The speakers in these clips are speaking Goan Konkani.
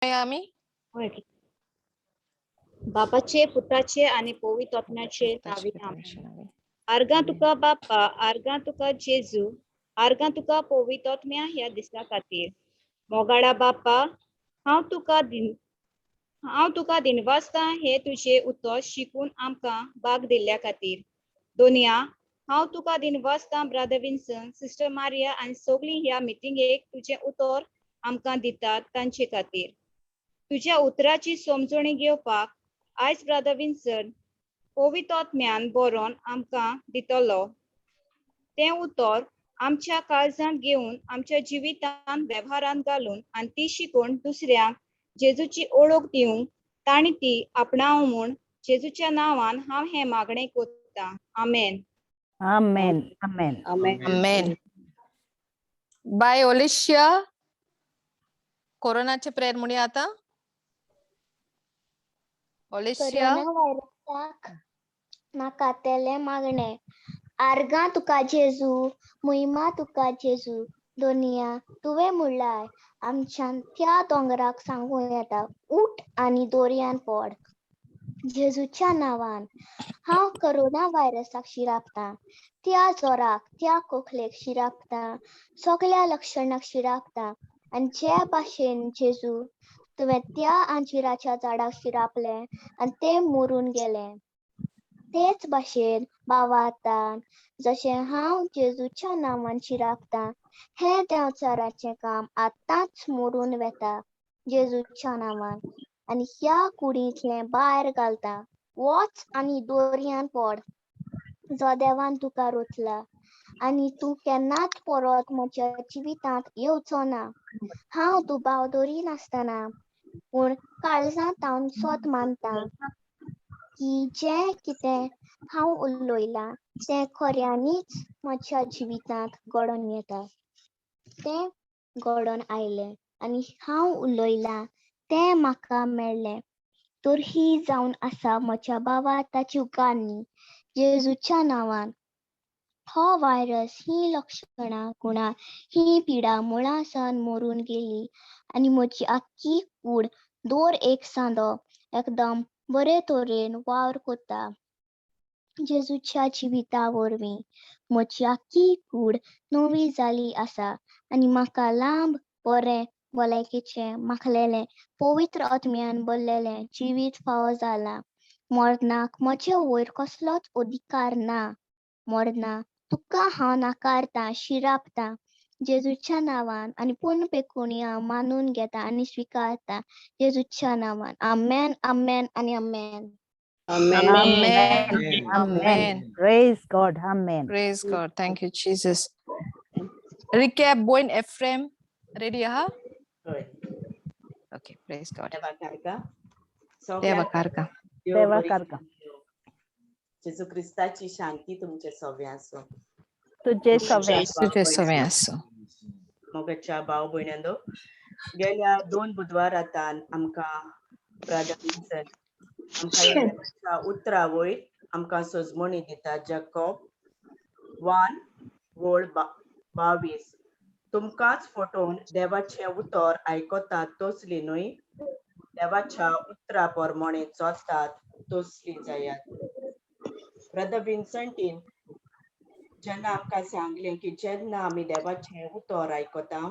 आमी. बापाचे, पुताचे आनी पवित्र आत्म्याचे नांवी, आमेन. आर्गां तुका बाप्पा, आर्गां तुका जेजू, आर्गां तुका पवित्र आत्म्या ह्या दिसा खातीर. मोगाळा बाप्पा, हांव तुका दिनवासता हे तुजें उतर शिकून आमकां भाग दिल्ल्या खातीर. दोनया, हांव तुका दिनवासता ब्रदर विन्सन, सिस्टर मारिया आनी सगळीं ह्या मिटिंगेक तुजें उतर आमकां दितात तांचे खातीर. तुज्या उतराची समजणी घेवपाक आयज ब्रदर विन्सन पवित्र आत्म्यान बरोवन आमकां दितलो. तें उतर आमच्या काळजांत घेवन, आमच्या जिवितांत वेव्हारांत घालून आनी ती शिकून दुसऱ्यांक जेजूची ओळख दिवंक, तांणी ती आपणाव म्हूण जेजूच्या नांवान हांव हें मागणें करतां. आमेन. Amen. Amen. Amen. आमेन. बाय ओलिशिया, कोरोनाचे प्रेयर म्हणया आता ओलिशिया. कोरोना व्हायरसाक नाकातेलें मागणें. आर्गां तुका जेजू, मोहिमा तुका जेजू. दोनया, तुवें म्हणलाय, आमच्यान त्या दोंगराक सांगूं येता, उठ आनी दोरयान पड. जेजूच्या नांवान हांव कोरोना व्हायरसाक शिरापतां, त्या जोराक, त्या खोकलेक शिरापतां, सगळ्या लक्षणाक शिरापतां. आनी जे भाशेन जेजू तुवें त्या अंजिराच्या झाडाक शिरापलें आनी तें मरून गेलें, तेच भाशेन भावार्थान जशें हांव जेजूच्या नांवान शिरापतां, हें देंवचाराचें काम आतांच मरून वता जेजूच्या नांवान आनी ह्या कुडींतलें भायर घालता. वच आनी दोरयान पड जो देवान तुका रोतला आनी तूं केन्नाच परत म्हज्या जिवितांत येवचो ना. हांव दुबाव दवरिनासतना पूण काळजांत सोत मानता की जें कितें हांव उलयलां तें खऱ्यांनीच म्हज्या जिवितांत घडोवन येता. तें घडोवन आयलें आनी हांव उलयलां तें म्हाका मेळ्ळें. तर ही जावन आसा म्हज्या भावार्थाची उकारणी. जेजूच्या नांवान हो व्हायरस, ही लक्षणां, गुणां, ही पिडा मुळां सावन मरून गेली आनी म्हजी आख्खी कूड दर एक सांदो एकदम बरे तरेन वावर करता. जेजूच्या जिविता वरवीं म्हजी आख्खी कूड नवी जाली आसा आनी म्हाका लांब, बरें भलायकेचें, माखलेलें, पवित्र आत्म्यान भरलेलें जिवीत फावो जालां. मरणाक म्हजे वयर कसलोच अधिकार ना. मरना, तुका हांव नाकारतां, शिरापतां जेजूच्या नांवान आनी पूर्णपेकून हांव मानून घेता आनी स्विकारता जेजूच्या नांवान. आमेन, आमेन आनी आमेन. Amen. Amen. Amen. Amen. Praise God. Amen. Praise God. Thank you, Jesus. Recap, Boyne Ephraim. Ready, aha? हय. Okay, praise God. देवा कारका. देवा कारका. देवा कारका. जेजू क्रिस्ताची शांती तुमचे सगळे आसूं. तुझे सवे. तुझे सवे आसूं. मोगाच्या भाव भयणांनो, गेल्या 2 बुधवार आतां आमकां ब्रदर विन्सन आमकां देवाच्या उतरा वयर आमकां सजमणी दिता. जॅकॉब 1 वळ 22, तुमकांच फटोवन देवाचें उतर आयकतात तसली न्हय, देवाच्या उतरा प्रमाणे चलतात तसली जायात. ब्रदर विन्संटीन जेन्ना आमकां सांगलें की जेन्ना आमी देवाचें उतर आयकता,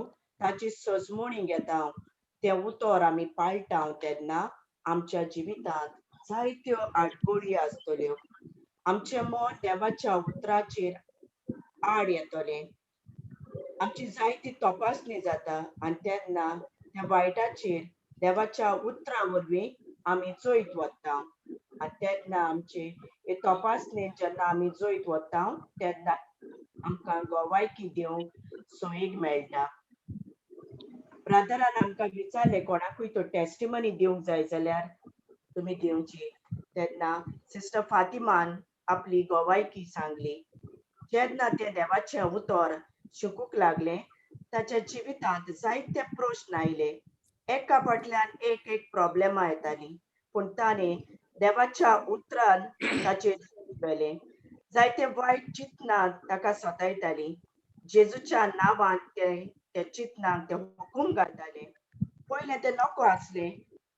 ताची सजमणी घेता, तें उतर आमी पाळटा, तेन्ना आमच्या जिवितांत जायत्यो आडखळी आसतल्यो. आमचें मन देवाच्या उतराचेर आड येतलें. आमची जायती तपासणी जाता आनी तेन्ना त्या वायटाचेर देवाच्या उतरा वरवीं आमी जैत वता. आनी तेन्ना आमची हे तपासणेन जेन्ना आमी जैत वता, तेन्ना आमकां गोवायकी दिवंक सोयीक मेळटा. ब्रदरान आमकां विचारलें, कोणाकूय तो टेस्टिमनी दिवंक जाय जाल्यार तुमी दिवची. तेन्ना सिस्टर फातिमान आपली गोवायकी सांगली. जेन्ना तें देवाचें उतर शिकूंक लागलें, ताच्या जिवितांत जायते प्रश्न आयले. एका फाटल्यान एक एक प्रॉब्लेमां येतालीं, पूण ताणें देवाच्या उतरान ताचेर व्हेलें. जायते वायट चिंतनां ताका सतायतालीं. जेजूच्या नांवान ते त्या चिंतनांक ते हुकूम घालताले. पयलें तें नको आसलें,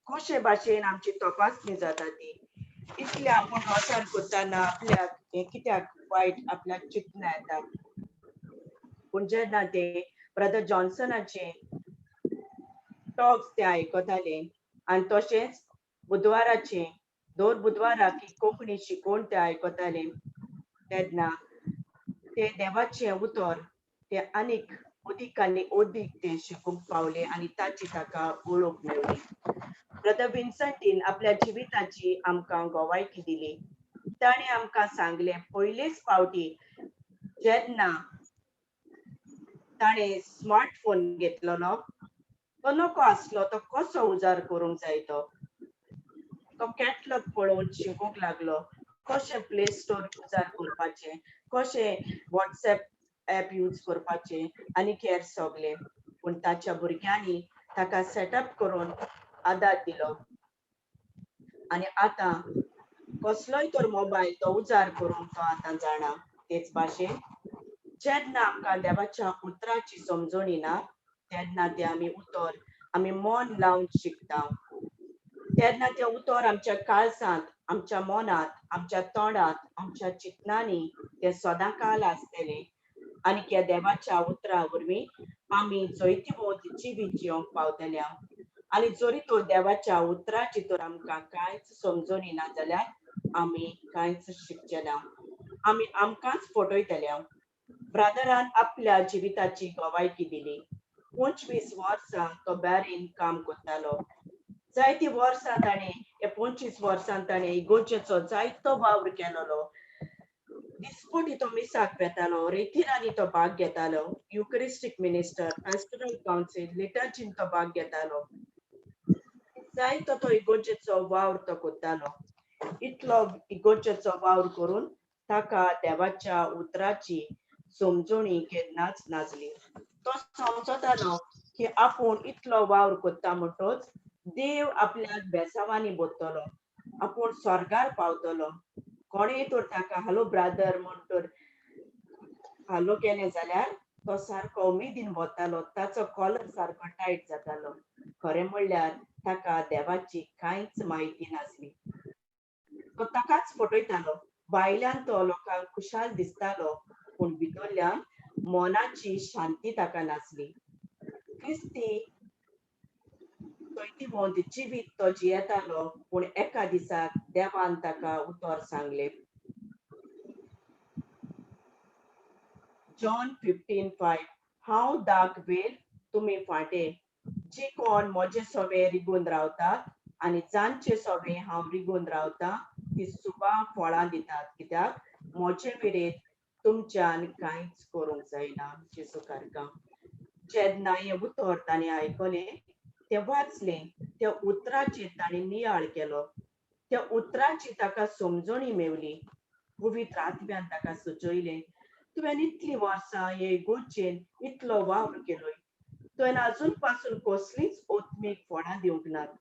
कशे भाशेन आमची तपासणी जाता ती, इतलें आपूण रोजार करतना आपल्याक हें कित्याक वायट आपल्याक चिंतना येता. पूण जेन्ना ते ब्रदर जॉन्सनाचे टॉक्स ते आयकताले आनी तशेंच बुधवाराचे दर बुधवाराक ही कोंकणी शिकोवन ते आयकताले तेन्ना ते देवाचें उतर ते आनीक अदीक आनी अदीक ते शिकूंक पावले आनी ताची ताका वळख मेळ्ळी. ब्रदर विन्संटीन आपल्या जिविताची आमकां गोवायकी दिली. ताणें आमकां सांगलें, पयलेच फावटी जेन्ना ताणें स्मार्टफोन घेतलेलो तो नको आसलो, तो कसो उजार करूंक जाय तो तो कॅटलॉग पळोवन शिकूंक लागलो, कशें प्ले स्टोर उजार करपाचें, कशें वॉट्सएप एप यूज करपाचें आनी हेर सगलें. पूण ताच्या भुरग्यांनी ताका सेटअप करून आदार दिलो आनी आतां कसलोय तर मोबायल तो उजार करूंक तो आतां जाणा. तेच भाशेन जेन्ना आमकां देवाच्या उतराची समजणी ना तेन्ना तें आमी उतर आमी मन लावन शिकता, तेन्ना तें उतर आमच्या काळजांत, आमच्या मनांत, आमच्या तोंडांत, आमच्या चिंतनांनी तें सदां काल आसतलें आनी त्या देवाच्या उतरा वरवीं आमी जैतिवंत जिवीत जिवंक पावतले. आनी जरी तर देवाच्या उतराची तर आमकां कांयच समजणी ना जाल्यार आमी कांयच शिकचे ना, आमी आमकांच फटयतले. ब्रादरान आपल्या जिविताची गवायकी दिली. 25 वर्सां तो बॅरीन काम करतालो. जायतीं वर्सां ताणें, ह्या 25 वर्सां ताणें इगोर्जेचो जायतो वावर केलोलो. दिसपटी तो मिसाक वेतालो, रेतिरांनी तो भाग घेतालो, युकरिस्टीक मिनिस्टर, पेस्टरल कावन्सील, लिटर्जीन तो भाग घेतालो. जायतो तो इगोर्जेचो वावर तो करतालो. इतलो इगोर्जेचो वावर करून ताका देवाच्या उतराची समजणी केन्नाच नासली. तो समजतालो की आपूण इतलो वावर करता म्हणटोच देव आपल्याक बेसावांनी बोतलो, आपूण स्वर्गार पावतलो. कोणेय तर ताका हॅलो ब्रादर म्हण तर हालो केलें जाल्यार तो सारको उमेदीन वतालो, ताचो कॉलर सारको टायट जातालो. खरें म्हणल्यार ताका देवाची कांयच म्हायती नासली. तो ताकाच फटयतालो. भायल्यान तो लोकांक खुशाल दिसतालो पूण भितरल्यान मनाची शांती ताका नासली. क्रिस्ती जैतिवंत जिवीत तो जियेतालो पूण एका दिसाक देवान ताका उतर सांगलें. जॉन 15:5, हांव दाग वेल, तुमी फांटे. जी कोण म्हजे सवे रिगून रावतात आनी जांचे सवे हांव रिगून रावता ती सुबा फळां दितात, कित्याक म्हजे विरेत तुमच्यान कांयच करूंक जायना. जेजू कारकां जेन्ना हें उतर ताणें आयकलें, तें वाचलें, त्या उतराचेर ताणें नियाळ केलो, त्या उतराची ताका समजणी मेवली. पवित्र आत्म्यान ताका सुचयलें, तुवें इतलीं वर्सां हे इगोर्जेन इतलो वावर केलोय, तुवें आजून पासून कसलीच ओत्मीक फळां दिवंक नात.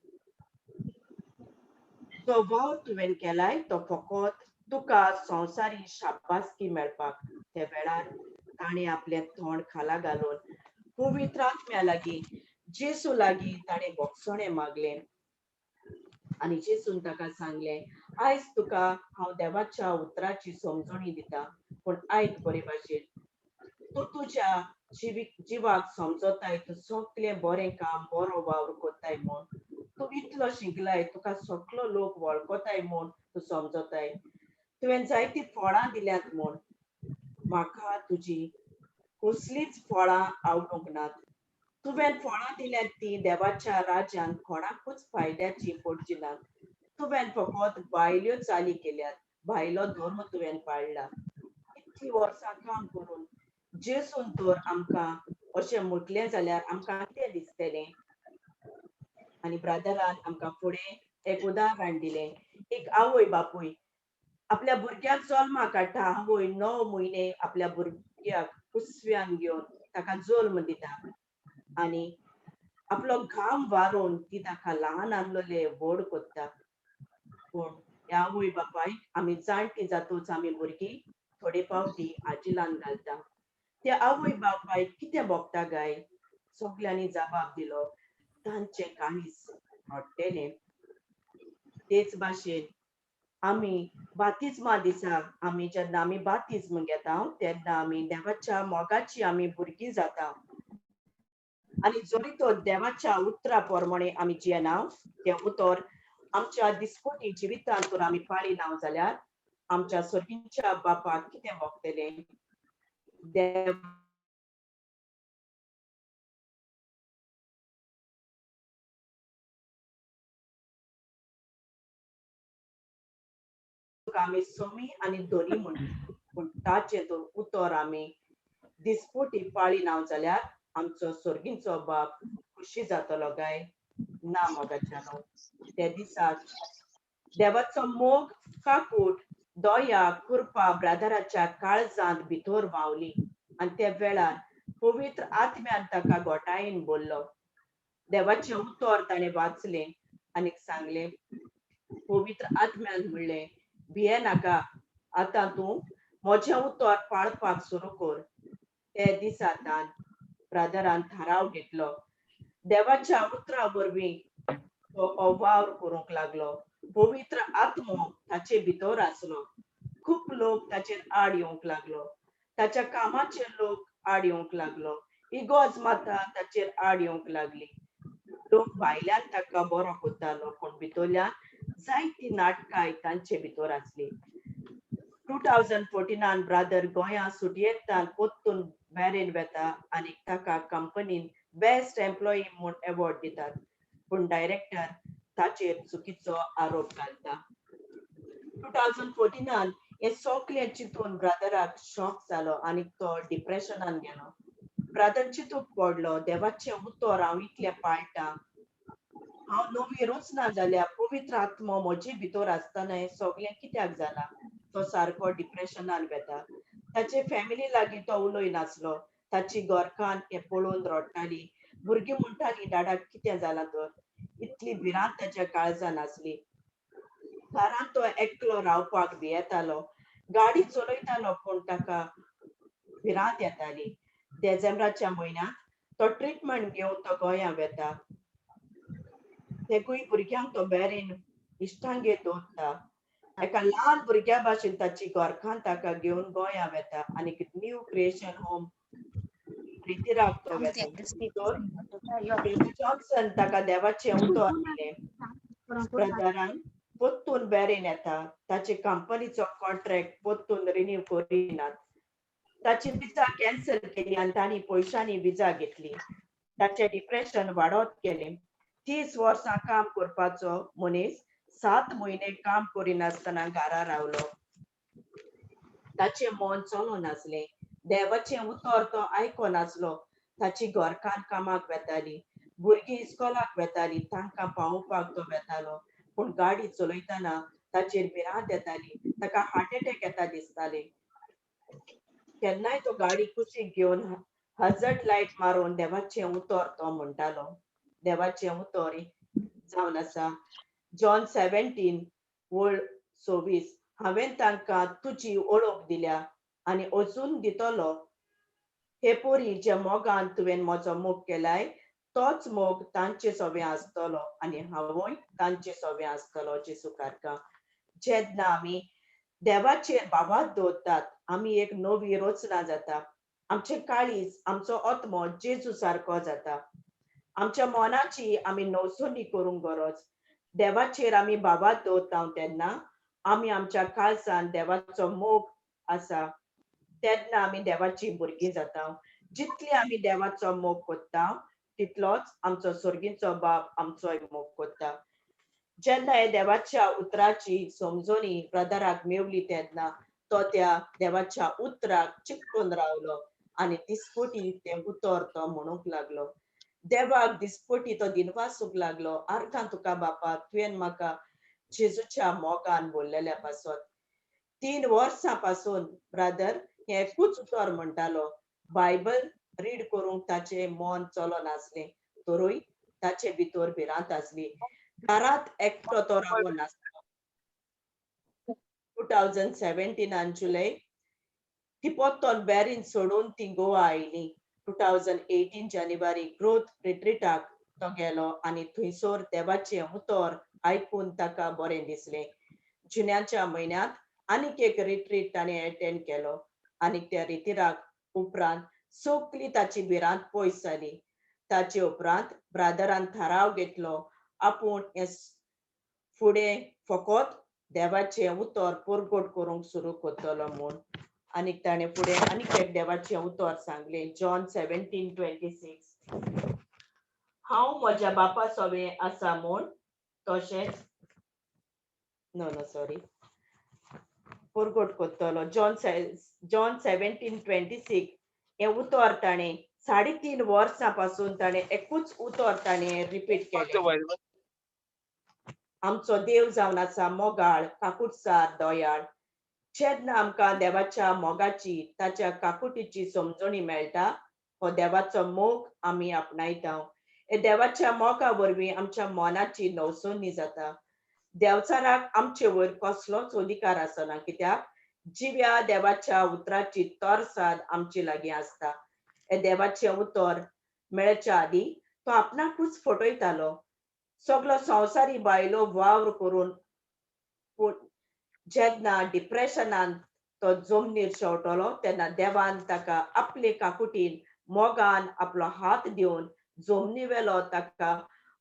तो वावर तुवें केलाय तो फकत तुका संवसारी शाबासकी मेळपाक. त्या वेळार ताणें आपलें तोंड खाला घालून पवित्र आत्म्या लागीं, जेजू लागीं ताणें भोगसणें मागलें आनी जेजून ताका सांगलें, आयज तुका हांव देवाच्या उतराची समजणी दिता, पूण आयक बरे भाशेन, तूं तुज्या जिवाक समजताय, तूं सगलें बरें काम बरो वावर करताय म्हूण, तूं इतलो शिकलाय, तुका सगलो लोक वळखताय म्हूण तूं समजताय, तुवें जायतीं फळां दिल्यात म्हूण, म्हाका तुजी कसलींच फळां आवडूंक नात. तुवें फळां दिल्यात तीं देवाच्या राज्यान कोणाकूच फायद्याची पडची नात. तुवें फकत भायल्यो चाली केल्यात, भायलो धर्म तुवें पाळ्ळा. इतलीं वर्सां काम करून जेजून तर आमकां अशें म्हटलें जाल्यार आमकां कितें दिसतलें? आनी ब्रादरान आमकां फुडें एक उदाहरण दिलें. एक आवय बापूय आपल्या भुरग्याक जल्माक हाडटा. आवय 9 म्हयने आपल्या भुरग्याक कुसव्यान घेवन ताका जल्म दिता आनी आपलो घाम वारोवन ती ताका ल्हान आसलेले व्हड करता. पूण ह्या आवय बापायक आमी जाणटी जातूच आमी भुरगीं थोडे फावटी आजिलान घालता. त्या आवय बापायक कितें भोगता गाय? सगल्यांनी जबाब दिलो, तांचें काळीज रडटेलें. तेच भाशेन आमी बातिज्मा दिसा आमी जेन्ना आमी बातिज्म घेता तेन्ना आमी देवाच्या मोगाची आमी भुरगीं जाता आनी जरी तो देवाच्या उतरा प्रमाणे आमी जियेना, तें उतर आमच्या दिसपटी जिवितांत तर आमी पाळिना जाल्यार आमच्या सर्गीच्या बापाक कितें भोगतलें? देव आमी सोमी आनी दोनी म्हणटा, पूण ताचें तर उतर आमी दिसपटी पाळिना जाल्यार आमचो सर्गींचो बाप खुशी जातलो काय ना? मोगाच्यानो, त्या दिसाक देवाचो मोग, काकूट, दया, कृपा ब्रादराच्या काळजांत भितर व्हांवली आनी त्या वेळार पवित्र आत्म्यान ताका गोटायेन बोल्लो. देवाचें उतर ताणें वाचलें आनी सांगलें, पवित्र आत्म्यान म्हणलें, भिये नाका, आतां तूं म्हजें उतर पाळपाक सुरू कर. ते दिसा तान ब्रादरान थाराव घेतलो. देवाच्या उतरा वरवीं तो वावर करूंक लागलो. पवित्र आत्मो ताचे भितर आसलो. खूब लोक ताचेर आड येवंक लागलो, ताच्या कामाचेर लोक आड येवंक लागलो, इगोज माता ताचेर आड येवंक लागली. लोक भायल्यान ताका बरो करतालो, पूण भितरल्यान जायती नाटकां तांचे भितर आसली. 2014 ब्रादर गोंया सुटयेंतल्यान परतून बॅरेन वेता आनी ताका कंपनीन बेस्ट एम्प्लॉई म्हूण एवॉर्ड दितात, पूण डायरेक्टर ताचेर चुकीचो आरोप घालता. 2014 हे सगळें चिंतून ब्रादराक शॉक जालो आनी तो डिप्रेशनान गेलो. ब्रादर चिंतूंक पडलो, देवाचें उतर हांव इतलें पाळटां, हांव नवी रचना जाल्या, पवित्र आत्मो म्हजे भितर आसतना हें सगळें कित्याक जालां? तो सारको डिप्रेशनान वेता. ताचे फॅमिली लागीं तो उलय नासलो. ताची घरकान्न हें पळोवन रडटाली. भुरगीं म्हणटालीं, डाडाक कितें जालां तर? इतली भिरांत ताच्या काळजान आसली. घरांत तो एकलो रावपाक भियेतालो. गाडी चलयतालो पूण ताका भिरांत येताली. डिसेंबराच्या म्हयन्यांत तो ट्रिटमेंट घेवन तो गोंया वेता. तेकूय भुरग्यांक तो बॅरीन इश्टांगेर दवरता. एका ल्हान भुरग्या भाशेन ताची घरकान्न ताका घेवन गोंया वेता आनी न्यू क्रिएशन होम रितीराक तो वेता. तर जॉन्सन ताका देवाचें उतर दिलें. ब्रदरान परतून बॅरीन येता. ताचे कंपनीचो कॉन्ट्रॅक्ट परतून रिन्यू करिनात. ताची विजा कॅन्सल केली आनी तांणी पयशांनी विजा घेतली. ताचें डिप्रेशन वाडत गेलें. 30 वर्सां काम करपाचो मनीस 7 म्हयने काम करिनासतना घरा रावलो. ताचें मन चलनासलें. देवाचें उतर तो आयकनासलो. ताची घरकान्न कामाक वेताली, भुरगीं इस्कोलाक वेताली, तांकां पावोवपाक तो वेतालो, पूण गाडी चलयतना ताचेर भिरांत येताली. ताका हार्ट एटॅक येता दिसताले. केन्नाय तो गाडी कुशीक घेवन हजर्ड लायट मारून देवाचें उतर तो म्हणटालो. देवाचें उतर जावन आसा जॉन 17 वळ 26, हांवें तांकां तुजी ओळख दिल्या आनी अजून दितलो. हे पोरी जे मोगान तुवें म्हजो मोग केलाय तोच मोग तांचे सोबे आसतलो आनी हांवूय तांचे सोबे आसतलो. जेजू कारका. जेन्ना आमी देवाचेर भावात दवरतात आमी एक नवी रचना जाता. आमचें काळीज, आमचो आत्मो जेजू सारको जाता. आमच्या मनाची आमी नवसणी करूंक गरज. देवाचेर आमी भावात दवरता तेन्ना आमी आमच्या काळजान देवाचो मोग आसा तेन्ना आमी देवाची भुरगीं जाता. जितली आमी देवाचो मोग करता तितलोच आमचो सर्गीचो बाप आमचोय मोग करता. जेन्ना हे देवाच्या उतराची समजणी ब्रदराक मेवली तेन्ना तो त्या देवाच्या उतराक चिकटून रावलो आनी दिसपटी तें उतर तो म्हणूंक लागलो. देवाक दिसपटी तो दिनवासूंक लागलो. आर्गां तुका बापा, तुवें म्हाका जेजूच्या मोगान बोल्लेल्या पासत. 3 वर्सां पासून ब्रदर हें एकूच उतर म्हणटालो. बायबल रीड करूंक ताचें मन चलनासलें तरूय ताचे भितर भिरांत आसली. घरांत एकटो तो रावनासलो. 2017 जुलय ती पोत्तोन बॅरीन सोडून ती गोवा आयली. 2018 जानेवारी ग्रोथ रिट्रीटाक तो गेलो आनी थंयसर देवाचें उतर आयकून ताका बरें दिसलें. जुन्याच्या म्हयन्यांत आनीक एक रिट्रीट ताणें एटेंड केलो आनी त्या रितिराक उपरांत सगली ताची भिरांत पयस जाली. ताचे उपरांत ब्रादरान थाराव घेतलो आपूण हे फुडें फकत देवाचें उतर परगट करूंक सुरू करतलो म्हूण. आनीक ताणें फुडें आनीक एक देवाचें उतर सांगलें, जॉन 17:26, हांव म्हज्या बापा सोबें आसा म्हूण तशेंच नो नो सॉरी परगट करतलो. जॉन 17:26 हें उतर ताणें 3.5 वर्सां पासून ताणें एकूच उतर ताणें रिपीट केलें. आमचो देव जावन आसा मोगाळ, काकुटसार, दयाळ. जेन्ना आमकां देवाच्या मोगाची, ताच्या काकुटीची समजणी मेळटा, हो देवाचो मोग आमी आपणायता. हे देवाच्या मोगा वरवीं आमच्या मनाची नवसणी जाता. देवचाराक आमचे वयर कसलोच अधिकार आसना, कित्याक जिव्या देवाच्या उतराची तरसाद आमचे लागीं आसता. हे देवाचें उतर मेळच्या आदीं तो आपणाकूच फटयतालो. सगलो संवसारी बायलो वावर करून, पूण जेन्ना डिप्रेशनान तो जमनीर शेवटलो तेन्ना देवान ताका आपले काकुटीन मोगान आपलो हात दिवन जमनी वेलो ताका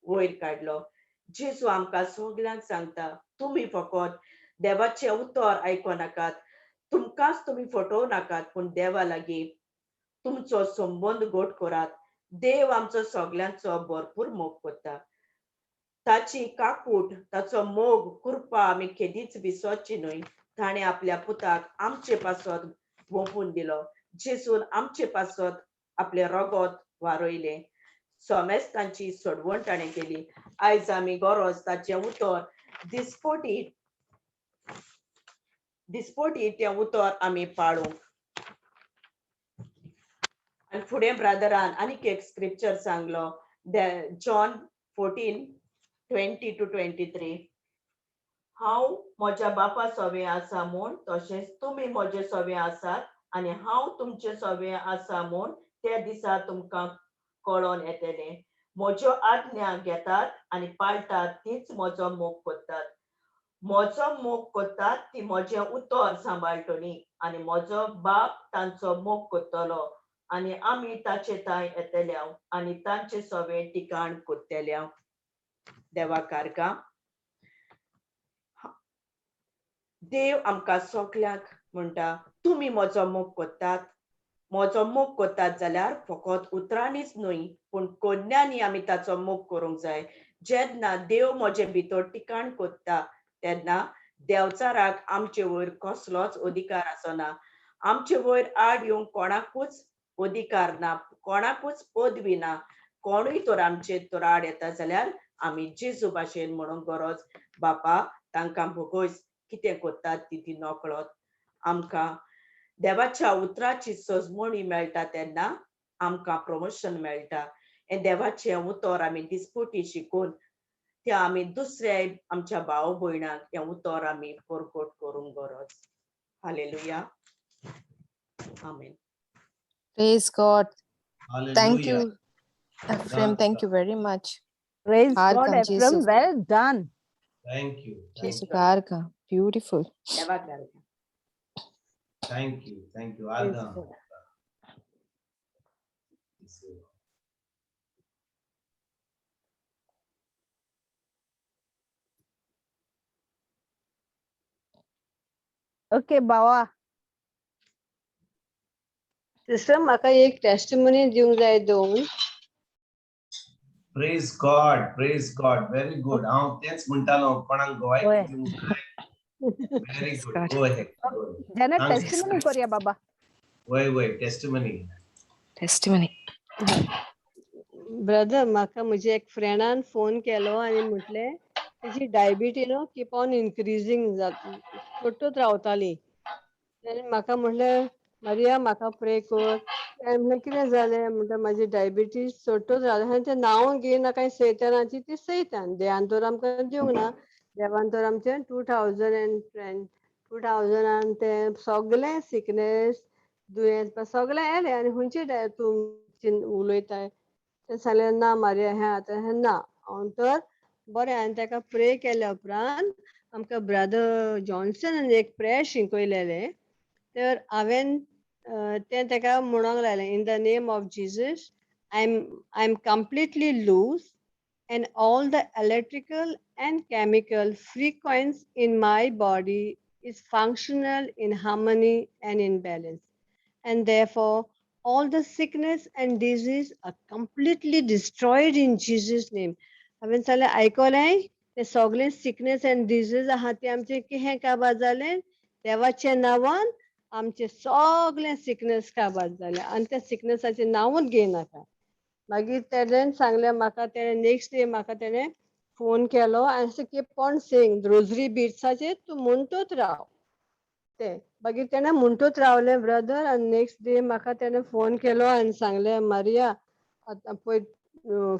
वयर काडलो. जेजू आमकां सगल्यांक सांगता, तुमी फकत देवाचें उतर आयको नाकात, तुमकांच तुमी फटोवं नाकात, पूण देवा लागीं तुमचो संबंद घट करात. देव आमचो सगल्यांचो भरपूर मोग करता. ताची काकूट, ताचो मोग, कृपा आमी केदीच विसरची न्हय. ताणें आपल्या पुताक आमचे पासत वोंपून दिलो. जेजून आमचे पासत आपलें रगत वारयलें. सोमेस्तांची सोडवण ताणें केली. आयज आमी गरज ताचें उतर दिसपोटी दिसपोटी तें उतर आमी पाळूंक. आनी फुडें ब्रादरान आनीक एक स्क्रिप्चर सांगलो, जॉन 14:20-23, हांव म्हज्या बापा सोबें आसा म्हूण तशेंच तुमी म्हजे सोबें आसात आनी हांव तुमचे सोबें आसा म्हूण त्या दिसा तुमकां कळोन येतलें. म्हज्यो आज्ञा घेतात आनी पाळटात तीच म्हजो मोग करतात. म्हजो मोग करतात ती म्हजें उतर सांबाळटली आनी म्हजो बाप तांचो मोग करतलो आनी आमी ताचे थांय येतल्या आनी तांचे सोबें ठिकाण करतल्या. देवा कारका देव आमकां सगल्यांक म्हणटा, तुमी म्हजो मोग करतात. म्हजो मोग करतात जाल्यार फकत उतरांनीच न्हय पूण कोन्यांनी आमी ताचो मोग करूंक जाय. जेन्ना देव म्हजे भितर ठिकाण करता तेन्ना देवचाराक आमचे वयर कसलोच अधिकार आसना. आमचे वयर आड येवंक कोणाकूच अधिकार ना, कोणाकूच पदवी ना. कोणूय तर आमचे तर आड येता जाल्यार आमी जेजू भाशेन म्हणूंक गरज, बापा तांकां भोगोयस, कितें करतात ती ती नकळत. आमकां देवाच्या उतराची सजमणी मेळटा तेन्ना आमकां प्रमोशन मेळटा. हें देवाचें उतर आमी दिसपोटी शिकून त्या आमी दुसऱ्या आमच्या भाव भयणांक हें उतर आमी परकोट करूंक गरज. Hallelujah, amen. Praise God. Thank Hallelujah. you, Ephraim. Thank you very much. Praise God, Argam, Ephraim. Jesus. Well done. Thank you. Thank Jesus, you. Argam. Beautiful. देवाक घालता. Thank you. Thank you. Praise Argam. God. Okay, Bawa. Sister म्हाका एक टेस्टिमनी दिवंक जाय दोन. Praise God. Praise God. Very good. हांव तेच म्हणटालो कोणाक गोवाय होय. दिवंक जाय. Very Praise good. God. Go ahead. Go ahead. Janet, Thanks. testimony करूया बाबा. वय वय टेस्टिमनी. Testimony. Brother म्हाका म्हज्या एक फ्रेंडान फोन केलो आनी म्हटलें तेजी डायबिटी न्हू कीप ऑन इनक्रिजींग जात चडटच रावताली. आनी म्हाका म्हटलें मारिया म्हाका प्रे कर. हांवें म्हणलें कितें जालें? म्हणटा म्हाजी डायबिटीज चडटच रावता. आनी तें नांव घेयना कांय सैतानाची ती सैतान देवान तर आमकां दिवंक ना. देवान तर आमचें 2020 2000 तें सगलें सिकनेस दुयेंस सगलें येयलें आनी खंयची तूं उलयताय तें सांगलें ना मारया, हें आतां हें ना. हांव तर बरें, हांवें ताका प्रे केल्या उपरांत आमकां ब्रदर जॉन्सनान एक प्रेयर शिकयलेलें. तर हांवें तें ताका म्हणूंक लायलें, "In the name of Jesus, I am completely loose and all the electrical and chemical frequency in my body is functional in harmony and in balance. And therefore, all the sickness and disease are completely destroyed in Jesus' name." हांवें सांगलें, आयकलें, ते सगळे सिकनेस अँड डिजीज आहा ते आमचे किहें काबार जालें. देवाच्या नांवान आमचे सगळे सिकनेस काबार जाले आनी त्या सिकनेसाचें नांवूच घेयनाका. मागीर तेणें सांगलें म्हाका, तेणें नेक्स्ट डे म्हाका तेणें फोन केलो आनी कीप ऑन सेईंग, रोजरी बिड्साचेर तूं म्हणटूच राव तें. मागीर तेणें म्हणटूच रावलें ब्रदर, आनी नेक्स्ट डे म्हाका तेणें फोन केलो आनी सांगलें, मारिया, आतां पळय,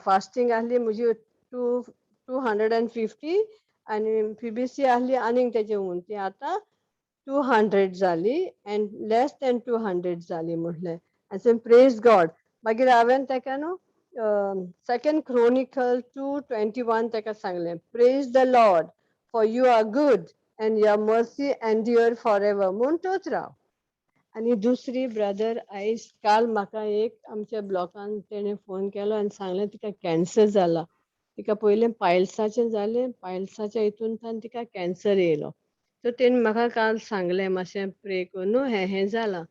फास्टींग आहली म्हजी 250 आनी पीबीसी आहली आनीक तेजे हून, ती आतां 200 जाली एंड लेस देन 200 जाली म्हटलें. आनी प्रेज गॉड. मागीर हांवें ताका न्हू सेकंड क्रोनिकल 2:21 ताका सांगलें, "Praise the Lord, for you are good and your mercy endure for ever." म्हणटूच राव. आनी दुसरी ब्रदर, आयज काल म्हाका एक आमच्या ब्लॉकान तेणें फोन केलो आनी सांगलें, तिका कॅन्सर जाला. तिका पयलें पायल्साचें जालें, पायल्साच्या हितून तिका कॅन्सर येयलो. सो तेणें म्हाका काल सांगलें, मातशें प्रे कर न्हू, हें हें जालां.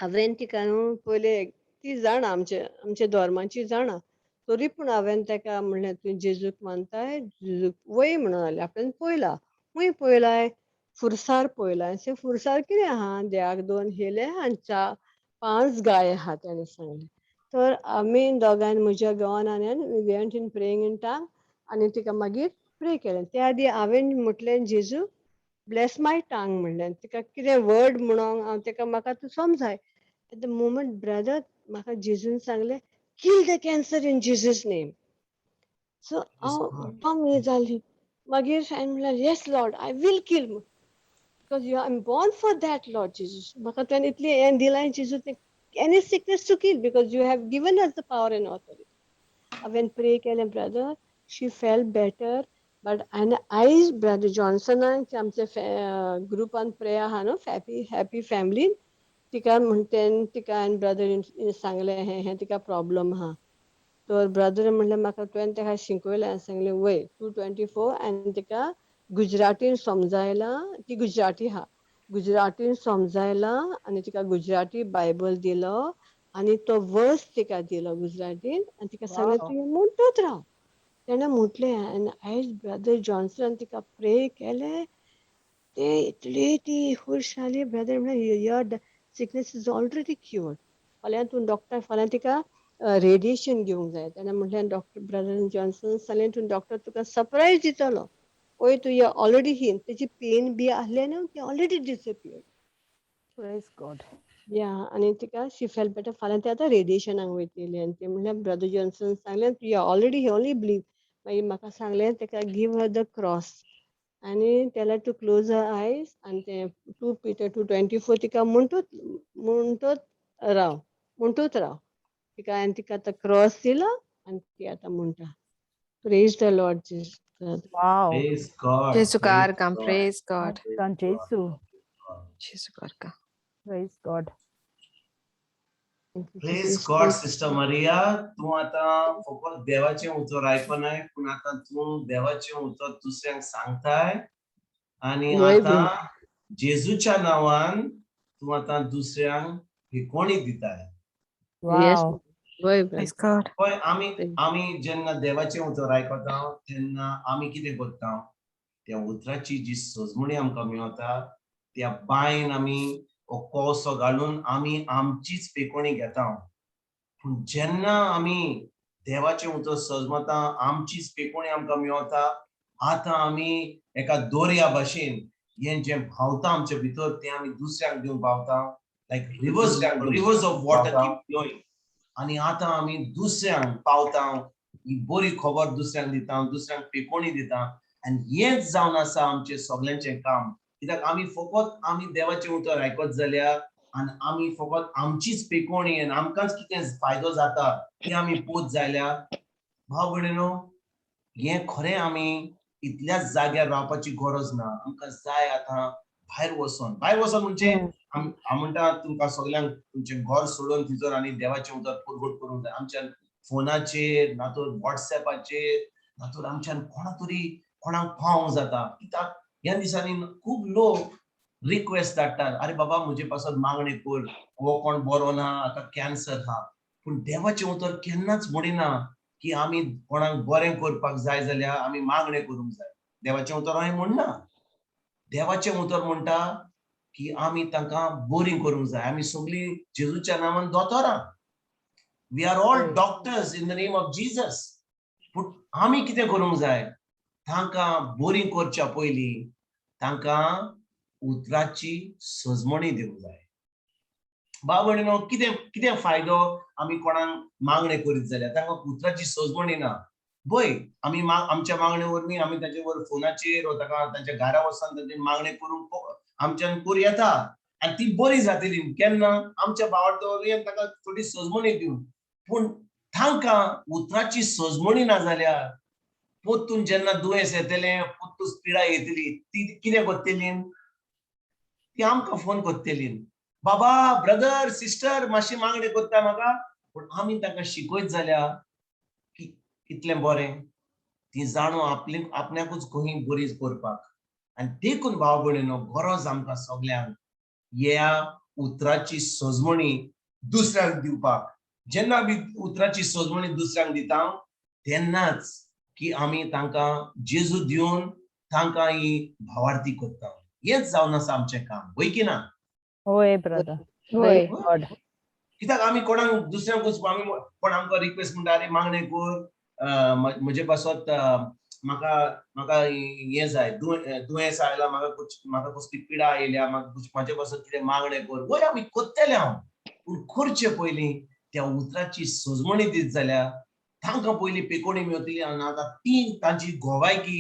हांवें तिका न्हू पयलें, ती जाणा, आमचे आमच्या धर्माची जाणा, तरी पूण हांवें ताका म्हणलें, तूं जेजूक मानताय, जेजूक वय म्हणून जालें. आपणें पळयला, खूंय पळयलाय? फुरसार पळयलाय. अशें फुरसार कितें आहा? देवाक दोन हेले आनी चार पांच गाय आहा, तेणें सांगलें. तर आमी दोगांयन, म्हज्या घोवान आनी, we went in praying in tongue आनी तिका मागीर प्रे केलें. त्या आदी हांवें म्हटलें, "जेजू, ब्लेस माय टंग" म्हणलें. तिका कितें वर्ड म्हणोंक हांव ताका, म्हाका तूं समजाय. एट the moment brother, म्हाका जेजून सांगलें, "Kill the cancer in Jesus' name." So हांव बम हें जाली. मागीर हांवें म्हणलें, "Yes Lord, I will kill because you I am born for that, Lord Jesus. म्हाका तुवें इतलें हें दिलां जेजू, तें any sickness to kill because you have given us the power and authority." हांवें प्रे केलें brother, she felt better. But आनी आयज ब्रदर जॉन्सनाक आमच्या ग्रुपान प्रे आहा न्हू, हॅपी हॅपी फॅमिलीन, तिका म्हणटे, तिका हांवें ब्रदर सांगलें, हें हें तिका प्रॉब्लम आहा. तर ब्रदर म्हणलें म्हाका, तुवें ताका शिकयलें? हांवें सांगलें, वय, 2:24 आनी तिका गुजरातीन समजायलां. ती गुजराती आहा. गुजरातीन समजायलां आनी तिका गुजराती बायबल दिलो आनी तो वर्स तिका दिलो गुजरातीन आनी तिका सांगलें, तूं म्हणटूच राव. तेणें म्हटलें आनी आयज ब्रदर जॉन्सन तिका प्रे केलें, ते इतली ती खुश जाली ब्रदर. म्हणल्यार, "Your sickness is already cured. फाल्यां तूं डॉक्टर, फाल्यां तिका रेडिएशन घेवंक जाय." तेणें म्हटलें, डॉक्टर ब्रदर जॉन्सन सांगलें, तूं डॉक्टर तुका सरप्रायज दितलो पळय, तूं you already heal. तेजी पेन बी आहलें न्हू, ती ऑलरेडी डिसपियर्ड. Praise God. या, आनी तिका शी फेल्ट बेटर. फाल्यां ती आतां रेडिएशनाक वयतली आनी ती म्हणल्यार, ब्रदर जॉन्सन सांगलें, "You already, only believe." मागीर म्हाका सांगलें, ताका give her the cross आनी tell to close her eyes आनी तें 2 Peter 2:24 तिका म्हणटूच म्हणटूच राव, म्हणटूच राव तिका. हांवें तिका आतां क्रॉस दिला आनी ती आतां म्हणटा. Praise the Lord Jesus. Wow. Praise God. Jesu Praise Kargam, God. Praise God. God Jesu. Jesu Kargam. Praise God. Praise God, sister Maria. तूं आतां फकत देवाचें उतर आयकनाय, पूण आतां तूं देवाचें उतर दुसऱ्यांक सांगताय आनी वय. आतां जेजूच्या नांवान तूं आतां दुसऱ्यांक शिकवणी दिताय. Yes. Wow. वय. Praise God. पळय, आमी आमी जेन्ना देवाचें उतर आयकता तेन्ना आमी कितें करता? त्या उतराची जी सजमणी आमकां मेळता, त्या बांयन आमी हो कोळसो घालून आमी आमचीच पेकोणी घेता. पूण जेन्ना आमी देवाचें उतर सजमता, आमचीच पेकोणी आमकां मेळता. आतां आमी एका दोरया भाशेन हें जें व्हांवता आमच्या भितर, तें आमी दुसऱ्यांक दिवन पावता, like rivers, rivers of water keep flowing. आनी आतां आमी दुसऱ्यांक पावता, ही बरी खबर दुसऱ्यांक दिता, दुसऱ्यांक पेकोणी दिता. आनी हेंच जावन आसा आमचें सगल्यांचें काम. कित्याक आमी फकत आमी देवाचें उतर आयकत जाल्यार आनी आमी फकत आमचीच पेकोणी आनी आमकांच कितें फायदो जाता. ती आमी पोत जाल्या भाव भयणीनो, हें खरें आमी इतल्याच जाग्यार रावपाची गरज ना. आमकां जाय आतां भायर वचोन, भायर वचोन म्हणजे हांव म्हणटा तुमकां सगल्यांक तुमचें घर सोडून थंयसर आनी देवाचें उतर परगट करूंक जाय. आमच्यान फोनाचेर ना तर वॉट्सएपाचेर ना तर आमच्यान कोणा तरी कोणाक पावोंक जाता. कित्याक ह्या दिसांनी खूब लोक रिक्वेस्ट धाडटात, अरे बाबा म्हजे पासत मागणें कर, हो कोण बरो ना, आतां कॅन्सर आहा. पूण देवाचें उतर केन्नाच म्हणिना की आमी कोणाक बरें करपाक जाय जाल्यार आमी मागणें करूंक जाय. देवाचें उतर अशें म्हणना. देवाचें उतर म्हणटा की आमी तांकां बरीं करूंक जाय. आमी सगळीं जेजूच्या नांवान दोतोरां, we are all doctors in the name of Jesus. पूण आमी कितें करूंक जाय, तांकां बरीं करच्या पयलीं तांकां उतराची सजमणी दिवंक जाय. भाव भयणीनो, कितें कितें फायदो आमी कोणाक मागणें करीत जाल्यार तांकां उतराची सजमणी ना. पळय आमी आमच्या मागणे वरवीं आमी ताचे वर फोनाचेर वा ताका तांच्या घरा वचून तांचे मागणें करूंक आमच्यान करूं येता आनी ती बरी जातली केन्ना आमच्या भावार्थ वरवीं आनी ताका थोडी सजमणी दिवन. पूण तांकां उतराची सजमणी ना जाल्यार पोत्तून जेन्ना दुयेंस येतलें, पोत्तून पिडा येतली, ती कितें करतली, ती आमकां फोन करतली, बाबा ब्रदर सिस्टर मातशी मागणी करता म्हाका. पूण आमी तांकां शिकयत जाल्यार की कितलें बरें, ती जाणो आपली आपल्याकूच खंय बरी करपाक. आनी देखून भाव भयणीनो, गरज आमकां सगल्यांक ह्या उतराची सजमणी दुसऱ्यांक दिवपाक. जेन्ना आमी उतराची सजमणी दुसऱ्यांक दिता तेन्नाच की आमी तांकां जेजू दिवन तांकां ही भावार्थी करता. हेच जावन आसा आमचें काम, वय की ना? होय ब्रदर. होय. गॉड. कित्याक आमी कोणाक दुसऱ्यांकूच आमी कोण आमकां रिक्वेस्ट म्हणटा, अरे मागणें कर म्हजे पासत, म्हाका म्हाका हें जाय, दुयेंस आयला म्हाका, म्हाका कसली पिडा आयल्या, म्हाका म्हाजे पासत कितें मागणें कर. वय आमी करतले हांव, पूण करचे पयलीं त्या उतराची सजमणी दीत जाल्यार तांकां पयलीं पेकोणी मेवतली आनी आतां ती तांची गोवायकी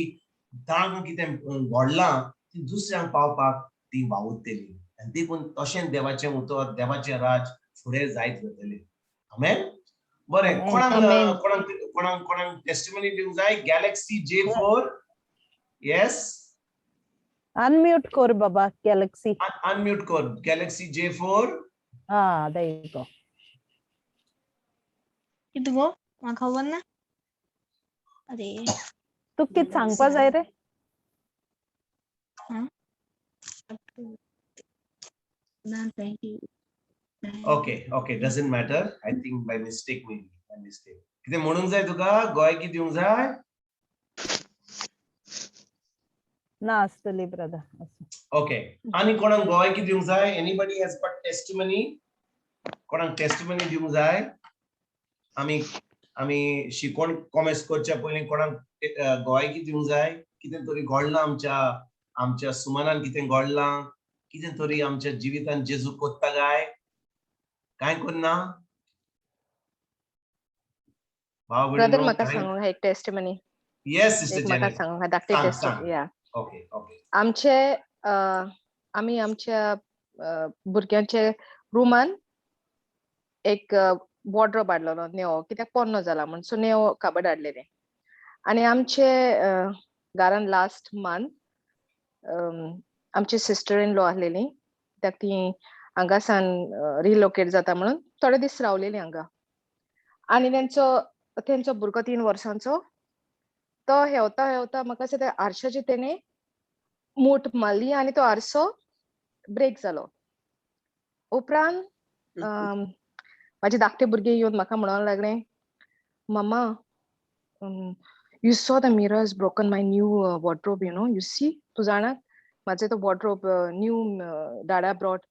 तांकां कितें घडलां ती दुसऱ्यांक पावपाक ती वावुरतली. आनी देखून तशें देवाचें उतर, देवाचें राज फुडें जायत वतलें. आमेन. बरें, कोणाक कोणाक कोणाक कोणाक टेस्टिमनी दिवंक जाय? Galaxy J4, yes. Unmute कर बाबा गॅलेक्सी. अनम्यूट कर गॅलेक्सी J4. हा, there you go. कितें गो, म्हाका खबर ना. अरे. तुका कितें सांगपा जाय रे? ना, thank you. Okay, doesn't matter. I think by mistake, maybe by mistake. कितें म्हणूंक जाय तुका? गोंय कितें दिवंक जाय? ना आसतली ब्रदर. ओके, आनी कोणाक गोंय कितें दिवंक जाय? Anybody has got testimony? कोणाक टेस्टिमनी दिवंक जाय? आमी आमी शिकोण कॉमेस करच्या पयलीं कोणाक गोंय कितें दिवंक जाय? कितें तरी घडलां आमच्या आमच्या सुमनान, कितें घडलां, कितें तरी आमच्या जिवितान जेजू कोत्ता काय? काय करना भाव? ब्रदर, म्हाका सांगूंक एक टेस्टिमनी. Yes sister. म्हाका सांगूंक धाकटी टेस्ट या. Okay okay. आमचे आमी आमच्या भुरग्यांचे रुमान एक वॉर्डरोब हाडलेलो नेवो, कित्याक पोन्नो जाला म्हण. सो नेवो काबड हाडलेले आनी आमचे घरान लास्ट मंथ आमची सिस्टर इन लॉ आसलेली, कित्याक ती हांगासान रिलोकेट जाता म्हणून थोडे दीस रावलेली हांगा. आनी तेंचो तेंचो भुरगो 3 वर्सांचो, तो हेवता हेवता म्हाका दिसता त्या आरशाची तेणे मूठ मारली आनी तो आरसो ब्रेक जालो. उपरांत म्हाजे धाकटे भुरगे येवन म्हाका म्हणूंक लागले, "Mama, you saw the mirror is broken, my new wardrobe, you see, तूं जाणा म्हाजे तो wardrobe new dada brought,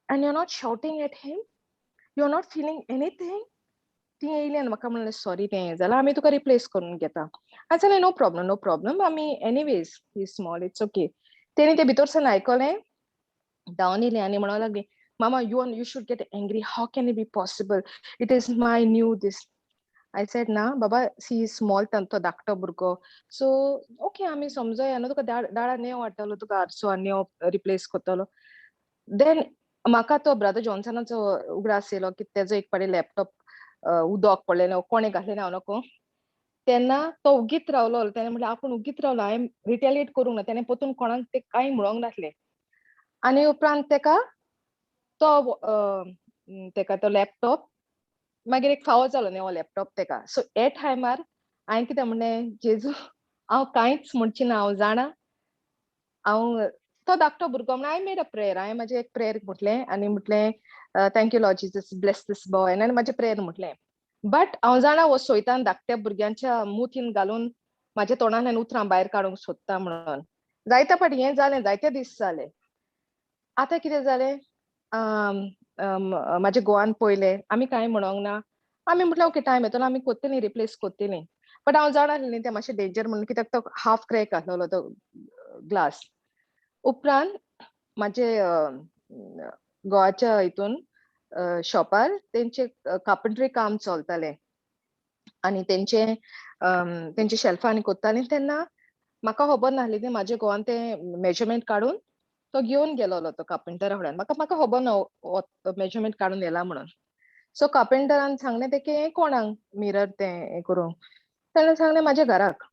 and you are not shouting at him, you are not feeling anything." ती येयली आनी म्हाका म्हणलें, "सॉरी, तें हें जालां, आमी तुका रिप्लेस करून घेता." हांवें सांगलें, "नो प्रॉब्लम, नो प्रॉब्लम, आमी anyways he small, it's okay." तेणी तें भितर सावन आयकलें, धांवन येयलें आनी म्हणूंक लागली, "Mama, you should get angry. How can it be possible? It is my new this." I said, "ना बाबा, he small, तो धाकटो भुरगो, सो ओके, आमी समजोया न्हू तुका, डाळा नेव हाडटलो तुका, आरसो आनी नेव रिप्लेस करतलो." देन म्हाका तो ब्रदर जॉन्सनाचो उगडास येयलो की तेजो एक पाटी लॅपटॉप उदक पडलेलें, कोणें घातलेलें हांव नको. तेन्ना तो उगीत रावलो. तेणें म्हटलें आपूण उगीत रावलो, हांवें रिटेलिएट करूंक ना. तेणें परतून कोणाक तें कांय म्हणोंक नासलें. आनी उपरांत तेका तो तेका तो लॅपटॉप मागीर एक फावो जालो न्ही हो लॅपटॉप तेका. सो हे टायमार हांवें कितें म्हणलें, जेजू हांव कांयच म्हणची ना, हांव जाणा हांव तो धाकटो भुरगो म्हणून. I made a prayer. हांवें म्हाजें एक प्रेयर म्हटलें आनी म्हटलें, "Thank you, Lord Jesus, bless this boy," आनी म्हाजें प्रेयर म्हटलें. बट हांव जाणा हो सोयतान धाकट्या भुरग्यांच्या मुतीन घालून म्हाज्या तोंडांतल्यान उतरां भायर काडूंक सोदता म्हणून. जायते फावटी हें जालें, जायते दीस जाले. आतां कितें जालें, म्हाज्या घोवान पयलें, आमी कांय म्हणोंक ना. आमी म्हटलें, ओके, टायम येतलो, आमी कोत्तली, रिप्लेस कोत्तली. बट हांव जाणा आसलें तें मातशें डेंजर म्हणून, कित्याक तो हाफ क्रॅक आसलेलो तो ग्लास. उपरांत म्हाजे घोवाच्या हितून शॉपार तेंचे कार्पेंट्री काम चलतालें आनी तेंचे तेंचे शेल्फां आनी कोत्तालीं. तेन्ना म्हाका खबर नासली तें म्हाज्या घोवान तें मेजरमेंट काडून तो घेवन गेलोलो तो कार्पेंटरा फुड्यान. म्हाका खबर ना मेजरमेंट काडून व्हेला म्हणून. सो कार्पेंटरान सांगलें तेके, हें कोणाक मिरर तें हें करूंक? ताणें सांगलें, म्हाज्या घराक.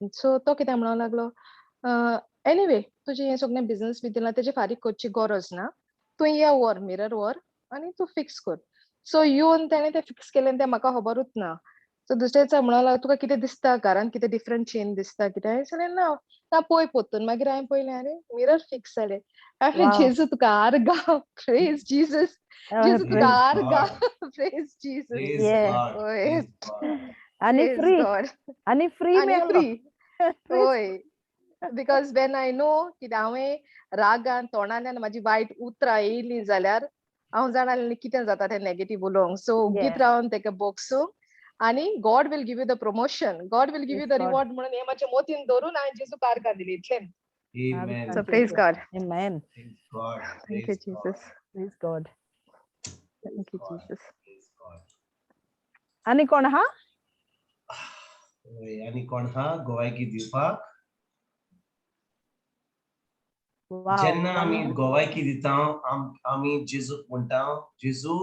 सो तो कितें म्हणूंक लागलो, एनिवे, तुजें हें सगळें बिजनस बी दिलां, तेजें फारीक करची गरज ना, तूं ये व्हर, मिरर व्हर आनी तूं फिक्स कर. सो येवन तेणें तें फिक्स केलें, तें म्हाका खबरूच ना. सो दुसऱ्या दिसा म्हणूंक लागलो, तुका कितें दिसता घरान, कितें डिफरंट चेंज दिसता कितें? हांवें सांगलें, ना ना. पळय परतून. मागीर हांवें पळयलें, आरे, मिरर फिक्स जालें. हांवें, जेजू तुका आर्गां, प्रेज जीसस, जेजू तुका आर्गां, प्रेज जीसस. हय. आनी फ्री. गॉड. आनी फ्री. आनी फ्री, हय, because when I know कित्याक हांवें रागान तोंडांतल्यान म्हाजी वायट उतरां येयलीं जाल्यार हांव जाणा कितें जाता तें नेगेटीव उलोवंक. सो ओगीत रावन तेका बोगसूंक आनी God will give you the promotion, God will give you the reward म्हणून हें म्हाज्या मोतीन धरून हांवें जेजूक आर्गां दिली इतलें. So praise God. Amen. Thank you, Jesus. Praise God. Thank you, Jesus. आनी कोण हा? आनी कोण हा गोवायकी दिवपाक? जेन्ना आमी गोवायकी दिता, आमी जेजूक म्हणटा, जेजू,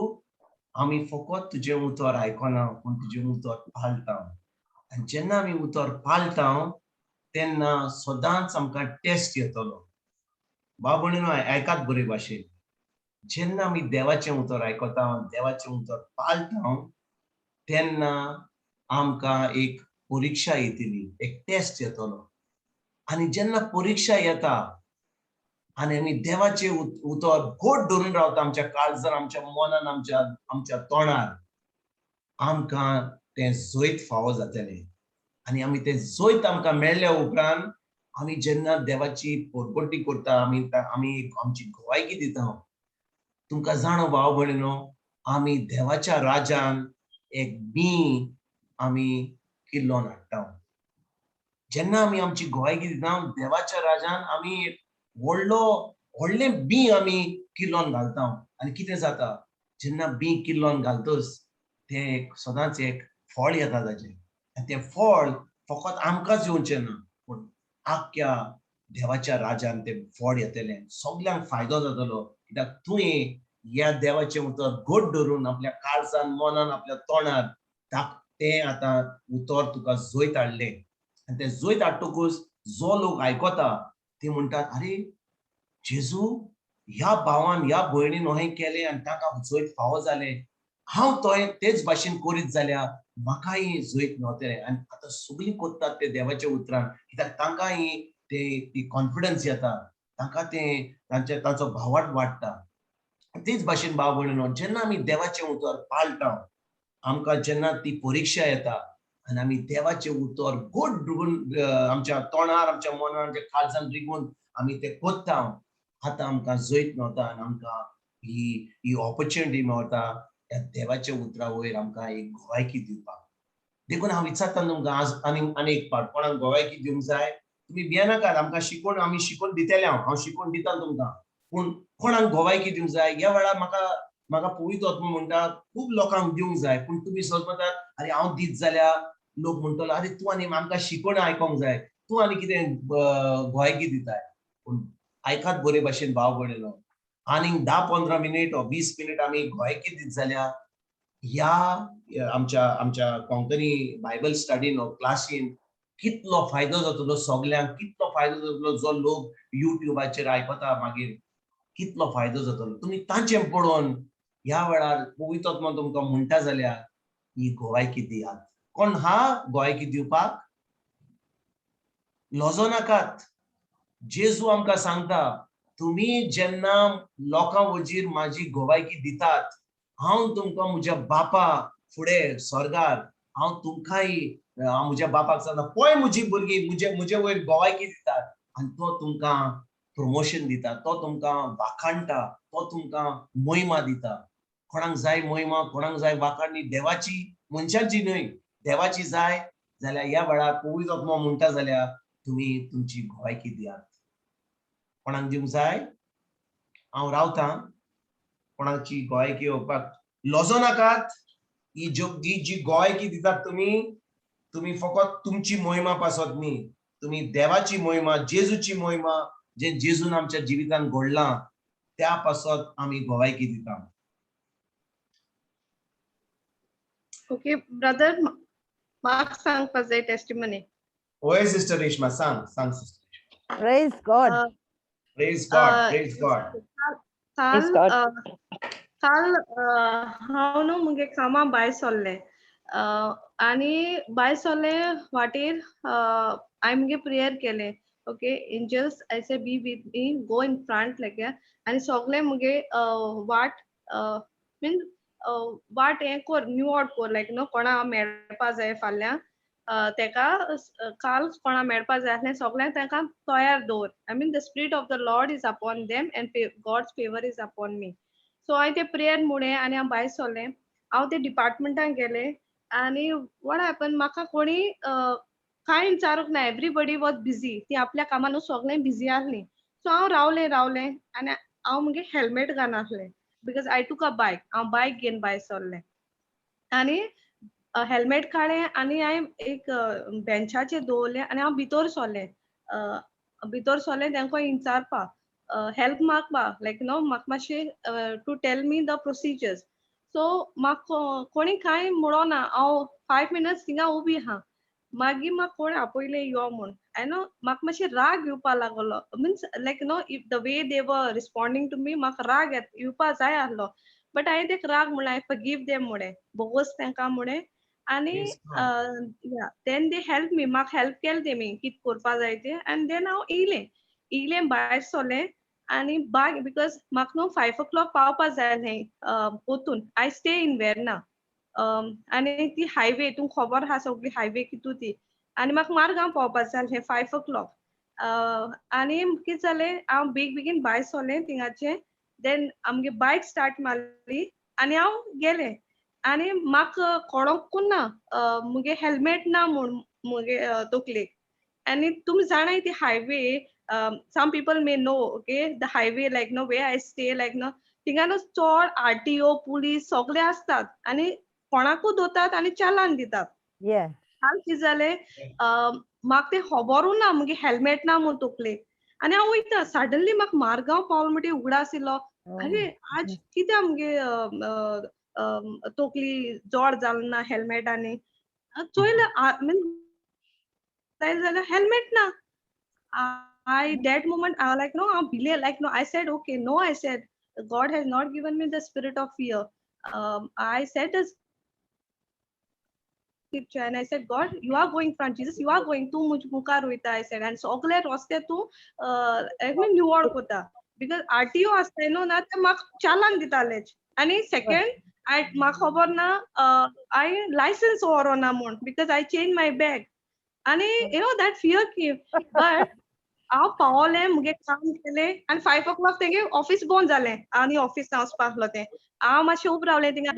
आमी फकत तुजें उतर आयकना, पूण तुजें उतर पाळटा. आनी जेन्ना आमी उतर पाळटा तेन्ना सदांच आमकां टेस्ट येतलो. भाव भयणीनो, आयकात बरे भाशेन. जेन्ना आमी देवाचें उतर आयकता, देवाचें उतर पाळटा, तेन्ना आमकां एक परिक्षा येतली, एक टेस्ट येतलो. आनी जेन्ना परिक्षा येता आनी आमी देवाचें उतर घट धरून रावता आमच्या काळजान, आमच्या मनान, आमच्या तोंडार, आमकां तें जैत फावो जातलें. आनी आमी तें जैत आमकां मेळ्ळ्या उपरांत आमी जेन्ना देवाची पोरपोटी करता, आमी आमची गोवायकी दिता. तुमकां जाणो भाव भयणीनो, आमी देवाच्या राजान एक बी आमी किल्लोन हाडटा. जेन्ना आमी आमची गोवायकी दिता, देवाच्या राजान आमी एक व्हडलो व्हडलें बी आमी किल्लोन घालता. आनी कितें जाता, जेन्ना बी किल्लोन घालतच तें एक सदांच एक फळ येता ताजें. आनी तें फळ फकत आमकांच येवचें ना, पूण आख्ख्या देवाच्या राजान तें फळ येतलें, सगल्यांक फायदो जातलो. कित्याक तुवें ह्या देवाचें उतर घट धरून आपल्या काळजान, मनान, आपल्या तोंडार तें आतां उतर तुका जैत हाडलें. आनी तें जैत हाडटकूच जो लोक आयकता ते म्हणटात, आरे जेजू, ह्या भावान, ह्या भयणीन अहें केलें आनी ताका जैत फावो जालें, हांव तोय तेच भाशेन करीत जाल्यार म्हाकाय जैत मेवतलें. आनी आतां सगळीं करतात ते देवाच्या उतरान, कित्याक तांकांय ते ती कॉन्फिडन्स येता, तांकां तें तांचे तांचो भावार्थ वाडटा. तेच भाशेन भाव भयणीनो, जेन्ना आमी देवाचें उतर पाळटा, आमकां जेन्ना ती परिक्षा येता आनी आमी देवाचें उतर घट धरून आमच्या तोंडार, आमच्या मनार, आमच्या काळजान रिगून आमी तें करता, आतां आमकां जैत मेवता आनी आमकां ही ही ऑपॉर्च्युनिटी मेवता ह्या देवाच्या उतरा वयर आमकां एक गोवायकी दिवपाक. देखून हांव विचारता तुमकां आज आनी आनी एक पाट, कोणाक गोवायकी दिवंक जाय? तुमी भियेनाकात, आमकां शिकोवन, आमी शिकोवन दितले. हांव शिकोवन दिता तुमकां, पूण कोणाक गोवायकी दिवंक जाय? ह्या वेळार म्हाका पवित्र आत्मो म्हणटा, खूब लोकांक दिवंक जाय. पूण तुमी सहज म्हणटात, आरे, हांव दीत जाल्यार लोक म्हणटलो, आरे, तूं आनी आमकां शिकोवन आयकोंक जाय, तूं आनी कितें गोवायकी दिताय? पूण आयकात बरे भाशेन भाव भयणीनो, आनीक 10-15 मिनीट वा 20 मिनीट आमी गोवायकी दीत जाल्यार ह्या आमच्या आमच्या कोंकणी बायबल स्टडीन क्लासीन कितलो फायदो जातलो सगल्यांक, कितलो फायदो जातलो जो लोक युट्यूबाचेर आयकता, मागीर कितलो फायदो जातलो. तुमी तांचें पळोवन ह्या वेळार पवित्र आत्मा तुमकां म्हणटा जाल्यार ही गोवायकी दियात. कोण हा गोवायकी दिवपाक लजो नाकात. जेजू आमकां सांगता, तुमी जेन्ना लोकां वजीर म्हाजी गोवायकी दितात, हांव तुमकां म्हज्या बापा फुडें स्वर्गार हांव तुमकांय हांव म्हज्या बापाक सांगता, पळय म्हजी भुरगीं म्हजे म्हजे वयर गोवायकी दितात. आनी तो तुमकां प्रमोशन दिता, तो तुमकां वाखाणटा, तो तुमकां मोहिमा दिता. कोणाक जाय मोहिमा, कोणाक जाय वाखाणणी? देवाची, मनशाची न्हय, देवाची जाय जाल्यार ह्या वेळार पवित्र आत्मो म्हणटा जाल्यार तुमी तुमची गोवायकी दियात. कोणाक दिवंक जाय? हांव रावतां. कोणाची गोवायकी येवपाक लजो नाकात. ही जी जी गोवायकी दितात तुमी, तुमी फकत तुमची मोहिमा पासत न्ही, तुमी देवाची मोहिमा, जेजूची मोहिमा, जे जेजून आमच्या जिवितान घडलां त्या पासत आमी गोवायकी दिता. ओके ब्रदर, म्हाका सांगपा जाय टेस्टिमनी. होय सिस्टर रेश्मा, सांग सांग sister. Praise God. Praise God, praise God. काल Praise God. काल हांव न्हू मुगे कामा भायर सरलें आनी भायर सरलें वाटेर हांवें मुगे प्रेयर केलें. Okay, angels, I say, be with me, go in front like. आनी सगळें मुगे वाट मीन वाट हें कोर, निवड कोर, लायक न्हू कोणा हांव मेळपा जाय फाल्यां, तेका काल कोणा मेळपा जाय आसलें सगळ्यांक तांकां तयार दवर. I mean, the spirit of the Lord is upon them and God's favour is upon me. So हांवें तें प्रेयर म्हणलें आनी हांव भायर सरलें. हांव ते डिपार्टमेंटान गेलें आनी what happen, म्हाका कोणी कांय विचारूंक ना. Everybody was busy. ती आपल्या कामान सगळें बिजी आसलीं. सो हांव रावलें रावलें आनी हांव मुगे helmet घालनासलें because I took a bike. हांव बायक घेवन भायर सरलें आनी हेल्मेट काडलें आनी हांवें एक बेंचाचेर दवरलें आनी हांव भितर सरलें. भितर सरलें तांकां विचारपा, हेल्प मागपा, लायक न्हू म्हाका मातशें to tell me the procedures. So म्हाका कोणी कांय म्हणो ना. हांव 5 मिनट्स थिंगा उबी आहा. मागीर म्हाका कोणें आपयलें यो म्हूण. I न्हू म्हाका मातशें राग येवपा लागलो, means like no if the way they were responding to me, म्हाका राग येवपा जाय आसलो, बट हांवें तेका राग म्हणलें, I forgive them म्हणें, बोगोस तांकां म्हणें. आनी then they help me, म्हाका हेल्प केलें तेमी कितें करपा जाय तें. आनी देन हांव येयलें येयलें भायर सरलें आनी बाय because म्हाका न्हू 5 ओ क्लॉक पावपा जाय आसलें पोतून. I stay in Verna आनी ती हायवे तुमकां खबर आहा सगळी हायवे कितू ती. आनी म्हाका मारगांव पावपा जाय आसलें 5 ओ क्लॉक. आनी कितें जालें, हांव बेग बेगीन भायर सरलें थिंगाचें. देन आमगे बायक स्टार्ट मारली आनी हांव गेलें. आनी म्हाका कळोंकूच ना मुगे हेल्मेट ना म्हूण मुगे तकलेक. आनी तुमी जाणाय ती highway, some people may know, okay, the highway, like no where I stay, like no थिंगा न्हू चड आरटीओ, पुलीस सगळे आसतात आनी कोणाकूच दवरतात आनी चालान दितात. काल कितें जालें, म्हाका तें खबरूच ना मुगे हेल्मेट ना म्हूण तकलेक. आनी हांव वयता, सडनली म्हाका मारगांव पावलो म्हणटकीर उगडास येयलो, अरे आज कित्याक मुगे तकली जड जाल ना हेल्मेट. आनी चोयलें, मीन जाल्यार हेल्मेट ना. I that moment I like no हांव भिलें, like no, I said, okay, no, I said, God has not given me the spirit of fear. I said the scripture and I said, God, you are going front. Jesus, you are going. तूं मुज मुखार वयता, I said. And सगळे रस्ते तूं निवळ करता because RTO आसता न्हू ना ते म्हाका चालान दितालेच. आनी सेकंड, I म्हाका खबर ना हांवें लायसन्स व्हरोना म्हूण because I change my bag. आनी you know that fear came, but हांव पावलें, मुगे काम केलें आनी 5 ओ क्लॉक तेंगे ऑफिस बंद जालें आनी ऑफिसान वचपा आसलो तें. हांव मातशें उबें रावलें थिंगा.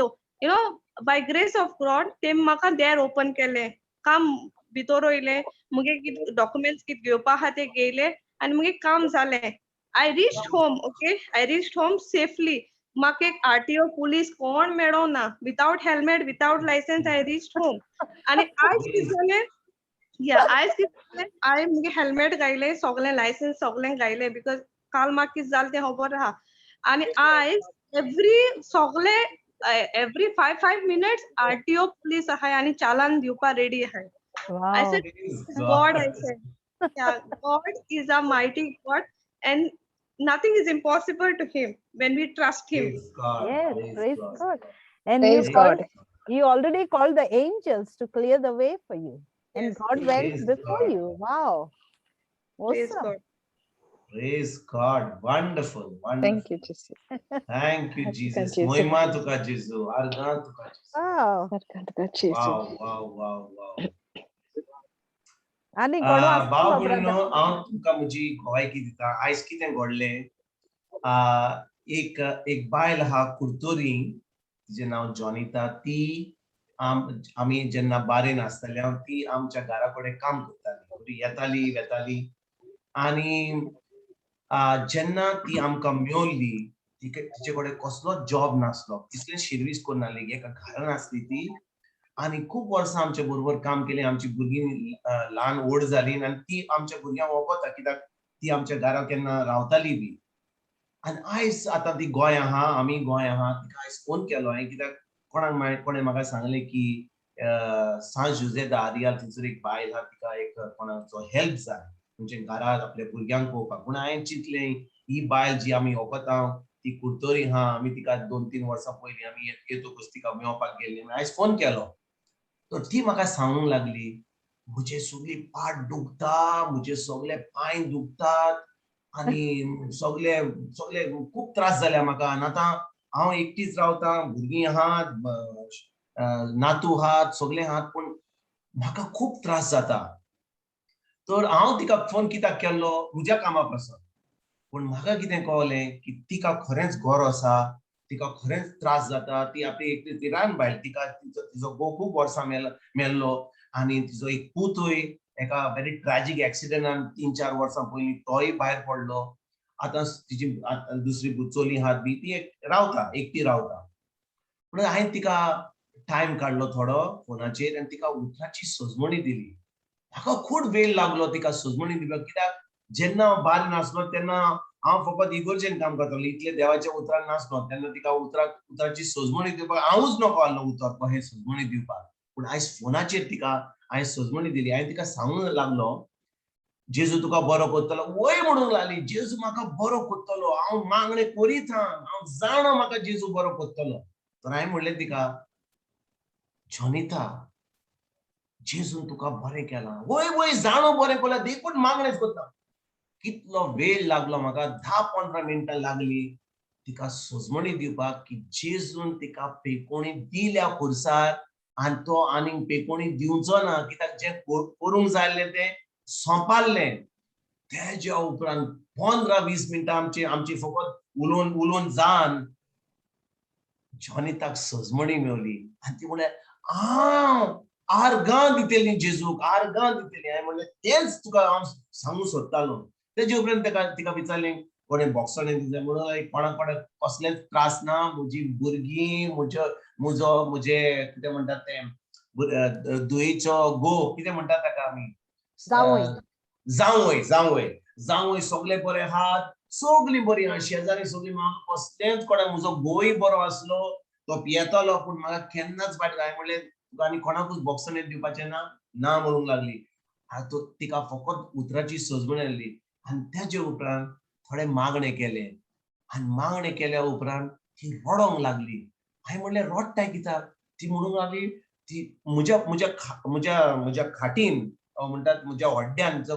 By grace of God तेमी म्हाका दार ओपन केलें, काम भितर वयलें, मुगे कितें डॉक्युमेंट्स कितें घेवपा आहा ते घेयले आनी मुगे काम जालें. I reach home, okay, I reach home safely. म्हाका एक आरटीओ, पुलीस कोण मेळों ना. Without helmet, without licence, I reach home. आनी आयज कितें जालें, या, आयज कितें जालें, हांवें मुगे हेल्मेट घायलें, सगळें लायसन्स सगळें घायलें because काल म्हाका कितें जालें तें खबर आहा. आनी आयज एवरी सगळे Every 5 5 minutes RTO police आहाय आनी चालान दिवपा रेडी आहाय. I Wow. said, Praise God, I God. said, yeah, God is a mighty God and nothing is impossible to him when we trust him. Praise God. Yes, Praise praise God. God. And you Praise called, God. you already called the angels to clear the way for you. And Yes. God went Praise before God. you. Wow. Praise Awesome. God. Praise God. Wonderful. Wonderful. Thank you, Jesus. Thank you, Jesus. Jesus. मोहिमा तुका जेजू. आर्गां तुका जेजू. Wow. तुका जेजू. Wow. आनी कोणो आसता भाव गो भयणीनो, brother? हांव तुमकां म्हजी गोवायकी दिता. आयज कितें घडलें, एक एक बायल आहा कुर्तोरी, तिजें नांव जॉनिता. ती आमी जेन्ना बारेन आसताले, ती आमच्या घरा कडेन काम करताली, बरी येताली वेताली. आनी जेन्ना ती आमकां मेवली, तिका तिचे कडेन कसलोच जॉब नासलो, कसलेच शिर्वीस करनासली, एका घरान आसली ती. आनी खूब वर्सां आमच्या बरोबर काम केलें. आमची भुरगीं ल्हान व्हड जालीं आनी ती आमच्या भुरग्यांक वळखता, कित्याक ती आमच्या घरा केन्ना रावताली बी. आनी आयज आतां ती गोंय आहा, आमी गोंय आहा. तिका आयज फोन केलो हांवें, कित्याक कोणाक कोणें म्हाका सांगलें की सांत जुझे the Areal थंयसर एक बायल आहा, तिका एक कोणाचो हेल्प जाय, म्हणजे घरांत आपल्या भुरग्यांक पळोवपाक. पूण हांवें चिंतलें, ही बायल जी आमी वळखता ती कुर्तोरी आहा. आमी तिका 2-3 वर्सां पयलीं आमी येतकूच तिका मेळपाक गेल्ली. आयज फोन केलो तर ती म्हाका सांगूंक लागली, म्हजे सगळी पाट दुखता, म्हजे सगळे पांय दुखतात आनी सगळे सगळे खूब त्रास जाल्या म्हाका. आनी आतां हांव एकटीच रावतां, भुरगीं आहात, नातू आहात, सगळे आहात, पूण म्हाका खूब त्रास जाता. तर हांव तिका फोन कित्याक केल्लो? म्हज्या कामा पासत. पूण म्हाका कितें कळलें की तिका खरेंच गरज आसा, तिका खरेंच त्रास जाता. ती आपली एकटी, ती रान बायल. तिका तिजो घोव खूब वर्सां मेल्लो आनी तिजो एक पुतूय एका व्हेरी ट्रॅजीक एक्सिडंटान 3-4 वर्सां पयलीं तोय भायर पडलो. आतां तिजी दुसरी चली आहात बी, ती एक रावता, एकटी रावता. म्हणून हांवें तिका टायम काडलो थोडो फोनाचेर आनी तिका उतराची सजमणी दिली. म्हाका खूब वेळ लागलो तिका सजमणी दिवपाक, कित्याक जेन्ना हांव बार नासलो तेन्ना हांव फकत इगोर्जेन काम करतालो, इतले देवाच्या उतरान नासलो. तेन्ना तिका उतराची सजमणी दिवपाक हांवूच नको आहलो उतर कशें सजमणी दिवपाक. पूण आयज फोनाचेर तिका हांवें सजमणी दिली. हांवें तिका सांगूंक लागलो, जेजू तुका बरो करतलो. वय म्हणूंक लागली, जेजू म्हाका बरो करतलो, हांव मागणें करीत हा, हांव जाणा म्हाका जेजू बरो करतलो. तर हांवें म्हणलें तिका, जॉनिता, जेजून तुका बरें केलां. वय वय, जाणो बरें केलां, देखून मागणें करता. कितलो वेळ लागलो म्हाका, 10-15 मिनटां लागली तिका सजमणी दिवपाक की जेजून तिका पेकोणी दिल्या खुर्सार आनी तो आनीक पेकोणी दिवचो ना, कित्याक जें करूंक जाय आसलें तें सोंपारलें. तेज्या उपरांत 15-20 मिनटां आमची आमची फकत उलोवन उलोवन जावन जॉनिताक सजमणी मेवली आनी ती म्हणलें, हांव आर्गां दितली जेजूक, आर्गां दितली. हांवें म्हणलें, तेंच तुका हांव सांगूंक सोदतालो. तेजे उपरांत तेका तिका विचारलें, कोणें भोगसणें दिलें म्हणून कोणाक कोणाक कसलेच त्रास ना, म्हजी भुरगीं, म्हजो म्हजो म्हजे कितें म्हणटात तें, दुयेचो घोव, कितें म्हणटात ताका आमी? जांवय. जांवय, जांवय, जांवय सगळे बरे आहात, सगळीं बरीं आहा, शेजारी सगळीं. म्हाका कसलेंच कोणा, म्हजो घोवूय बरो आसलो, तो पियेतालो पूण म्हाका केन्नाच वायट. हांवें म्हणलें, तुका आनी कोणाकूच भोगसणें दिवपाचें ना? ना म्हणूंक लागली. आतां तिका फकत उतराची सजमणी आसली आनी तेजे उपरांत थोडे मागणें केलें आनी मागणें केल्या उपरांत ती रडोंक लागली. हांवें म्हणलें, रडटाय कित्याक? ती म्हणूंक लागली, ती म्हज्या म्हज्या म्हज्या म्हज्या खाटीन म्हणटात, म्हज्या हड्ड्यान जो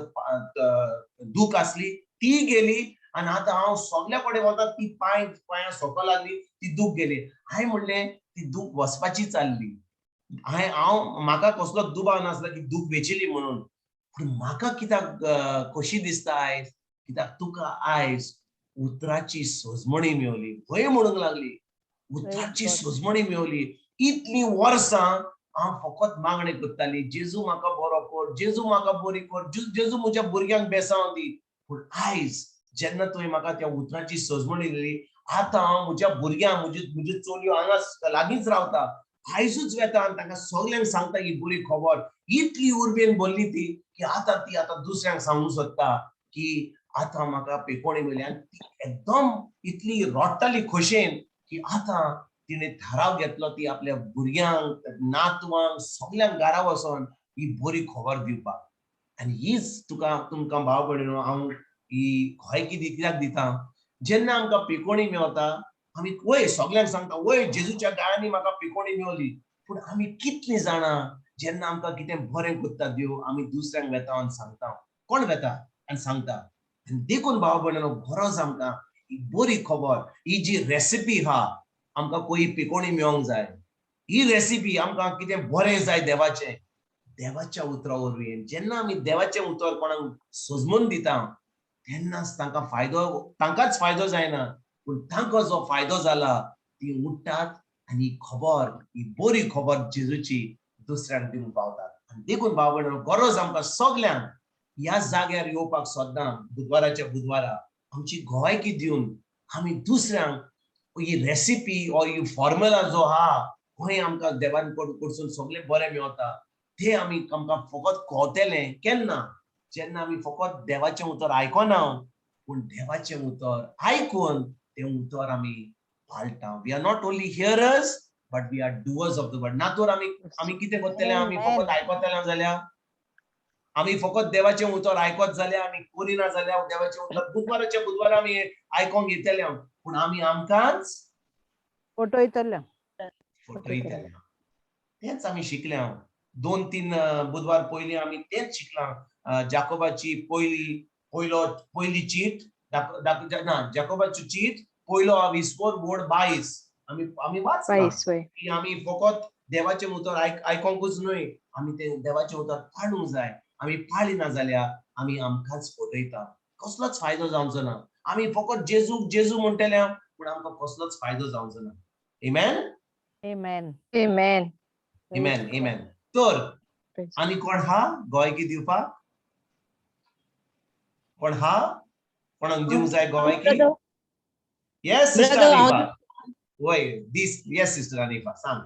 दूख आसली ती गेली आनी आतां हांव सगल्या कडेन वता, ती पांयां सकयल लागली, ती दूख गेली. हांवें म्हणलें, ती दूख वचपाची चालली. हांवें हांव म्हाका कसलो दुबाव नासलो की दूख वेचेली म्हणून. पूण म्हाका कित्याक खोशी दिसता आयज? कित्याक तुका आयज उतराची सजमणी मेवली. भंय म्हणूंक लागली, उतराची सजमणी मेवली. इतलीं वर्सां हांव फकत मागणें करताली, जेजू म्हाका बरो कर, जेजू म्हाका बरी कर, जेजू म्हज्या भुरग्यांक बेसांव दी. पूण आयज जेन्ना तुवें म्हाका त्या उतराची सजमणी दिली, आतां हांव म्हज्या भुरग्यांक, म्हज्यो म्हज्यो चलयो हांगा लागींच रावता, आयजूच वेता आनी तांकां सगल्यांक सांगता ही बरी खबर. इतली उर्बेन भरली ती की आतां ती आतां दुसऱ्यांक सांगूंक सोदता की आतां म्हाका पेकोणी मेळ्ळी. आनी ती एकदम इतली रडटाली खोशेन की आतां तिणें थाराव घेतलो ती आपल्या भुरग्यांक, नातवांक, सगल्यांक घरा वचोन ही बरी खबर दिवपाक. आनी हीच तुका तुमकां भाव भयणीनो हांव ही गोयकी कित्याक दिता, जेन्ना आमकां पिकोणी मेवता आमी वय सगल्यांक सांगता, वय जेजूच्या गाळांनी म्हाका पिकोणी मेवली. पूण आमी कितलीं जाणां जेन्ना आमकां कितें बरें करता देव, आमी दुसऱ्यांक वेता आनी सांगता. कोण वेता आनी सांगता? आनी देखून भाव भयणीनो गरज आमकां ही बरी खबर, ही जी रेसिपी आहा, आमकां कोई पिकोणी मेळोंक जाय. ही रेसिपी आमकां कितें बरें जाय देवाचें, देवाच्या उतरा वरवीं. जेन्ना आमी देवाचें उतर कोणाक सजमून दिता तेन्नाच तांकां फायदो, तांकांच फायदो जायना, पूण तांकां जो फायदो जाला ती उठ्ठात आनी ही खबर, ही बरी खबर जेजूची दुसऱ्यांक दिवंक पावतात. आनी देखून भाव भयणीनो गरज आमकां सगल्यांक ह्या जाग्यार येवपाक सद्दां बुधवाराच्या बुधवारा आमची गोवायकी दिवन आमी दुसऱ्यांक ही रेसिपी ऑर ही फॉर्मुला जो आहा, खंय आमकां देवान कडसून सगळें बरें मेवता, ते आमी आमकां फकत कळटलें केन्ना, जेन्ना आमी फकत देवाचें उतर आयकना, पूण देवाचें उतर आयकून तें उतर आमी पाळटा. We are not only hearers but we are doers of the word. ना तर आमी आमी कितें करतले? आमी फकत आयकतले जाल्यार, आमी फकत देवाचें उतर आयकत जाल्यार, आमी करिना जाल्यार, देवाचें उतर बुधवाराच्या बुधवारा आमी आयकोंक येतले, पूण आमी आमकांच फटयतले. फटयतले. तेंच आमी शिकले. 2-3 बुधवार पयलीं आमी तेंच शिकलां. जाकोबाची पयली पयलो पयली चीट, ना, जाकोबाची चीट पयलो विस्पोर बोर्ड 22 आमी आमी वाचलां की आमी फकत देवाचें उतर आयकोंकूच न्हय, आमी तें देवाचें उतर पाळूंक जाय. आमी पाळिना जाल्यार आमी आमकांच फटयता, कसलोच फायदो जावचो ना. आमी फकत जेजूक जेजू म्हणटले, पूण आमकां कसलोच फायदो जावचो ना. Amen? Amen. Amen. Amen, amen. तर आनी कोण हा गोयकी दिवपाक? कोण हा, कोणाक दिवंक जाय गोयकी? Yes sister Anifa. वय दीस. येस सिस्टर अनिफा, सांग.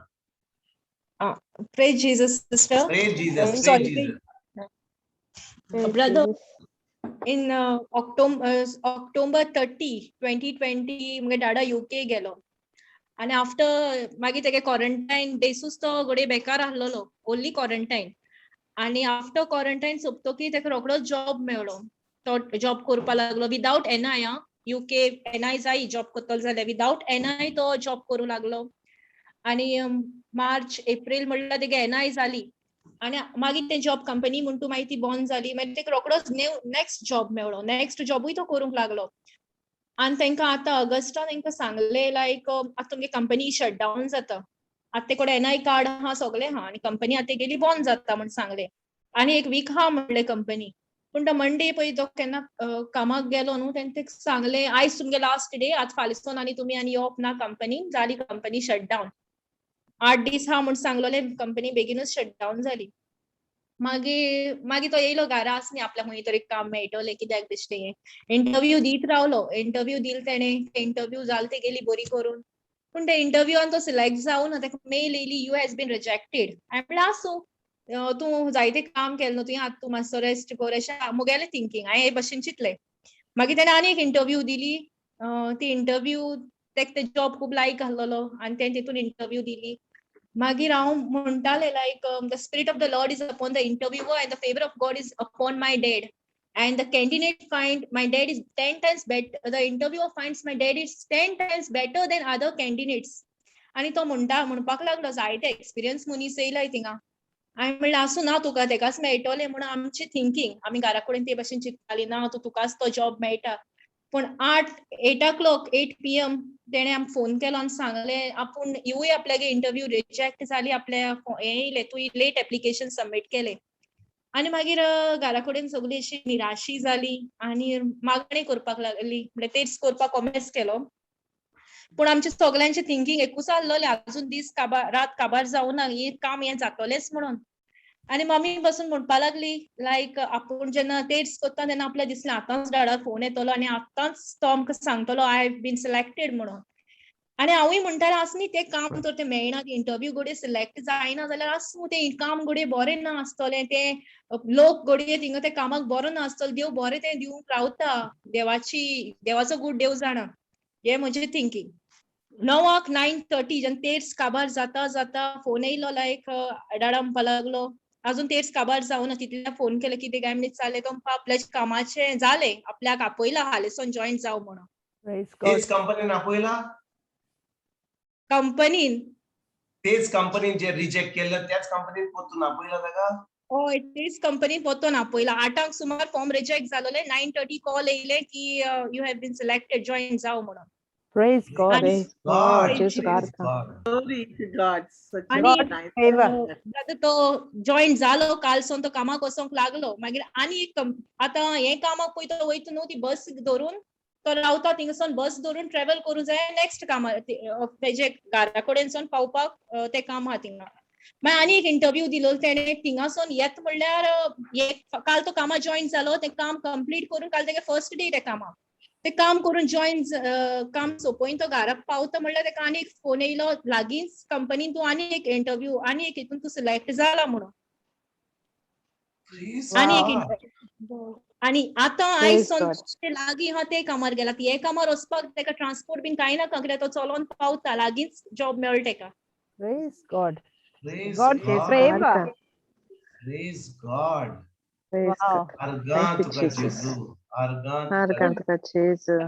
Praise Jesus, sister. Praise Jesus. Praise Sorry. Jesus. Brother, in October 30, 2020 मुगे डाडा युके गेलो आनी आफ्टर मागीर तेगे क्वॉरंटायन बेसूच तो घडये बेकार आहलोलो, ओनली क्वॉरंटायन. आनी आफ्टर क्वॉरंटायन सोंपतकीर तेका रोखडोच जॉब मेळ्ळो. तो जॉब करपाक लागलो विदावट एनआय. आं, युके एनआय जाय जॉब करतलो जाल्यार. विदावट एनआय तो जॉब करूं लागलो आनी मार्च एप्रील म्हणल्यार तेगे एनआय जाली आनी मागीर ते जॉब कंपनी म्हण तूं मागीर ती बंद जाली. मागीर तेका रोखडोच नेक्स्ट जॉब मेळ्ळो, नेक्स्ट जॉबूय तो करूंक लागलो. आनी तांकां आतां ऑगस्टान तांकां सांगलें, लायक आतां तुमगे कंपनी शटडावन जाता. आतां ते कडेन एनआय कार्ड आहा, सगळें आहा आनी कंपनी आतां तेगेली बंद जाता म्हण सांगलें आनी एक वीक आहा म्हणलें कंपनी. पूण तो मंडे पळय तो केन्ना कामाक गेलो न्हू, तेणें तेका सांगलें, आयज तुमगे लास्ट डे, आज फाल्यां आनी तुमी आनी येवप ना कंपनीन, जाली कंपनी शटडावन. 8 दीस आहा म्हूण सांगलोलें, कंपनी बेगीनूच शटडावन जाली. मागीर मागीर तो येयलो घरा, आसनी आपल्याक खंय तरी काम मेळटलें कित्याक बेश्टें हें इंटरव्यू दीत रावलो. इंटरव्यू दिल तेणें, इंटरव्यू जाल तेगेली बरी करून, पूण त्या इंटरव्यूआन तो सिलेक्ट जावना. ताका मेल येयली, "You has been rejected." हांवें म्हणलें, आसूं, तूं जायतें काम केलें न्हू तुवें, आतां तूं मातसो रेस्ट कर, अशें मुगेलें थिंकींग. हांवें हे भशेन चिंतलें. मागीर तेणें आनी एक इंटरव्यू दिली. ती इंटरव्यू तेका ते जॉब खूब लायक आहलोलो आनी तेणें तितून इंटरव्यू दिली. मागीर हांव म्हणटालें, like, "The spirit of the Lord is upon the interviewer and the favour of God is upon my dad and the candidate find my dad is 10 times better, the interviewer finds my dad is 10 times better than other candidates." आणि तो म्हणटा, म्हणपाक लागलो, जायते एक्सपिरियन्स मनीस येयलाय थिंगा. हांवें म्हणलें, आसूं, ना तुका तेकाच मेळटलें म्हणून आमचें थिंकींग. आमी घरा कडेन ते भशेन चिंत्ताली, ना तूं तुकाच तो जॉब मेळटा. पूण आठ 8 o'clock, 8 p.m. तेणें आमकां फोन केलो आनी सांगलें, आपूण हिवूय आपल्यागे इंटरव्यू रिजेक्ट जाली, आपल्या हें येयलें, तुवें लेट एप्लिकेशन सबमीट केलें. आनी मागीर घरा कडेन सगळी अशी निराशी जाली आनी मागणी करपाक लागली, म्हणल्यार तेच करपाक कोमेस केलो. पूण आमचें सगल्यांचें थिंकींग एकूच आहलोलें, अजून दीस काबार रात काबार जावना, हें काम हें जातलेंच म्हणून. आनी मम्मी बसून म्हणपा लागली, लायक आपूण जेन्ना तेच करता तेन्ना आपल्याक दिसलें, आतांच डाडाक फोन येतलो आनी आतांच तो आमकां सांगतलो, "I have been selected" म्हणून. आनी हांवूय म्हणटालें, आसूं न्ही, तें काम तर तें मेळना, इंटरव्यू घडये सिलेक्ट जायना जाल्यार आसूं, तें काम घडये बरें ना आसतलें, तें लोक घडये थिंगा ते कामाक बरो ना आसतलो, देव बरें तें दिवंक रावता, देवाची देवाचो गूट देव जाणा, हें म्हजें थिंकींग. णवाक 9:30 जेन्ना तेर्स काबार जाता जाता फोन येयलो, लायक डाडा म्हणपा लागलो अजून तेर्स काबार जावना, तितल्यान फोन केलो कितें काय म्हणीत जालें, तो म्हणपा आपल्याच्या कामाचें जालें, आपल्याक आपयला हालींसून जॉईन जाव म्हणून. Praise God. तेच कंपनीन आपयला? कंपनीन. तेच कंपनीन जे रिजेक्ट केल्ले त्याच कंपनीन परतून आपयला ताका? हय, तेच कंपनीन परतून आपयला. 8क सुमार फॉर्म रिजेक्ट जालोले, 9:30 कॉल येयले की you have been selected, join जाव म्हणून. Praise God. Praise God, God. जेजू praise आर्गां. God. Glory to God. Such a आणि nice Favor. आतां तो जॉईन जालो, कालसून तो कामाक वचोंक लागलो. मागीर आनी एक आतां हें कामाक पळय तो वयता न्हू, ती बस धरून तो रावता थिंगसून बस धरून ट्रॅवल करूं जाय नॅक्स्ट कामा, तेजे घरा कडेनसून पावपाक तें काम आहा थिंगा. मागीर आनी एक इंटरव्यू दिलो तेणें, थिंगासून येत म्हणल्यार एक काल तो कामाक जॉईन जालो, तें काम कंप्लीट करून काल तेगे फर्स्ट डे तें कामाक, तें काम करून जॉईन काम सोंपोवन तो घराक पावता म्हणल्यार तेका आनी एक फोन येयलो, लागींच कंपनीन तूं आनी एक इंटरव्यू आनी एक हितून तूं सिलेक्ट जाला म्हणून. Praise आनी एक God. Interview. आनी आतां आयज Praise सोन God. ते लागीं आहा ते कामार गेला. हे कामार वचपाक तेका ट्रान्सपोर्ट बीन कांय नाका, कित्याक तो चलोन पावता, लागींच जॉब मेळटा तेका. Praise God. Praise God's God. favor. Praise God. Praise Wow. God. आर्गां Thank you, तुका Jesus. जेजू, आर्गां तुका आर्गां तुका जेजू.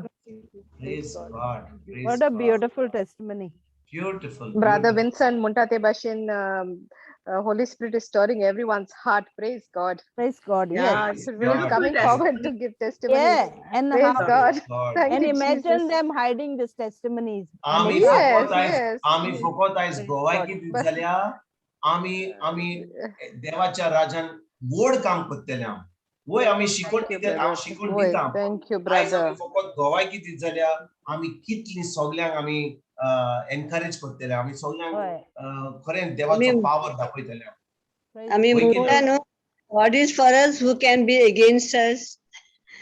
Praise God. Praise What a God. beautiful testimony. Beautiful. Brother beautiful. Vincent म्हणटा ते भाशेन Holy Spirit is stirring everyone's heart. Praise God. Praise God. Yeah, Yes. it's Everyone's beautiful coming testimony. forward to give testimonies. Yeah. And Praise how God. God. Thank and you, imagine Jesus. them hiding these testimonies. आमी And Yes, फकत आयज yes. आमी फकत आयज Praise गोवायकी God. दित जाल्यार आमी आमी देवाच्या राजान व्हड काम करतले आमी. वय आमी शिकोवन Thank you, दितात, हांव brother. शिकोवन वय, दिता. Thank you, आयज आमी brother. फकत गोवायकी दित जाल्यार आमी कितली सगल्यांक आमी एनकरेज करतले, आमी सगल्यांक हय. खरें देवाचो पावर दाखयतले. Praise आमी वय म्हणटा कितें? न्हू, God is for us, who can be against us?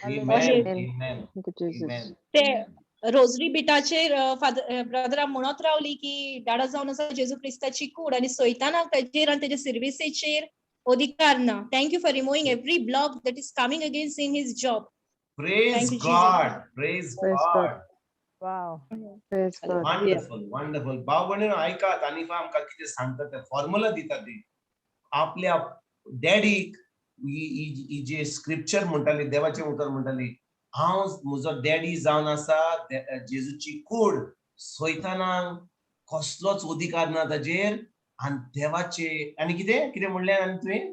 Amen, Amen. amen, Thank you, Jesus. amen. ते रोजरी बिटाचेर फादर ब्रदरा म्हणत रावली की डाडा जावन आसा जेजू क्रिस्ताची कूड आनी सोयतानाक ताजेर आनी तेजे सर्विसेचेर अधिकार ना. Thank you for removing every block that is coming against in his job. Praise Thank you, Jesus. God, praise Praise God. God. Wow. Praise God. Wonderful, wonderful. भाव भयणीनो आयकात, आनिफा आमकां कितें सांगता ते फॉर्मुला दिता ती. आपल्या डॅडीक ही जे स्क्रिप्चर म्हणटाली, देवाचें उतर म्हणटाली, हांव म्हजो डॅडी जावन आसा जेजूची कूड, सैतानाक कसलोच अधिकार ना ताजेर आनी देवाचे आनी कितें कितें म्हणलें आनी तुवें?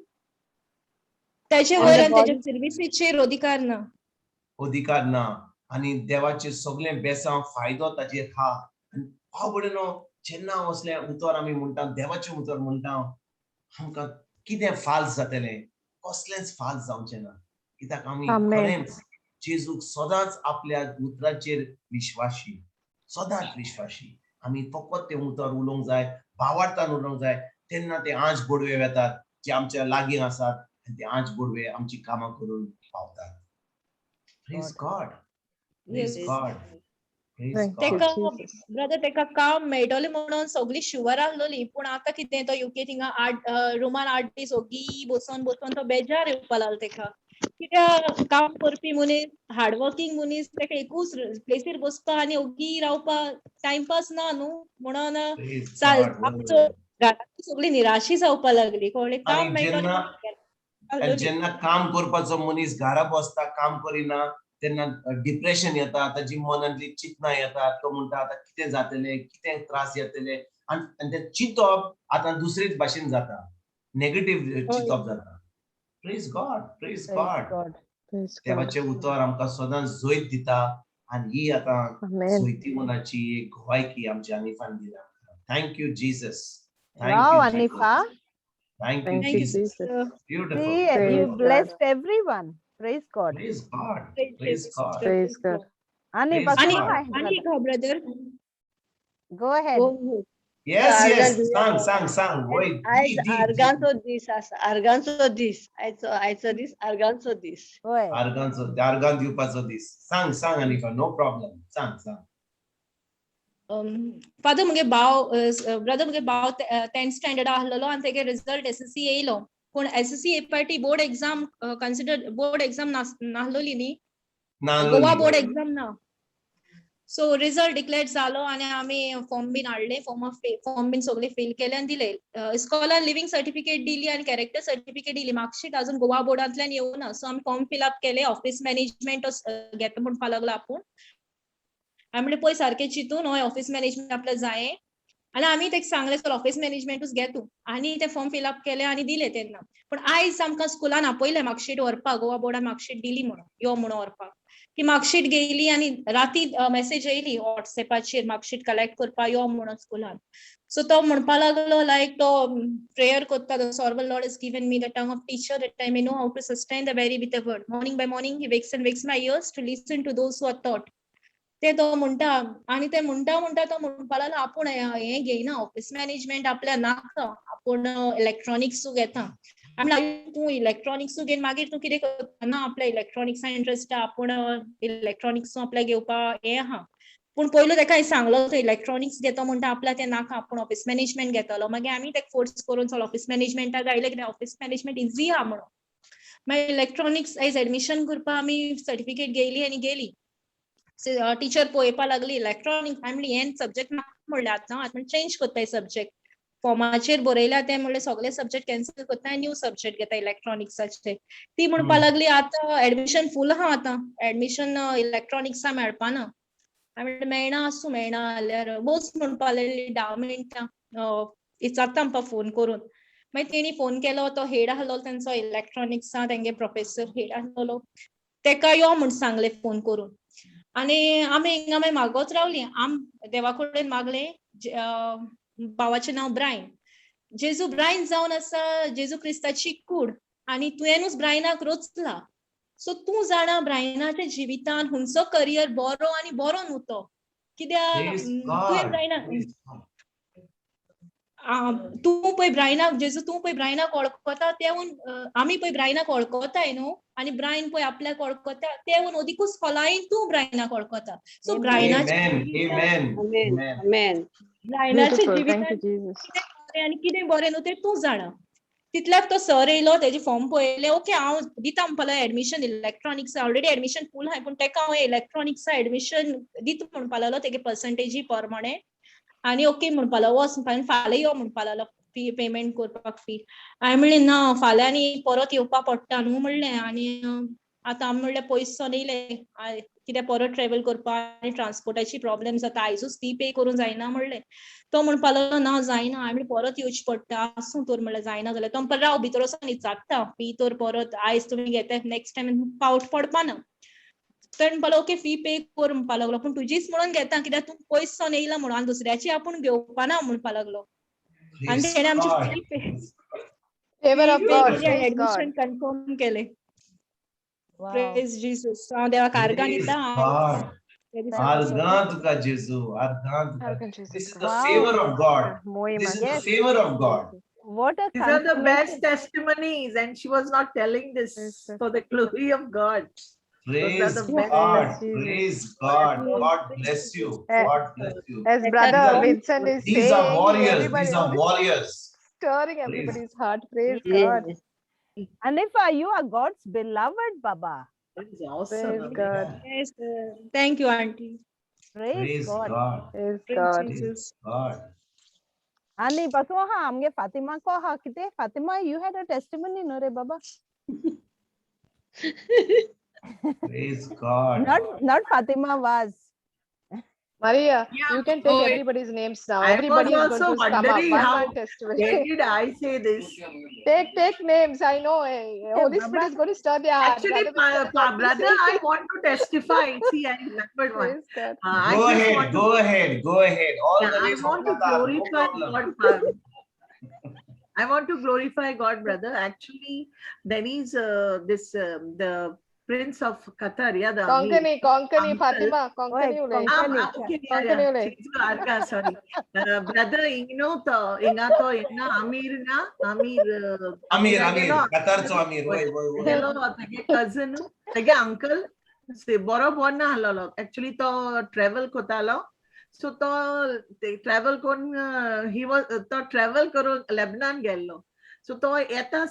ताजे वयर आनी तेजे सर्विसेचेर अधिकार ना. अधिकार ना आनी देवाचे सगळे बेसांव फायदो ताजेर हा. आनी भाव भयणीनो जेन्ना असलें उतर आमी म्हणटा, देवाचें उतर म्हणटा, आमकां कितें फाल्स जातलें? कसलेंच फाल्स जावचें ना, कित्याक आमी आमेन. खरेंच जेजूक सदांच आपल्या उतराचेर विश्वाशी, सदांच विश्वाशी. आमी फकत तें उतर उलोवंक जाय, भावार्थान उलोवंक जाय, तेन्ना ते आंच बोडवे वेतात जे आमच्या लागीं आसात आनी ते आंच बोडवे आमची कामां करून पावतात. Praise God. Praise Yes. God. Praise Thank God. you, तेका Jesus. Brother तेका काम मेळटलें म्हणून सगळी शुवर आहलोली, पूण आतां कितें तो युके थिंगा 8 रुमान 8 दीस ओगी बसोन बसोन तो बेजार येवपा लागलो तेका, कित्याक काम करपी मनीस, हार्डवर्कींग मनीस, तेका एकूच प्लेसीर बसपा आनी ओगी रावपा टायमपास ना न्हू, म्हणून Praise चाल God. आमचो घरांतली सगळी निराशी जावपा लागली, कळ्ळें? काम आनी मेळटलें जेन्ना जेन्ना काम करपाचो मनीस घरा बसता, काम करिना, तेन्ना डिप्रेशन येता, ताजी मनांतली चिंतना येता, तो म्हणटा आतां कितें जातलें, कितें त्रास येतले, आनी तें चिंतप आतां दुसरेच भाशेन जाता, नेगेटीव चिंतप जाता. Praise God, praise Praise God. God. Praise God. देवाचें उतर आमकां सदांच जैत दिता आनी ही आतां Amen. जैती मनाची एक गोवायकी आमच्या आनिफान दिल्या. Thank you Jesus. Thank Wow, you Anifa. Thank you Thank Thank you, you, Jesus. sister. Beautiful. See, you Praise God. blessed everyone. Praise God. Praise God. Praise Praise Jesus. God. Praise God. Anifa, Praise आनी go God. ahead, आनी brother. एक brother. Go ahead. Yes, yes. आर्गां सांग, सांग, सांग. वय, आयज दी, दी, आर्गांचो दीस आसा, आर्गांचो दीस आयचो, आयचो दीस आर्गांचो दीस. Go ahead. आर्गांचो, आर्गां दिवपाचो दीस. सांग, सांग आनिफा, नो प्रॉब्लेम. सांग, सांग. फादर मुगे भाव, ब्रदर मुगे भाव 10th standard आहलोलो आनी तेगे रिजल्ट एसएससी येयलो, पूण SSC A party board exam consider board exam नाहलोली न्ही, ना गोवा बोर्ड एक्झाम ना. सो रिजल्ट डिक्लेअर जालो आनी आमी फॉर्म बीन हाडले, फॉर्म बीन सगळे फील केले आनी दिले. इस्कॉलान लिव्हिंग सर्टिफिकेट दिली आनी कॅरेक्टर सर्टिफिकेट दिली. मार्कशीट अजून गोवा बोर्डांतल्यान येवना. सो आमी फॉर्म फिल अप केले, ऑफिस मॅनेजमेंट घेता म्हणपा लागलो आपूण. हांवें म्हणलें पळय सारकें चिंतून, हय, ऑफिस मॅनेजमेंट आपल्याक जाये. आनी आमी तेका सांगलें, चल, ऑफिस मॅनेजमेंटूच घे तूं. आनी ते फॉर्म फिल अप केले आनी दिले तेन्ना. पूण आयज आमकां स्कुलान आपयलें मार्कशीट व्हरपाक, गोवा बोर्डान मार्कशीट दिली म्हणून, यो म्हणून व्हरपाक. ती मार्कशीट घेयली आनी राती मेसेज येयली वॉट्सएपाचेर, मार्कशीट कलेक्ट करपाक यो म्हणून स्कुलान. सो तो म्हणपा लागलो, लायक तो प्रेयर करता, "The sovereign Lord has given me the tongue of teacher that I may know how to sustain the weary with a word. Morning by morning he wakes and wakes my ears to listen to those who are taught." ते तो म्हणटा आनी ते म्हणटा म्हणटा तो म्हणपा लागलो, आपूण हें घेयना, ऑफिस मॅनेजमेंट आपल्या नाका, आपूण इलेक्ट्रॉनिक्स घेता. आमी, तूं इलेक्ट्रॉनिक्स घेवन मागीर तूं कितें करता? ना, आपल्या इलेक्ट्रॉनिक्सा इंट्रस्ट, आपूण इलेक्ट्रॉनिक्स आपल्या घेवपा हें आहा. पूण पयलू तेका हांवें सांगलो, तो इलेक्ट्रॉनिक्स घेता म्हणटा, आपल्या तें नाका, आपूण ऑफिस मॅनेजमेंट घेतलो. मागीर आमी तेका फोर्स करून चल ऑफिस मॅनेजमेंटाक आयले, कित्याक ऑफिस मॅनेजमेंट इझी आहा म्हणून. मागीर इलेक्ट्रॉनिक्स आयज एडमिशन करपा आमी सर्टिफिकेट घेयली आनी गेली. टिचर पळोवपा लागली, इलेक्ट्रॉनिक्स. हांवें म्हणलें, हें सब्जेक्ट नाका म्हणलें, आतां आतां चेंज करताय सब्जेक्ट, फॉर्माचेर बरयल्या तें म्हणलें, सगळे सब्जेक्ट कॅन्सल करता आनी न्यू सब्जेक्ट घेता इलेक्ट्रॉनिक्साचे. ती म्हणपा लागली, आतां एडमिशन फूल आहा, आतां एडमिशन इलेक्ट्रॉनिक्सा मेळपा ना. हांवें म्हणलें, मेळना, आसूं, मेळना जाल्यार बस म्हणपा लागली, 10 मिनटां विचारता आमकां फोन करून. मागीर तेणी फोन केलो, तो हेड आहलो तेंचो इलेक्ट्रॉनिक्सा, तेंगे प्रोफेसर हेड आहलो, तेका यो म्हूण सांगलें फोन करून. आनी आमी हिंगा मागीर मागत रावली, आम देवा कडेन मागलें. भावाचें नांव ब्रायन. जेजू, ब्रायन जावन आसा जेजू क्रिस्ताची कूड आनी तुवेंनूच ब्रायनाक रोचला. सो तूं जाणा ब्रायनाच्या जिवितान खंयचो करियर बरो आनी बरो न्हू तो, कित्याक तुवें ब्रायनाक, तूं पळय ब्रायनाक, जेजू, तूं पळय ब्रायनाक वळखता तेवून, आमी पळय ब्रायनाक वळखताय न्हू आनी ब्रायन पळय आपल्याक वळखता तेवून अदिकूच खोलायेन तूं ब्रायनाक वळखता. सो ब्रायनाच्या ब्रायनाच्या जिवितान कितें बरें आनी कितें बरें न्हू तें तूं जाणा. तितल्याक तो सर येयलो, तेजे फॉर्म पळयलें, ओके, हांव दिता म्हणपा लागलो एडमिशन इलेक्ट्रॉनिक्स. ऑलरेडी एडमिशन फूल आहाय, पूण तेका हांव इलेक्ट्रॉनिक्सा एडमिशन दिता म्हणपा लागलो तेगे पर्संटेजी प्रमाणे. आनी ओके म्हणपा लागलो, वच फाल्यां यो म्हणपा लागलो फी पेमेंट करपाक फी. हांवें म्हणलें, ना, फाल्यां आनी परत येवपा पडटा न्हू म्हणलें. आनी आतां आमी म्हणलें पयस सावन येयले, कित्याक परत ट्रेवल करपाक आनी ट्रान्सपोर्टाची प्रॉब्लेम जाता, आयजूच फी पे करूंक जायना म्हणलें. तो म्हणपा लागलो, ना, जायना. हांवें म्हणलें, परत येवचें पडटा, आसूं तर म्हणलें, जायना जाल्यार. तो म्हणपा, राव, भितर वचोन विचारता फी तर परत आयज तुमी घेता, नेक्स्ट टायम फावट पडपा ना. तो म्हणपा लागलो, ओके, फी पे कर म्हणपा लागलो, पूण तुजीच म्हणून घेता, कित्याक तूं पयस सावन येयला म्हणून आनी दुसऱ्याची आपूण घेवपा ना म्हणपा लागलो. आनी तेणें आमची fee pay Favor of God. केली आनी एडमिशन कन्फर्म केलें. प्रेज जीसस. हांव देवाक आर्गां दिता. आर्गां तुका जेजू, आर्गां तुका. This is the favor of God. This is the favor of God. What a These are the best confirmation. Testimonies, and she was not telling this for the glory of God. Those are Praise the best God. Testimonies. Praise God. God bless you. God bless you. As Brother Vincent is These are saying, warriors. Everybody These are warriors. Stirring everybody's heart. Praise God. Anifa, you are God's beloved, Baba. That is awesome. Praise God. Yes, thank you, auntie. Praise Praise God. God. Praise Praise God. Jesus. God. आनी पासून आहा आमगे फातिमा को आहा कितें. Fatima, you had a testimony न्हू रे बाबा? Praise God. Not Fatima Vaz. Maria, Yeah. You can take Oh, everybody's names now. I was Everybody is going also to come up. Wondering One how one testimony. Where did I say this? Take names. I know. Holy Spirit Baba. Is going to stir their heart. Actually, Brother my, Vincent is my already brother, saying. I want to testify. See, I remembered one. Praise God. I Go just ahead. Want to, Go ahead. Go ahead. All yeah, the way I from want to Qatar. No glorify problem. God. Father. I want to glorify God, brother. Actually, there is this the Prince of Qatar, yeah, the Amir. Konkani, Konkani, Uncle. Fatima, Konkani ulay. Konkani. Okay, yeah, Konkani yeah. ulay. Jesu Arga, sorry. Brother, ingno to, inga to, inga Amir na, Amir. Amir, Amir Amir. गेलो. कतारचो अमीर. वय, वय, वय. गेलो तेगे कझन, तेगे अंकल बरो बोर ना आहलोलो. एक्चुअली तो ट्रॅव्हल कोतालो, सो तो ट्रॅव्हल करून he was तो ट्रॅव्हल करून लेबनान गेल्लो. सो तो येता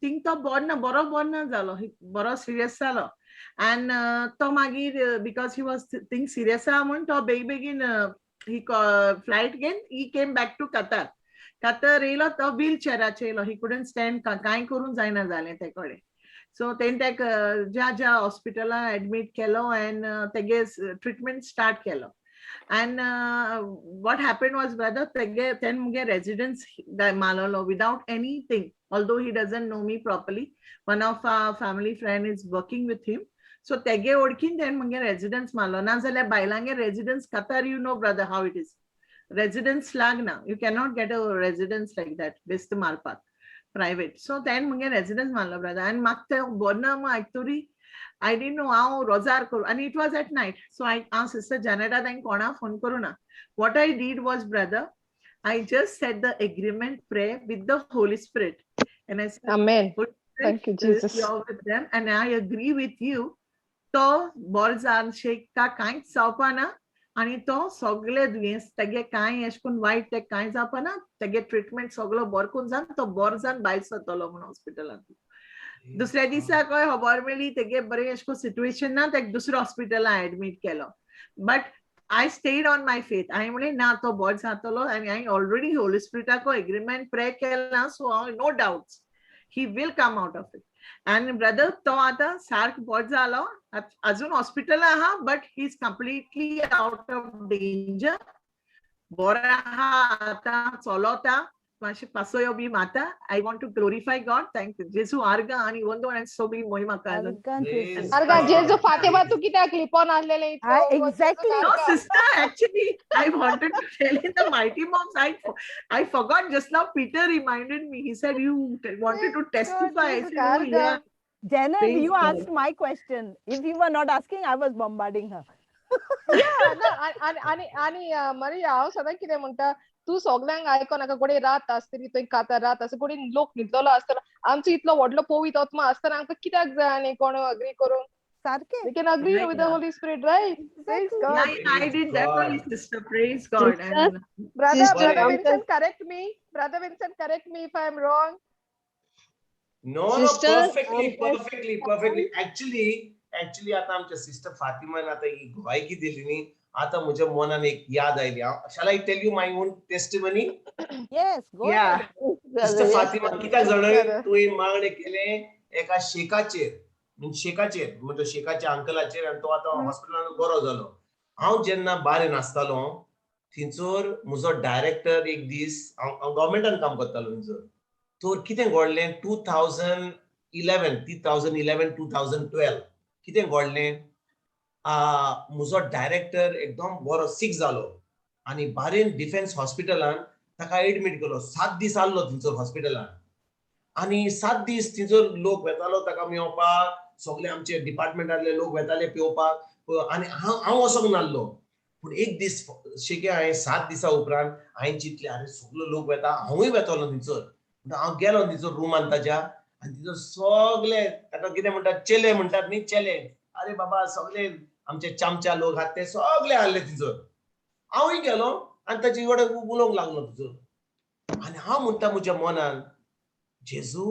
थिंग तो बोर ना, बरो बोर ना जालो, बरो सिरियस जालो. अँड तो मागीर, because he was thing serious आहा म्हूण, तो बेगी बेगीन ही फ्लायट घेवन he came back to Qatar. Qatar येयलो तो व्हील चेअराचेर येयलो. He couldn't stand, कांय करूंक जायना जालें ते कडेन. सो तेणें ताका ज्या ज्या हॉस्पिटलान एडमीट केलो अँड तेगे ट्रिटमेंट स्टार्ट केलो. And what happen was, brother, तेगे तेणें मुगे रेजिडन्स मारलो without anything. Although he doesn't know me properly, one of our family friend is working with him, so तेगे ओळखीन तेणें मुगे रेजिडन्स मारलो. ना जाल्यार बायलांगे residence Qatar, you know, brother, how it is, residence लागना. You cannot get a residence like that best मारपाक प्रायवेट. सो तेणें मुगे रेजिडन्स मारलो ब्रदर, आनी म्हाका तें बरें ना आयकतरी I didn't know हांव रोजार करूं. आनी it was at night, so I हांव सिस्टर जॅनेटा तांकां कोणा फोन करूं ना. What I did was, brother, I just said the agreement prayer with the Holy Spirit. And I said, Amen. "Holy Spirit, Thank you, Jesus. You're with them and I agree with you. तो बरो जावन शेकता, कांयच जावपा ना आनी तो सगळे दुयेंस तेगे कांय अशें करून वायट ते कांय जावपा ना. तेगे ट्रिटमेंट सगळो बरो करून जावन तो बरो जावन भायर सरतलो म्हणून हॉस्पिटलांत. दुसऱ्या दिसा खंय खबर मेळ्ळी, तेगे बरें अशें करून सिट्युएशन ना, तेका दुसऱ्या हॉस्पिटलान एडमीट केलो. But I stayed on my faith. हांवें म्हणलें, ना, तो बरो जातलो आनी हांवें ऑलरेडी होली स्पिरिटाको एग्रीमेंट प्रे केला, सो हांव no doubts, he will come out of it. And brother, तो आतां सारको बरो जालो. अजून हॉस्पिटला आहा, but he is completely out of danger. बरो आहा आतां, चलोता, मातशें पासयो बी मारता. I want to glorify God. Thank जेजू. आर्गां आनी वंदो आनी सगळी मोहिमा. आर्गां जेजू. आर्गां जेजू. फातिमा, तूं कित्याक लिपोन आसलेलें? Exactly. No, sister, actually, I wanted to tell in the Mighty Moms. I forgot just now. Peter reminded me. He said you wanted to testify. I said, "Oh, yeah." Janet, Praise you God. Asked my question. If you were not asking, I was bombarding her. Yeah, ना, आनी आनी आनी मारिया, हांव सदां कितें म्हणटा, तूं सगल्यांक आयको नाका. कोणी रात आसतली थंय कातार, रात आसता, कोणी लोक न्हिदलेलो आसतलो. आमचो इतलो व्हडलो पवित्र आत्मा आसतना आमकां कित्याक जाय आनी कोण अग्री करूंक? सारकें. We can agree with the Holy Spirit, right? Praise God. Yeah, I did that only, sister. Praise God. And Brother, Sister, Brother आमकां Vincent, correct me. Brother Vincent, correct me if I'm wrong. No, Sister, perfectly, perfectly, perfectly. Actually, आता आमच्या सिस्टर फातिमान आता ही ग्वाही दिली न्ही, आता म्हज्या मनान एक याद आयली. Shall I tell you my own testimony? Yes, go Yeah. ahead. Sister Fatima, कित्याक जाणा, Brother. तुवें मागणें केलें एका शेखाचेर, म्हणजे शेखाचेर, म्हणजे शेखाच्या अंकलाचेर, आनी तो आतां हॉस्पिटलान बरो जालो. हांव जेन्ना बारेन आसतालो थंयसर म्हजो डायरेक्टर एक दीस, हांव गव्हर्मेंटान काम करतालो थंयसर, तर कितें घडलें, 2011, 2011, 2012, कितें घडलें, म्हजो डायरेक्टर एकदम बरो सीक जालो आनी बारेन डिफेन्स हॉस्पिटलान ताका एडमीट केलो. 7 दीस आहलो थंयसर हॉस्पिटलान आनी 7 दीस थंयसर लोक वेतालो ताका मेवपाक. सगळे आमचे डिपार्टमेंटांतले लोक वेताले पेवपाक आनी हांव वचोंक नासलो. पूण एक दीस शेके हांवें 7 दिसां उपरांत हांवें चिंतलें, अरे, सगलो लोक वेता, हांवूय वेतलो थंयसर. म्हणटा हांव गेलो थंयसर रुमान ताज्या आनी थंयसर सगळे ताका कितें म्हणटात, चेले म्हणटात न्ही, चेले, अरे बाबा, सगळे आमचे चामचा लोक आहात ते सगळे आहले थंयसर. हांवूय गेलो आनी ताचे कडेन उलोवंक लागलो थंयसर. आनी हांव म्हणटा म्हज्या मनान, जेजू,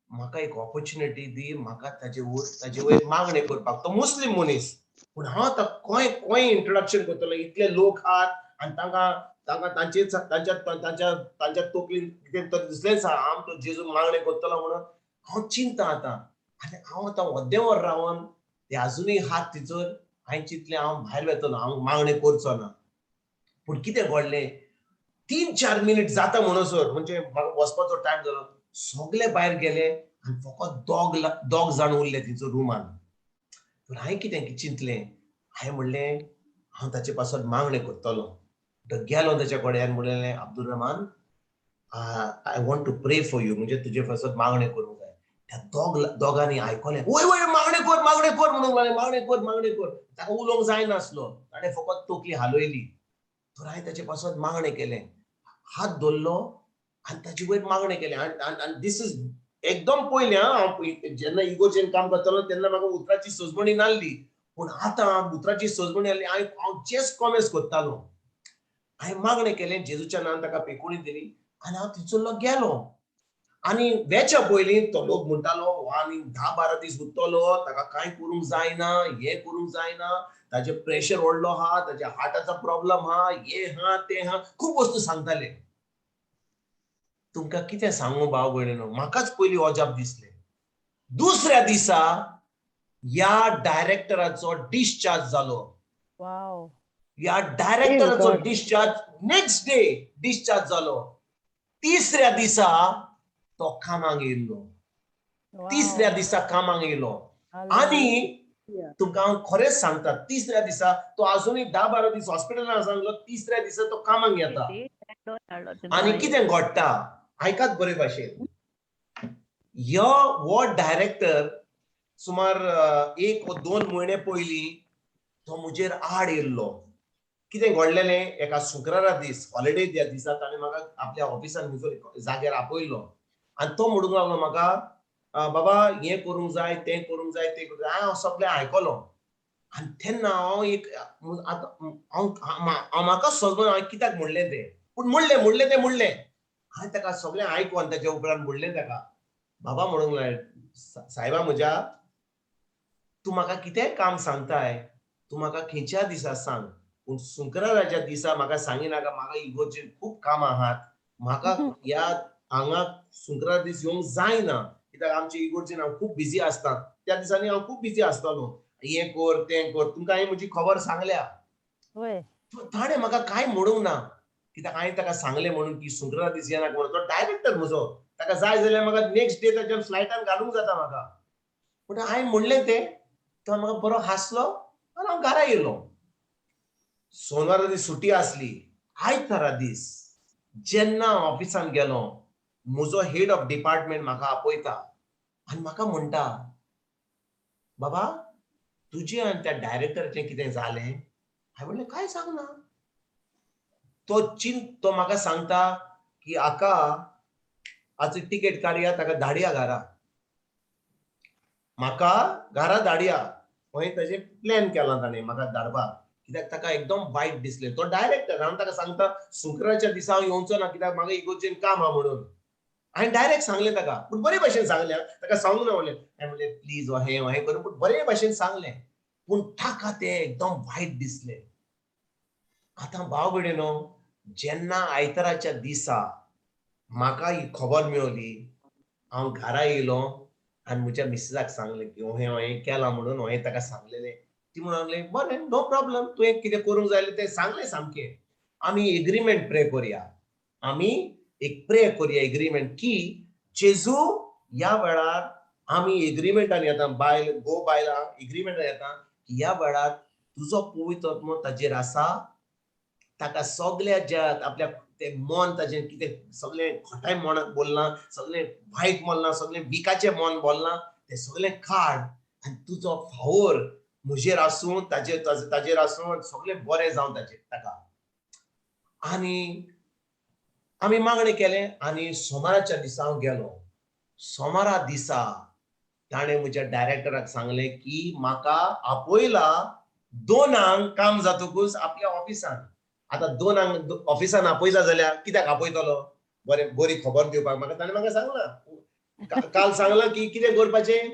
म्हाका एक ऑपॉर्च्युनिटी दी, म्हाका ताजे वयर मागणें करपाक. तो मुस्लीम मनीस, पूण हांव आतां खंय खंय इंट्रोडक्शन करतलो? इतले लोक आहात आनी तांकां तांचे तांच्या तांच्या तांच्या तकलीन कितें तर दिसलेंच आहा, हांव तो जेजू मागणें करतलो म्हणून. हांव चिंता आतां आनी हांव आतां अर्दें वर रावन ते अजुनूय हात थंयसर. हांवें चिंतलें, हांव भायर वेतलो, हांव मागणें करचो ना. पूण कितें घडलें, 3-4 मिनीट जाता म्हणसर, म्हणजे म्हाका वचपाचो टायम जालो, सगळे भायर गेले आनी फकत दोग जाण उरले थंयसर रुमान. पूण हांवें कितें चिंतलें, हांवें म्हणलें, हांव ताचे पासत मागणें करतलो. गेलो ताच्या कडेन आनी म्हणलें, "Abdul Rahman, I want to pray for you, म्हणजे तुजे पासत मागणें करूंक जाय." त्या दोगांनी आयकलें, "वय वय, मागणें कर, मागणें कर," म्हणूंक लागले, "मागणें कर, मागणें कर." ताका उलोवंक जायनासलो, ताणें फकत तकली हालयली. तर हांवें ताचे पासत मागणें केलें, हात धरलो आनी ताचे वयर मागणें केलें. आनी this is एकदम पयलें, हांव जेन्ना इगोर्जेन काम करतालो तेन्ना म्हाका उतराची सजमणी नासली, पूण आतां उतराची सजमणी आसली. हांव जेस कॉमेस करतालो. हांवें मागणें केलें, जेजूच्या नांवान ताका पेकोणी दिली आनी हांव थंयसरलो गेलो. आनी वेच्या पयलीं तो लोक म्हणटालो आनी 10-12 दीस उरतलो, ताका कांय करूंक जायना, हें करूंक जायना, ताजे प्रेशर व्हडलो आहा, ताजे हार्टाचो प्रॉब्लम आहा, हे आहा तें आहा, खूब वस्तू सांगताले. तुमकां कितें सांगू भाव भयणीनो, म्हाकाच पयलीं अजाप दिसलें. दुसऱ्या दिसा ह्या डायरेक्टराचो डिस्चार्ज जालो. ह्या डायरेक्टराचो डिस्चार्ज नेक्स्ट डे डिस्चार्ज जालो. तिसऱ्या दिसा तो कामाक येयल्लो. तिसऱ्या दिसा कामाक येयलो. आनी तुमकां हांव खरेंच सांगता, तिसऱ्या दिसा तो आजुनूय 10-12 दीस हॉस्पिटलान आसलो, तिसऱ्या दिसा तो कामाक येता. आनी कितें घडटा आयकात बरे भाशेन. ह्यो हो डायरेक्टर सुमार 1 वा 2 म्हयने पयलीं तो म्हजेर आड येयल्लो. कितें घडलेलें, एका शुक्रारा दीस हॉलिडे त्या दिसा ताणें म्हाका आपल्या ऑफिसान म्हजो जाग्यार आपयल्लो आनी तो म्हणूंक लागलो म्हाका, बाबा हें करूंक जाय, तें करूंक जाय, तें करूंक जाय. हांव सगळें आयकलो आनी तेन्ना हांव एक आतां हांव म्हाका समजना हांवें कित्याक म्हणलें तें, पूण म्हणलें म्हणलें तें म्हणलें. हांवें ताका सगळें आयकून ताच्या उपरांत म्हणलें ताका, बाबा म्हणूंक लागलें, सायबा म्हज्या, तूं म्हाका कितेंय काम सांगताय, तूं म्हाका खंयच्या दिसा सांग, पूण शुक्राराच्या दिसा म्हाका सांगिनाका, म्हाका इगोर्जेन खूब कामां आहात, म्हाका ह्या हांगा शुक्रार दीस येवंक जायना, कित्याक आमचे इगोर्जेन हांव खूब बिजी आसता, त्या दिसांनी हांव खूब बिजी आसतालो, हें कर तें कर, तुमकां हांवें म्हजी खबर सांगल्या. ताणें म्हाका कांय म्हणूंक ना, कित्याक हांवें ताका सांगलें म्हणून की शुक्रार दीस येनाका म्हणून. तो डायरेक्टर म्हजो, ताका जाय जाल्यार म्हाका नेक्स्ट डे ताच्या फ्लायटान घालूंक जाता म्हाका. पूण हांवें म्हणलें तें, तो म्हाका बरो हांसलो आनी हांव घरा येयलो. सोनवारा दीस सुटी आसली. आयतारा दीस जेन्ना हांव ऑफिसान गेलो, म्हजो हेड ऑफ डिपार्टमेंट म्हाका आपयता आनी म्हाका म्हणटा, बाबा तुजें आनी त्या डायरेक्टराचें कितें जालें? हांवें म्हणलें कांय सांगना. तो म्हाका सांगता की आका आज तिकेट काडया, ताका धाडया घरा, म्हाका घरा धाडया. खंय ताजें प्लॅन केलां ताणें म्हाका धाडपाक, कित्याक ताका एकदम वायट दिसलें. तो डायरेक्टर, हांव ताका सांगता शुक्राच्या दिसा हांव येवचो ना, कित्याक म्हाका इगोर्जेन काम आहा म्हणून. हांवें डायरेक्ट सांगलें ताका, पूण बरे भाशेन सांगलें, ताका सांगूंक ना म्हणलें. हांवें म्हणलें प्लीज हें हें करून, पूण बरे भाशेन सांगलें. पूण ताका तें एकदम वायट दिसलें. आतां भाव भयणीनो, जेन्ना आयताराच्या दिसा म्हाका ही खबर मेवली, हांव घरा येयलो आनी म्हज्या मिसेसाक सांगलें की हें हें केलां म्हणून, हें ताका सांगलेलें. ती म्हणून लागली बरें, नो प्रॉब्लम, तुवें कितें करूंक जाय तें सांगलें सामकें. आमी एग्रीमेंट प्रे करुया, आमी एक प्रे करुया एग्रीमेंट की जेजू ह्या वेळार आमी एग्रीमेंटान येता, बायल गो बायलां एग्रीमेंटान येता की ह्या वेळार तुजो पवित्र आत्मो ताजेर आसा, ताका सगल्या ज्या आपल्या ते मन ताजें कितें सगळें खोटाय मन बोल्लां, सगळें वायट बोल्लां, सगळें विकाचें मन बोल्लां, तें सगळें काड आनी तुजो फावोर म्हजेर आसूं, ताजेर ताजेर आसूं, सगळें बरें जावं ताजेर ताका. आनी आमी मागणें केलें आनी सोमाराच्या दिसा हांव गेलो. सोमारा दिसा ताणें म्हज्या डायरेक्टराक सांगलें की म्हाका आपयला 2 काम जातकूच आपल्या ऑफिसान. आतां 2 ऑफिसान आपयता जाल्यार कित्याक आपयतलो? बरें बरी खबर दिवपाक म्हाका ताणें म्हाका सांगलां, काल सांगलां की कितें करपाचें,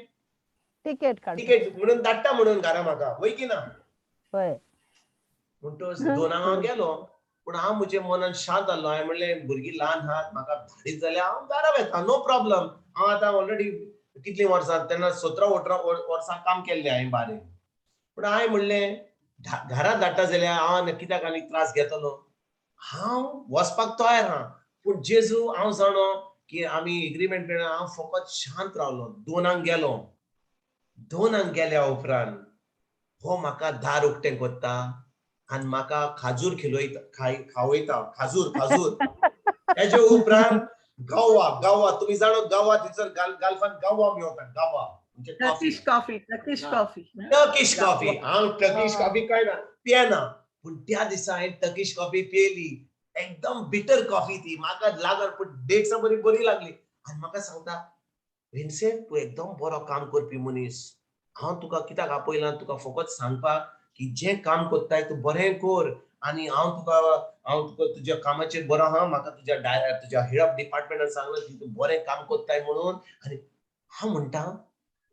तिकेट काड, तिकेट म्हणून धाडटा म्हणून घरा म्हाका, वय की ना? हय. म्हणटच 2 हांव गेलो, पूण हांव म्हज्या मनान शांत जालो. हांवें म्हणलें भुरगीं ल्हान आहात, म्हाका धाडीत जाल्यार हांव घरा वता, नो प्रॉब्लम. हांव आतां ऑलरेडी कितलीं वर्सां, तेन्ना 17-18 वर्सां काम केल्लें हांवें बारें. पूण हांवें म्हणलें घरा धाडटा जाल्यार हांव कित्याक आनी त्रास घेतलो, हांव वचपाक तयार आहा. पूण जेजू हांव जाणो की आमी एग्रीमेंट मेळ्ळा, हांव फकत शांत रावलो. 2 गेलो. 2 गेल्या उपरांत हो म्हाका दार उक्तें करता आनी म्हाका खाजूर खिलयता, खावयता, खाजूर खाजूर. तेजे उपरांत गवा, गवा तुमी जाणो गवा, थंयसर गाल्फान गवा मेवता, गवा Turkish coffee, Turkish coffee, Turkish coffee. हांव टर्किश कॉफी काय ना पियेना, पूण त्या दिसा हांवें टर्किश कॉफी पियेली, एकदम बिटर कॉफी ती, म्हाका लागल, पूण देडसा बरी बरी लागली. आनी म्हाका सांगता, विन्सेंट तूं एकदम बरो काम करपी मनीस, हांव तुका कित्याक आपयलां, तुका फकत सांगपाक की जें काम करताय तूं बरें कर आनी हांव तुका तुज्या कामाचेर बरो आहा, म्हाका तुज्या हेड ऑफ डिपार्टमेंटान सांगलें की तूं बरें काम कोत्ताय म्हणून. आनी हांव म्हणटा,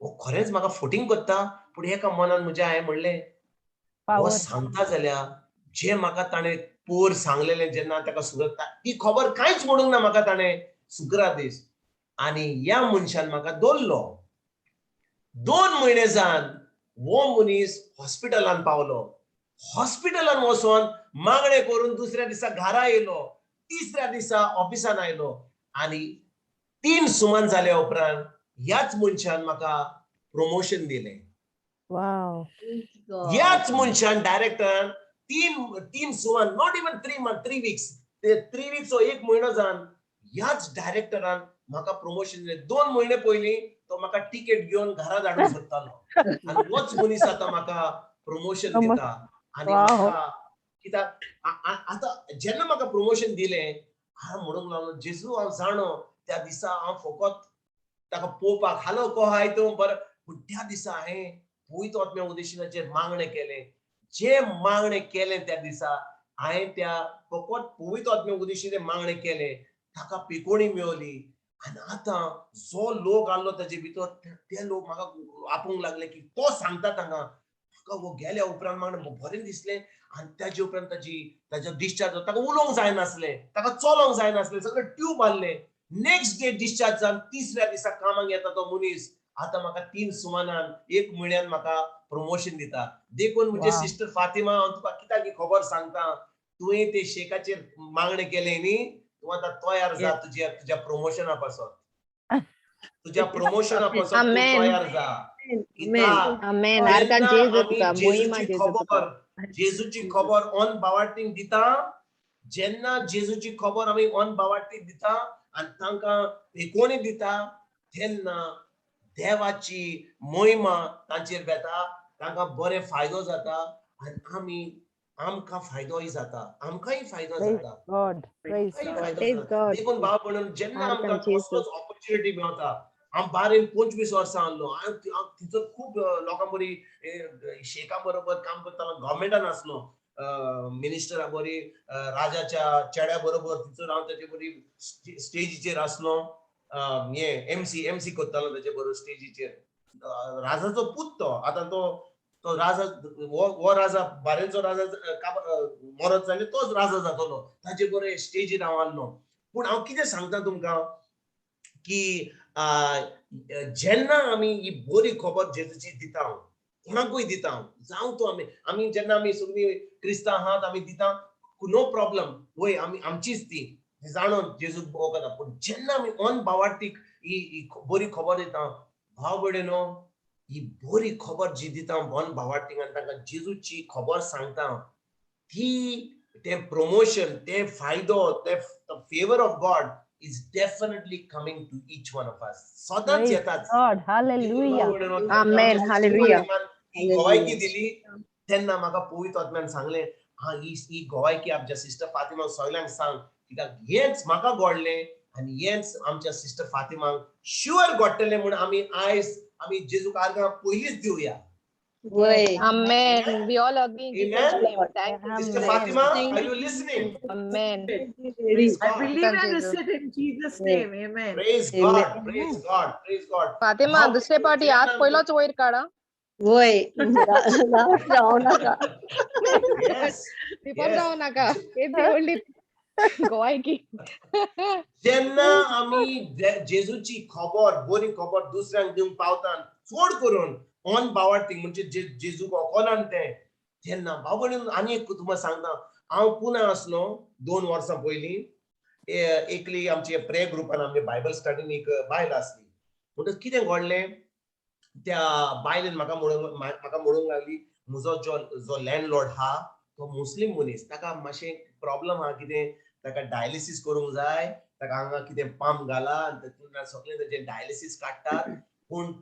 हो खरेंच म्हाका फोटींग कोत्ता. पूण एका मनान म्हज्या हांवें म्हणलें, हो पावर. सांगता जाल्यार जे म्हाका ताणें पोर सांगलेलें जेन्ना ताका सुगरात ती खबर कांयच म्हणूंक ना म्हाका ताणें सुक्रादीस. आनी ह्या मनशान म्हाका दवरलो. 2 म्हयने जावन हो मनीस हॉस्पिटलान पावलो. हॉस्पिटलान वचोन मागणें करून दुसऱ्या दिसा घरा येयलो, तिसऱ्या दिसा ऑफिसान आयलो आनी 3 सुमान जाल्या उपरांत ह्याच मनशान म्हाका प्रमोशन दिलें. ह्याच मनशान, डायरेक्टरान, तीन तीन सुमान, not even 3 month, 3 weeks, ते 3 वीक्स हो एक म्हयनो जावन ह्याच डायरेक्टरान म्हाका प्रमोशन दिलें. 2 म्हयने पयलीं तो म्हाका टिकेट घेवन घरा धाडूंक सोदतालो आनी होच मनीस आतां म्हाका प्रमोशन दिता. आनी म्हाका कित्याक आतां जेन्ना म्हाका प्रमोशन दिलें, हांव म्हणूंक लागलो, जेजू, हांव जाणो त्या दिसा हांव फकत ताका पळोवपाक हालो कोहाय तूं बरें, पूण त्या दिसा हांवें पवित्र आत्म्या उदेशिनाचेर मागणें केलें. जे मागणें केलें त्या दिसा हांवें, त्या फकत पवित्र आत्म्या उदेशीने मागणें केलें, ताका पिकोणी मेवली. आनी आतां जो लोक आहलो ताजे भितर, ते लोक म्हाका आपोवंक लागले की तो सांगता तांकां. म्हाका हो गेल्या उपरांत म्हाका बरें दिसलें. आनी ताजे उपरांत ताजो डिस्चार्ज, ताका उलोवंक जायनासलें, ताका चलोंक जायनासलें, सगळें ट्यूब आहलें. नेक्स्ट डे डिस्चार्ज जावन तिसऱ्या दिसा कामाक येता तो मनीस. आतां म्हाका 3 सुमानान, एक म्हयन्यान म्हाका प्रमोशन दिता. देखून म्हजे सिस्टर फातिमा, हांव तुका कित्याक ही खबर सांगता, तुवें ते शेकाचेर मागणें केलें न्ही, तूं आतां तयार जा तुज्या तुज्या प्रमोशना पासत. तुज्या प्रमोशना पासत तूं Amen. तयार जा. कित्याक आमेन. आर्गां जेन्ना जेजू आमी तुका, मोहिमा जेजूची जेजू तुका. खबर, जेजूची खबर ऑन बावाटीक दिता, जेन्ना जेजूची खबर आमी ऑन बावाटीक दिता आनी तांकां पेकोणी दिता, तेन्ना देवाची मोहिमा तांचेर वेता, तांकां बरे फायदो जाता आनी आमकां फायदोय जाता, आमकांय फायदो Praise जाता. God. Praise आमकांय God. फायदो Praise जाता. God. देखून भाव म्हणून जेन्ना आर्गां आमकां जेजू. कसलोच ऑपॉर्च्युनिटी मेवता, हांव बारेन 25 वर्सां आहलो, हांव थंयसर खूब लोकां बरी, शेखा बरोबर काम करतालो, गव्हर्मेंटान आसलो, मिनिस्टरा बरी, राजाच्या चेड्या बरोबर थंयसर हांव ताचे बरी स्टेजीचेर आसलो. हे एमसी करतालो ताचे बरोबर स्टेजीचेर. राजाचो पूत तो. आतां तो तो राजा, हो हो राजा, बारेनचो राजा मरत जाल्यार तोच राजा जातलो. ताचे बरोबर स्टेजीर हांव आहलो. पूण हांव कितें सांगता तुमकां की जेन्ना आमी ही बरी खबर जेजूची दिता, कोणाकूय दिता, जावं तो आमी जेन्ना आमी सगळीं क्रिस्तांव आहात, आमी दिता, नो प्रॉब्लम, वय, आमी आमचीच ती जाणून जेजूक वखदा. पूण जेन्ना आमी ऑन बावाटीक ही ही बरी खबर दिता, भाव भयणीनो, ही बरी खबर जी दिता ऑन बावाटीक आनी तांकां जेजूची खबर सांगता, ती तें प्रमोशन, तें फायदो, ते favour of God is definitely coming to each one of us. सदांच Praise येताच. God. Hallelujah. Amen. Hallelujah. ही गवायकी दिली तेन्ना म्हाका पवित्र आत्म्यान सांगलें, हा, ही ही गवायकी आमच्या सिस्टर फातिमाक सगल्यांक सांग, कित्याक हेंच म्हाका घडलें आनी हेंच आमच्या सिस्टर फातिमाक शुअर घडटलें. म्हूण आमी आयज आमी जेजूक आर्गां पयलींच दिवया. वय. Amen. We all agree in Jesus' Amen. name. Thank you, Sister Jesus. Fatima, Thank are you listening? Amen. Praise I God. believe and Jesus. receive in Jesus' name. Amen. Praise Amen. God. Praise God. Praise God. Fatima, भाव दुसरे पावटी हात जेन्ना पयलोच वयर काड हा. वय, रावू नाका. Before Yes. जावं नाका. येदी व्हडली गोवायकी. जेन्ना आमी जेजूची खबर, बरी खबर दुसऱ्यांक दिवंक पावता, चड करून ऑन बावाटीक, म्हणजे जेजूक वखोनान तें, तेन्ना भाव भयणीन, आनी एक तुमकां सांगता, हांव पुना आसलो 2 वर्सां पयलीं. एकली आमचे प्रेयर ग्रुपान, आमचे बायबल स्टडीन एक बायल आसली. म्हणटच कितें घडलें, त्या बायलेन म्हाका म्हणूंक लागली, म्हजो जो जो लँडलॉर्ड हा तो मुस्लीम मनीस, ताका मातशें प्रॉब्लम आहा, कितें ताका डायलिसीस करूंक जाय, ताका हांगा कितें पंप घाला आनी तातूंतल्यान सगळें ताजें डायलिसीस काडटात, पूण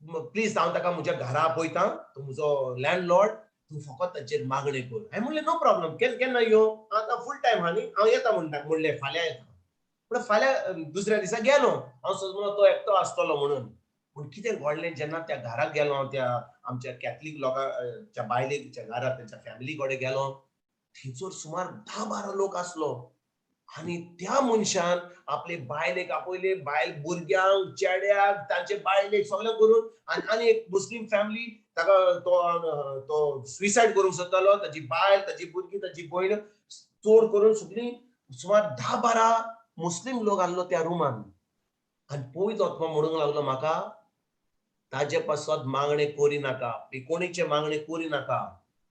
प्लीज हांव ताका म्हज्या घरा आपयता, तो म्हजो लँडलॉर्ड, तूं फकत ताचेर मागणें कर. हांवें म्हणलें, नो प्रॉब्लम, केन्ना केन्ना यो, आतां फूल टायम आहा न्ही, हांव येता. म्हणटा म्हणलें, फाल्यां येता. पूण फाल्यां दुसऱ्या दिसा गेलो. हांव समजलो तो एकटो आसतलो म्हणून. पूण कितें घडलें, जेन्ना त्या घराक गेलो, त्या आमच्या कॅथलीक लोकांच्या बायलेच्या घरात, तेंच्या फॅमिली कडेन गेलो. थंयसर सुमार 10-12 लोक आसलो आनी त्या मनशान आपले बायलेक आपयले, बायल भुरग्यांक, चेड्याक, तांचे बायलेक सगळें करून आनी एक मुस्लीम फॅमिली ताका तो तो सुसायड करूंक सोदतालो. ताजी बायल, ताजी भुरगीं, ताजी भयण, चड करून सगळीं सुमार 10-12 मुस्लीम लोक आसलो त्या रुमान. आनी पवित्र आत्मा म्हणूंक लागलो म्हाका, ताजे पासत मागणें करी नाका, कोणीचें मागणें करी नाका,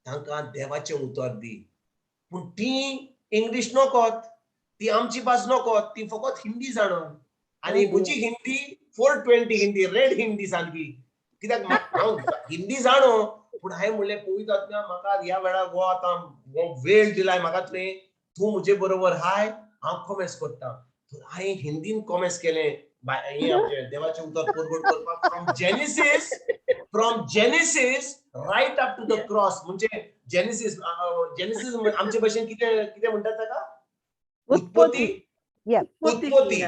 तांकां देवाचें उतर दी. पूण ती इंग्लीश नकोत, ती आमची भास नकोत, ती फकत हिंदी जाणो. आनी म्हजी हिंदी 420 हिंदी, रेड हिंदी सारकी. कित्याक हांव हिंदी जाणो, पूण हांवें म्हणलें, पवित्र आत्म्या, म्हाका ह्या वेळार हो आतां हो वेळ दिलाय म्हाका तुवें, तूं म्हजे बरोबर हाय, हांव कॉमेस करता. हांवें हिंदीन कॉमेस केलें हें आमचें देवाचें उतर परगट करपाक, from Genesis right up to the cross. म्हणजे जेनेसीस, जेनेसीस आमचे भाशेन कितें कितें म्हणटात ताका? उत्पत्ती. उत्पत्ती,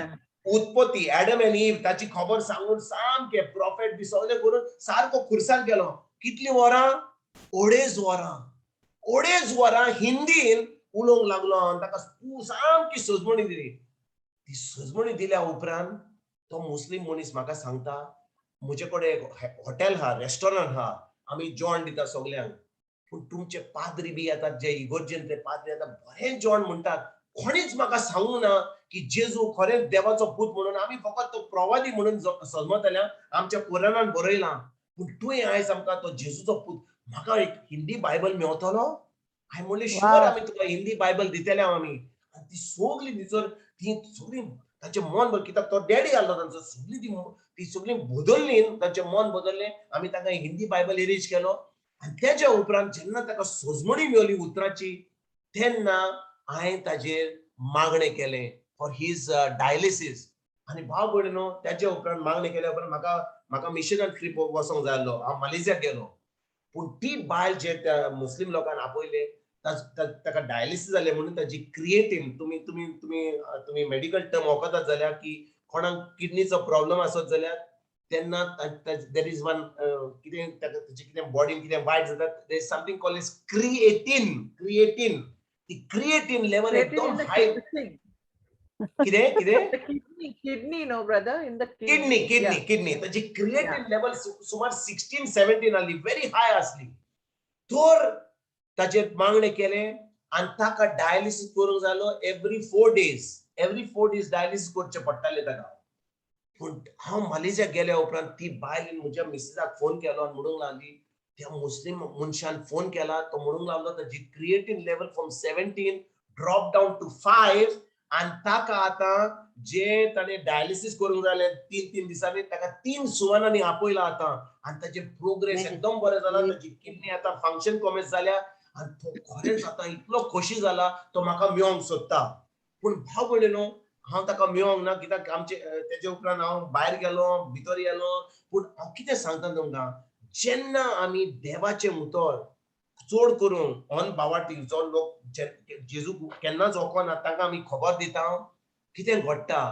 उत्पत्ती, एडम एंड ईव, ताची खबर सांगून सामकें प्रोफेट बी सगळें करून सारको खुर्सार गेलो. कितलीं वरां? 2.5 वरां. 2.5 वरां हिंदीन उलोवंक लागलो आनी ताका सामकी सजमणी दिली. ती सजमणी दिल्या उपरांत तो मुस्लीम मनीस म्हाका सांगता, म्हजे कडेन एक हॉटेल आहा, रेस्टॉरंट आहा, आमी जेवण दिता सगल्यांक, पूण तुमचे पाद्री बी येतात, जे इगोर्जेंतले पाद्री येतात, बरें जेवण म्हणटात, कोणीच म्हाका सांगूंक ना की जेजू खरेंच देवाचो पूत म्हणून. आमी फकत तो प्रवादी म्हणून समजतल्या, आमच्या कुराणान बरयलां, पूण तुवें आयज आमकां तो जेजूचो पूत, म्हाका एक हिंदी बायबल मेवतलो? हांवें म्हणलें, शुअर, आमी तुका हिंदी बायबल दितले आमी. आनी ती सगळी भितर ती सगळी तांचें मन बदल, कित्याक तो डॅडी आसलो तांचो, सगळी ती ती सगळी बदलली, तांचें मन बदललें. आमी तांकां हिंदी बायबल एरेंज केलो. आनी तेज्या उपरांत जेन्ना ताका सजमणी मेवली उतराची, तेन्ना हांवें ताजेर मागणें केलें फॉर his dialysis. आनी भाव भयणीनो, तेज्या उपरांत मागणें केल्या उपरांत म्हाका म्हाका मिशनल ट्रीप वचोंक जाय आसलो. हांव मलेशियाक गेलो. पूण ती बायल जे त्या मुस्लीम लोकांक आपयले, ताका डायलिसीस जालें म्हणून ताजी क्रिएटीन, तुमी तुमी तुमी तुमी मेडिकल टर्म वखदात जाल्यार की कोणाक किडनीचो प्रॉब्लम आसत जाल्यार तेन्ना there is one कितें ताका ताचे कितें बॉडीन कितें वायट जाता, there is something called is creatine. Creatine, ती क्रिएटीन लेवल एकदम हाय. कितें कितें? Kidney, kidney, no brother, in the kidney, kidney, kidney. ताची क्रिएटीन लेवल सुमार 16-17 आसली, व्हेरी हाय आसली. तर ताचेर मागणें केलें आनी ताका डायलिसीस करूंक जालो. Every 4 days, every 4 days dialysis करचें पडटालें ताका. पूण हांव मलेशिया गेल्या उपरांत ती बायलेन म्हज्या मिसेसाक फोन केलो आनी म्हणूंक लागली, त्या मुस्लीम मनशान फोन केला, तो म्हणूंक लागलो ताजी creatine level from 17 drop down to 5 आनी ताका आतां जे ताणें डायलिसीस करूंक जालें 3-3 दिसांनी, ताका 3 सुवानांनी आपयला आतां आनी ताचे प्रोग्रेस एकदम बरें जाला. ताजी किडनी आतां फंक्शन कॉमेस जाल्या आनी तो खरेंच आतां इतलो खोशी जाला, तो म्हाका मेळोंक सोदता. पूण भाव भयणीनो, हांव ताका मेळोंक ना, कित्याक आमचे तेजे उपरांत हांव भायर गेलो, भितर गेलो. पूण हांव कितें सांगता तुमकां, जेन्ना आमी देवाचें उतर चड करून ऑन बावाटी जो लोक जेजू केन्नाच वखोना, तांकां आमी खबर दिता, कितें घडटा,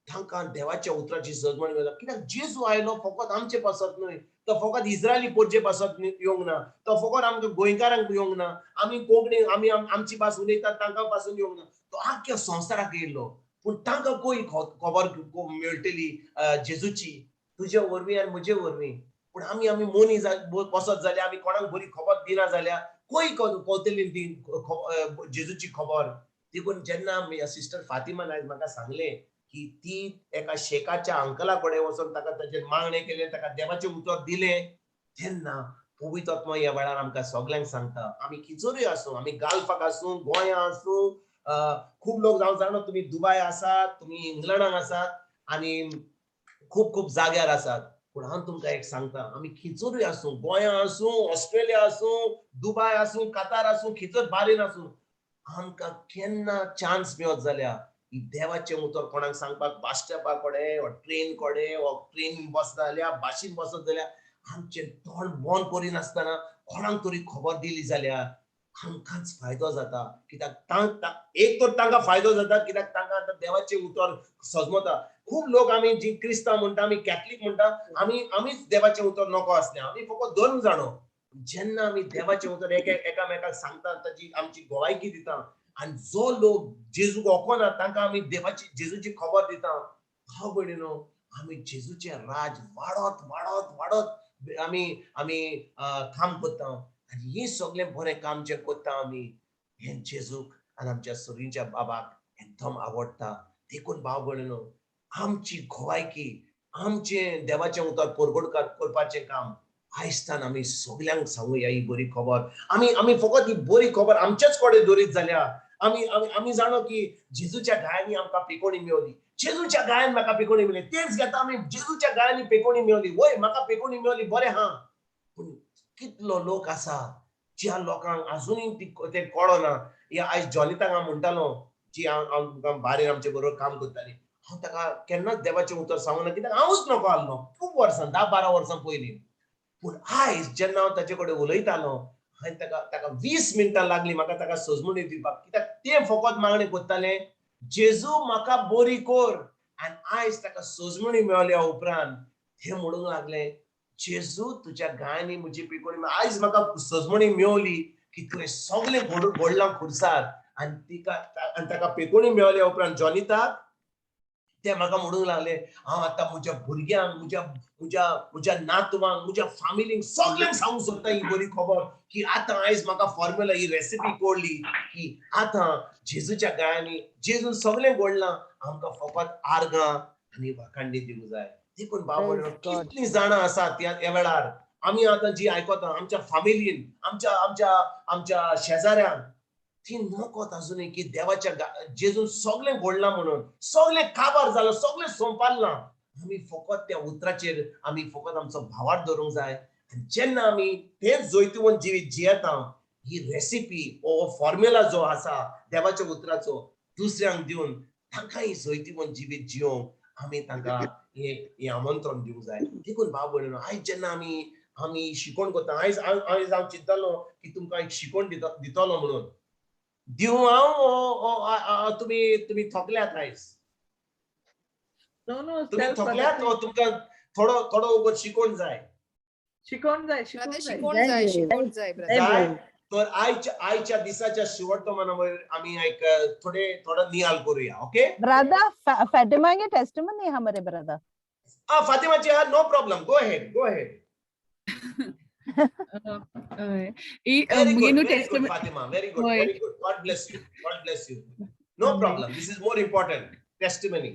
तांकां देवाच्या उतराची सजमण मेळटा. कित्याक जेजू आयलो फकत आमचे पासत न्हय, तो फकत इस्रायली पोरचे पासत येवंक ना, तो फकत आमकां गोंयकारांक येवंक ना, आमी कोंकणी आमी आमची भास उलयतात तांकां पासून येवंक ना, तो आख्ख्या संवसाराक येयल्लो. पूण तांकां खंय खबर मेळटली जेजूची? तुजे वरवीं आनी म्हजे वरवीं. पूण आमी आमी मोनी बसत जाल्यार, आमी कोणाक बरी खबर दिना जाल्यार खंय कवतली ती जेजूची खबर? देखून जेन्ना सिस्टर फातिमान आयज म्हाका सांगलें की ती एका शेखाच्या अंकला कडेन वचून ताका ताचेर मागणें केलें, ताका देवाचें उतर दिलें, तेन्ना पवित्र आत्मा ह्या वेळार आमकां सगल्यांक सांगता, आमी खंयसरूय आसूं, आमी गाल्फाक आसूं, गोंया आसूं, खूब लोक जावं जाणा तुमी दुबाय आसात, तुमी इंग्लंडाक आसात आनी खूब खूब जाग्यार आसात. पूण हांव तुमकां एक सांगता, आमी खंयसरूय आसूं, गोंया आसूं, ऑस्ट्रेलिया आसूं, दुबाय आसूं, कतार आसूं, खंयसर बारीन आसूं, आमकां केन्ना चान्स मेळत जाल्यार देवाचें उतर कोणाक सांगपाक, बस स्टॉपा कडेन वा ट्रेन कडेन वा ट्रेन बसता जाल्यार, बशीन बसत जाल्यार, आमचें तोंड बंद करिनासतना कोणाक तरी खबर दिली जाल्यार आमकांच फायदो जाता. कित्याक एक तर तांकां फायदो जाता, कित्याक तांकां आतां देवाचें उतर सजमता. खूब लोक आमी जी क्रिस्तांव म्हणटा, आमी कॅथलीक म्हणटा, आमी आमीच देवाचें उतर नको आसलें, आमी फकत धर्म जाणो. जेन्ना आमी देवाचें उतर एकामेकाक सांगता, ताची आमची गोवायकी दिता आनी जो लोक जेजूक वळखना तांकां आमी देवाची जेजूची खबर दिता, भाव भयणीनो आमी जेजूचें राज वाडत वाडत वाडत आमी आमी काम करता. आनी हें सगळें बरें काम जें करता आमी हें जेजूक आनी आमच्या सुरींच्या बाबाक एकदम आवडटा. देखून भाव भयणीनो आमची गोवायकी, आमचें देवाचें उतर परगट करपाचें काम आयजतान आमी सगल्यांक सांगुया ही बरी खबर. आमी आमी फकत ही बरी खबर आमचेच कडेन दवरीत जाल्यार आमी आमी आमी जाणो की जेजूच्या गायांनी आमकां पेकोणी मेवली, जेजूच्या गायान म्हाका पेकोणी मेळ्ळी, तेच घेता आमी जेजूच्या गायांनी पेकोणी मेवली. वय म्हाका पेकोणी मेवली, बरें हा, पूण कितलो लोक आसा ज्या लोकांक आजुनूय तें कळना. या आयज जॉनिताक हांव म्हणटालो, जी हांव बारेर आमचे बरोबर काम करताली, हांव ताका केन्नाच देवाचें उतर सांगूना कित्याक हांवूच नको आहलो खूब वर्सां, 10-12 वर्सां पयलीं. पूण आयज जेन्ना हांव ताचे कडेन उलयतालो हांवें ताका ताका 20 मिनटां लागली म्हाका ताका सजमणी दिवपाक, कित्याक तें फकत मागणें करतालें जेजू म्हाका बरी कर. आनी आयज ताका सजमणी मेळ्ळ्या उपरांत तें म्हणूंक लागलें जेजू तुज्या गायांनी म्हजी पिकोणी. आयज म्हाका सजमणी मेवली की तुवें सगळें घडलां खुर्सार. आनी तिका आनी ताका पेकोणी मेळ्ळ्या उपरांत जॉनिताक ते म्हाका म्हणूंक लागले हांव आतां म्हज्या भुरग्यांक, म्हज्या म्हज्या म्हज्या नातवांक, म्हज्या फामिलींक सगल्यांक सांगूंक सोदता ही बरी खबर की आतां आयज म्हाका फॉर्म्युला ही रेसिपी कळ्ळी की आतां जेजूच्या गायांनी जेजून सगळें घडलां, आमकां फकत आर्गां आनी वाखांडी दिवंक जाय. देखून बाबा कितलीं जाणां आसात ह्या वेळार आमी आतां जी आयकता आमच्या फामिलीन, आमच्या आमच्या आमच्या शेजाऱ्यांक, ती नकत आजुनूय की देवाच्या जेजून सगळें घडलां म्हणून, सगळें काबार जालां, सगळें सोंपारलां. आमी फकत त्या उतराचेर आमी फकत आमचो भावार्थ दवरूंक जाय. आनी जेन्ना आमी तेंच जैतिवंत जिवीत जियेता, ही रेसिपी हो फॉर्म्युला जो आसा देवाच्या उतराचो दुसऱ्यांक दिवन तांकां ही जैतिवंत जिवीत जियोंक आमी तांकां हें आमंत्रण दिवंक जाय. देखून भाव भयणीनो आयज जेन्ना आमी आमी शिकोवण करता, आयज आयज हांव चिंततालो की तुमकां एक शिकोवण दितलो म्हणून, दिवं हांव? तुमी तुमी थकल्यात आयज? तुमी थकल्यात? तुमकां थोडो थोडो वगत शिकोवण जाय? शिकोवण जाय, शिकोवण जाय, जाय. तर आयच्या दिसाच्या शेवटतो मना आमी एक थोडे थोडो नियाल करूया. Okay brother, Fatima K testimony हमारे ब्रदर. हा फातिमाची हा, no problem, go ahead, go ahead. Very good, Fatima. Very good, very good. God bless you. God bless you. No problem. This is more important. Testimony.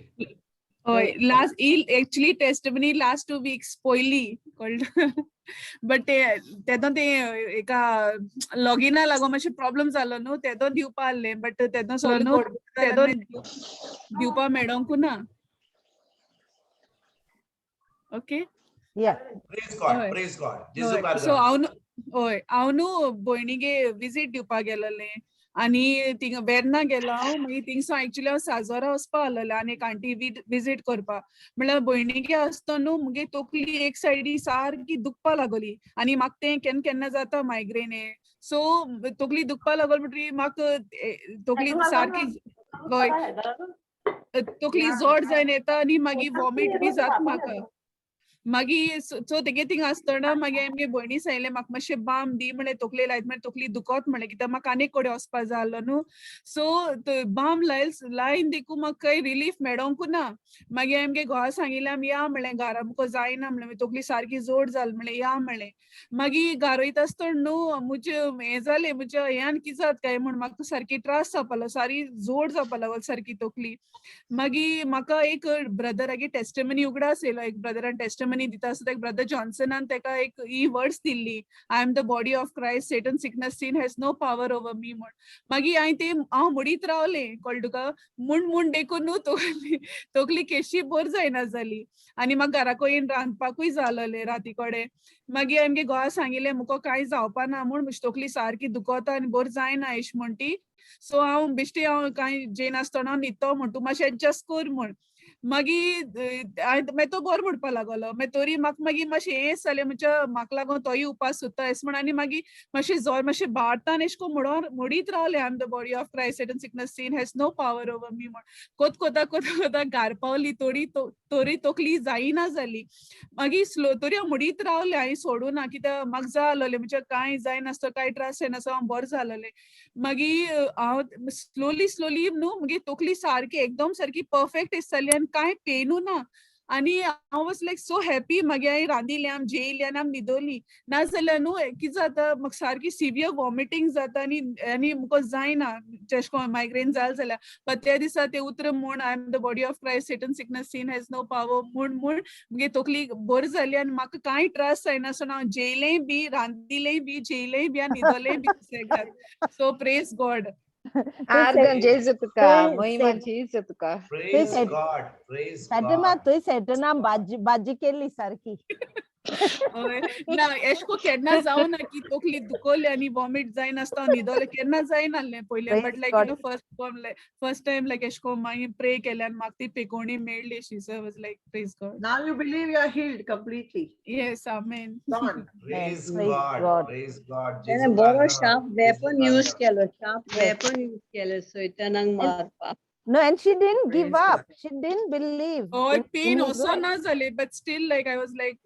Last, actually testimony last 2 weeks पयली कळ्ळें, बट ते तेदो ते एका लॉगिना लागून मातशें प्रॉब्लम जालो न्हू, तेदो दिवपा आहलें, बट तेदो सगळें तेदो दिवपा मेळोंकू ना. Okay. Yeah. Praise God, praise God. So हांव हय हांव न्हू भयणीगे विजीट दिवपाक गेलेलें आनी थिंगा वेर्ना गेलो हांव. मागीर थिंगसावन एक्चुली हांव साजोरा वचपा आसलेलें आनी एक आंटी विजीट करपा, म्हणल्यार भयणीगे आसतना न्हू मुगे तकली एक सायडी सारकी दुखपा लागली आनी म्हाका तें केन्ना केन्ना जाता मायग्रेन हे, सो तकली दुखपा लागली म्हणटकीर म्हाका तकली सारकी हय तकली जड जायन येता आनी मागीर वॉमीट बी जाता म्हाका. मागीर सो तेगे थिंगा आसतना मागीर आमगे भयणी सांगलें म्हाका मातशें बाम दी म्हणलें, तकले लायत म्हणल्यार तकली दुखत म्हणलें, कित्याक म्हाका आनीक कडेन वचपा जाय आसलो न्हू. सो बाम लायन देखून म्हाका कांय रिलीफ मेळोंकू ना. मागीर आमगे घोवा सांगिल्लें आमी या म्हणलें घरा मुको जायना म्हणलें, तकली सारकी जोड जाल म्हणलें, या म्हणलें. मागीर घरा वयता आसतना न्हू म्हजें हें जालें, म्हज्या हें कितें जाता काय म्हूण म्हाका सारकी त्रास जावपा लागलो, सारी जोड जावपा लागलो सारकी तकली. मागीर म्हाका एक ब्रदरागे टेस्टिमनी उगडास येयलो, एक ब्रदरान टेस्टिमनी दिता आसता, एक ब्रदर जॉन्सनान ताका एक ही वर्ड्स दिल्ली, I am the body of Christ, Satan sickness sin has no power over me म्हूण. मागीर हांवें ते हांव म्हणीत रावलें, कळ्ळें तुका, म्हूण म्हूण देखून न्हू तकली तकली केशी बर जायना जाली आनी म्हाका घराको येवन रांदपाकूय जालें राती कडेन. मागीर आमगे घोवा सांगिल्लें मुको कांय जावपा ना म्हूण, म्हजी तकली सारकी दुखता आनी बर जायना अशें म्हण ती, सो हांव बेश्टी हांव कांय जेयनासतना न्हिदतो म्हूण, तूं मातशें एडजस्ट कर म्हूण. मागीर मागीर तो बरो म्हणपा लागलो. मागीर तरी म्हाका मागीर मातशें हें जालें, म्हणजे म्हाका लागून तोय उपास सोदता अशें म्हण. आनी मागीर मातशें जोर मातशें भारतान एशें कोन्न म्हणोन म्हणीत रावलें, I am the body of Christ, Satan sickness sin has no power over me म्हण. कोत कोता कोता कोता घार पावली, तोरी तरी तकली जायना जाली. मागीर स्लो तरी हांव म्हणीत रावलें, हांवें सोडूं ना, कित्याक म्हाका जाय आसलोलें, म्हणजे कांय जायनासतो, कांय त्रास जायनासतो, हांव बरें जालोलें. मागीर हांव स्लोली स्लोली न्हू मागीर तकली सारकी एकदम सारकी परफेक्ट जाली आनी कांय पेनू ना. आनी हांव वॉज लायक सो हॅपी. मागीर हांवें रांदिलें, आमी जेयलीं आनी आमी न्हिदोली. नाजाल्यार न्हू कितें जाता, म्हाका सारकी सिवियर वॉमिटींग जाता आनी आनी म्हाका जायना, जेश कोन मायग्रेन जाल जाल्यार. बट त्या दिसा ते उतर म्हूण, I am the body of Christ, Satan sickness sin has no power म्हूण म्हूण मुगे तकली बरी जाली आनी म्हाका कांय त्रास जायनासतना हांव जेयलें बी, रांदिलें बी, जेयलें बी आनी न्हिदोलें बी दुसऱ्या. सो प्रेज गॉड. आर्गां जेजू तुका, महिमा जेजू तुका. Praise God, praise Fatima, God. तुवें सेटना भाजी भाजी केली सारकी. हय ना, एशें को केन्ना जावना की तकली दुखोली आनी वॉमिट जायनासतना न्हिदोलें, केन्ना जायनासलें पयलें. Praise but like you God. No first time like एशें को मागीर प्रे केलें आनी म्हाका ती पेकोवणी मेळ्ळी अशी. So was like praise God. Now you believe you are healed completely. Yes, amen. Gone. Praise Praise God, God. Praise God. तेणें जेजू बरो आर्गां, शार्प जेजू वेपन यूज आर्गां. केलो, शार्प Yes. Weapon use केलो सैतानाक मारपाक. No, and she didn't give Praise up. God. She didn't believe. हय, in pen his असो word. ना जाली, but still like I was like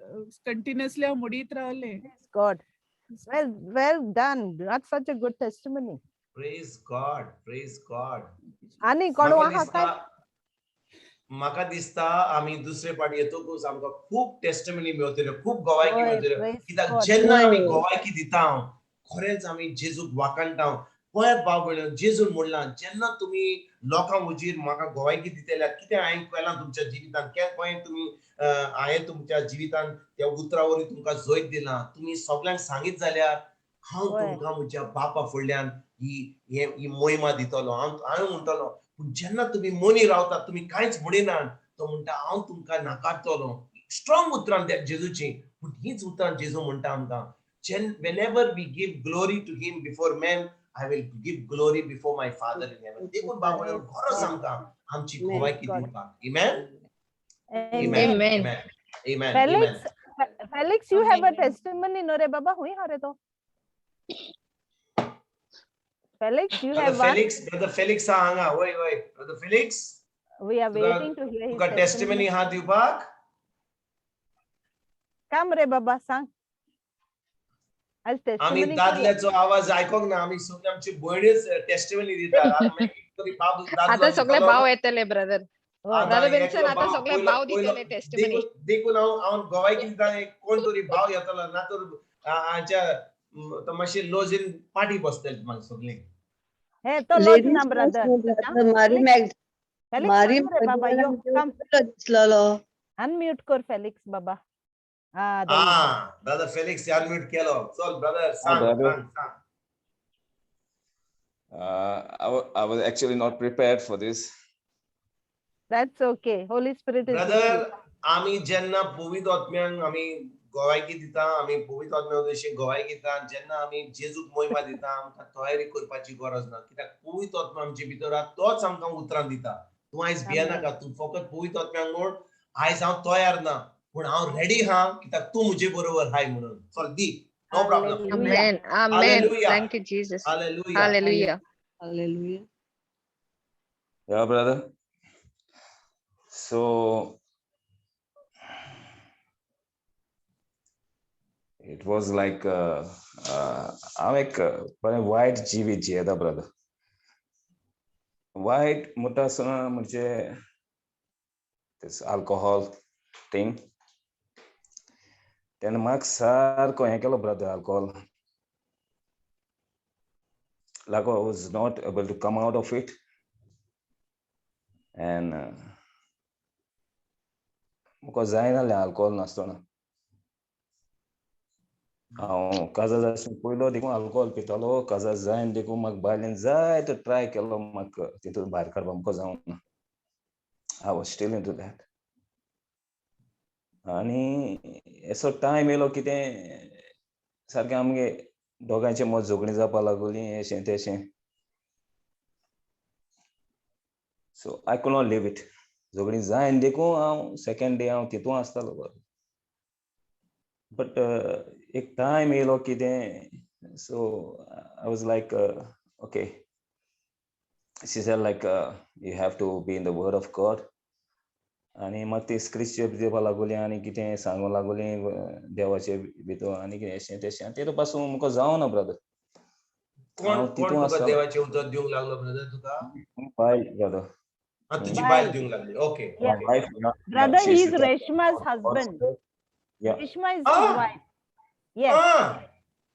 continuously हांव म्हणीत रावलें. Praise God. Well, well done. That's such a good testimony. Praise God, praise God. आनी कोण म्हाका आहा दिसता काय? म्हाका दिसता आमी दुसरे पाटी येतकूच आमकां खूब टेस्टिमनी मेळटल्यो, खूब गवायकी हय, मेळटल्यो. praise कित्याक God. जेन्ना आमी हय. गवायकी दिता, खरेंच आमी जेजूक वाखाणटा. पळयात भाव भयण, जेजून म्हणलां, जेन्ना तुमी लोकां हुजीर म्हाका गवायकी दितले, कितें हांवें केलां तुमच्या जिवितांत, खंय तुमी हांवें तुमच्या जिवितांत त्या उतरा वरवीं तुमकां जैत दिलां, तुमी सगल्यांक सांगीत जाल्यार हांव हय. तुमकां म्हज्या बापा फुडल्यान ही मोहिमा दितलो. हांव हांवें म्हणटलो. पूण जेन्ना तुमी मोनी रावतात, तुमी कांयच म्हणिनात, तो म्हणटा हांव तुमकां नाकारतलो. स्ट्रॉंग उतरां जेजूची. पूण हीच उतरां जेजू म्हणटा आमकां, whenever we give glory to him before men, I will give glory before my Father in heaven. देखून बाबा गरज आमकां आमची Amen. गवायकी God. दिवपाक. Amen? Amen. Amen. Amen. Amen. Amen. Felix, Amen. Felix, you have a Amen. testimony, no re baba? Hui ha re to? Felix, you Brother have one. Felix, Brother Felix हा हांगा. वय वय. Brother Felix, We are तुका waiting to hear his तुका testimony. Testimony हा दिवपाक? Come रे बाबा, सांग. आज आमी testimony करूया. दादल्याचो आवाज आयकोंक ना, आमी सगळे आमची भयणीच टेस्टिमनी दितात. आतां मागीर तरी बाबू दादलो आतां सगळे दितलो. भाव येतले ब्रदर. हय. आतां ब्रदर विन्सन, एकलो आतां भाव सगळे पयलो भाव पयलो दितले टेस्टिमनी. देखून देखून हांव हांव गवायकी दिता, कोण तरी भाव येतलो ना तर हाच्या तो मातशें लोजीन पाटी बसतले मागीर सगळीं. हे तो लोज ना ladies brother. First Mari Felix, Mag Felix मारी सांग रे बाबा, यो come. दिसलेलो. Unmute कर फेलिक्स बाबा. Ah, there you go. Ah, brother Felix unmute केलो. चल ब्रदर, सांग brother. सांग सांग. I was actually not prepared for this. That's okay. Holy Spirit is with you. Brother, आमी जेन्ना पवित्र आत्म्यांक आमी गवायकी दिता, आमी पवित्र आत्म्या विशीं गवायकी दिता, जेन्ना आमी जेजूक मोहिमा दिता, आमकां तयारी करपाची गरज ना, कित्याक पवित्र आत्मा आमचे भितर आहा, तोच आमकां उतरां दिता. तूं आयज भियेनाका, तूं फकत पवित्र आत्म्यांक म्हूण, आयज हांव तयार ना, पूण हांव रेडी हा, कित्याक तूं म्हजे बरोबर हाय म्हणून. चल दी, no problem. Hallelujah. Amen. Amen. Hallelujah. Thank you, Jesus. Hallelujah. Hallelujah. Hallelujah. Yeah, brother. So it was like हांव एक बरें वायट जिवीत जियेता ब्रदर. वायट म्हणटा आसतना म्हणजे this alcohol thing. तेन्ना म्हाका सारको हें केलो brother alcohol. Like I was not able to come out of it. And म्हाका जायना अल्कोहोल नासतना. हांव काजार आसून पयलो देखून अल्कोहोल पितालो. काजार जायन देखून म्हाका बायलेन जायतो ट्राय केलो म्हाका तितून भायर काडपाक, म्हाका जावंक ना. I was still into that. आनी असो टायम येयलो कितें सारकें आमगे दोगांयचे मत झगडीं जावपाक लागली, अशें तेशें. So I could not leave it. झगडीं जायन देखून हांव सेकंड डे हांव तितून आसतालो. बट एक टायम येयलो कितें, so I was like okay, she said like you have to be in the word of God. आनी म्हाका ती स्क्रिप्चर दिवपा लागली आनी कितें सांगूंक लागली देवाचे भितर आनी कितें अशें तशें, आनी तेतूं पासून म्हाका जावना ब्रदर. कोण कोण तुका देवाचें उतर दिवंक लागलो ब्रदर? तुका बायल ब्रदर. तुजी बायल दिवंक लागली. Okay. Brother, he is Reshma's husband. Reshma is his wife. Yes.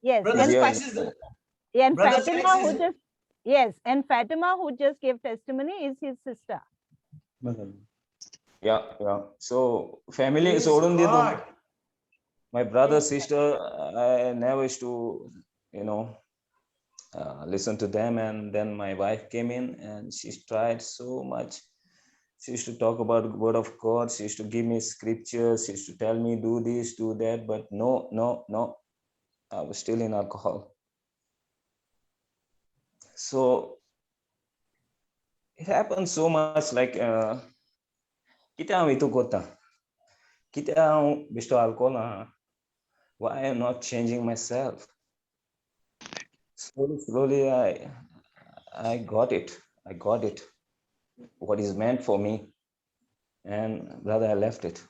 Yes. And Fatima who just, yes, and Fatima who just gave testimony is his sister. Yeah, yeah. So family सोडून दितो. My brother, sister, I never used to, you know, listen to them. And then my wife came in and she tried so much. She used to talk about word of God. She used to give me scriptures. She used to tell me, do this, do that. But no, no, no. I was still in alcohol. So it happened so much, like, कितें हांव हितू करता, कितें हांव बेश्टो आल्कोहोल आहा, why I am not changing myself? Slowly, slowly I got it. I got it. What is meant for me. And brother, I left it.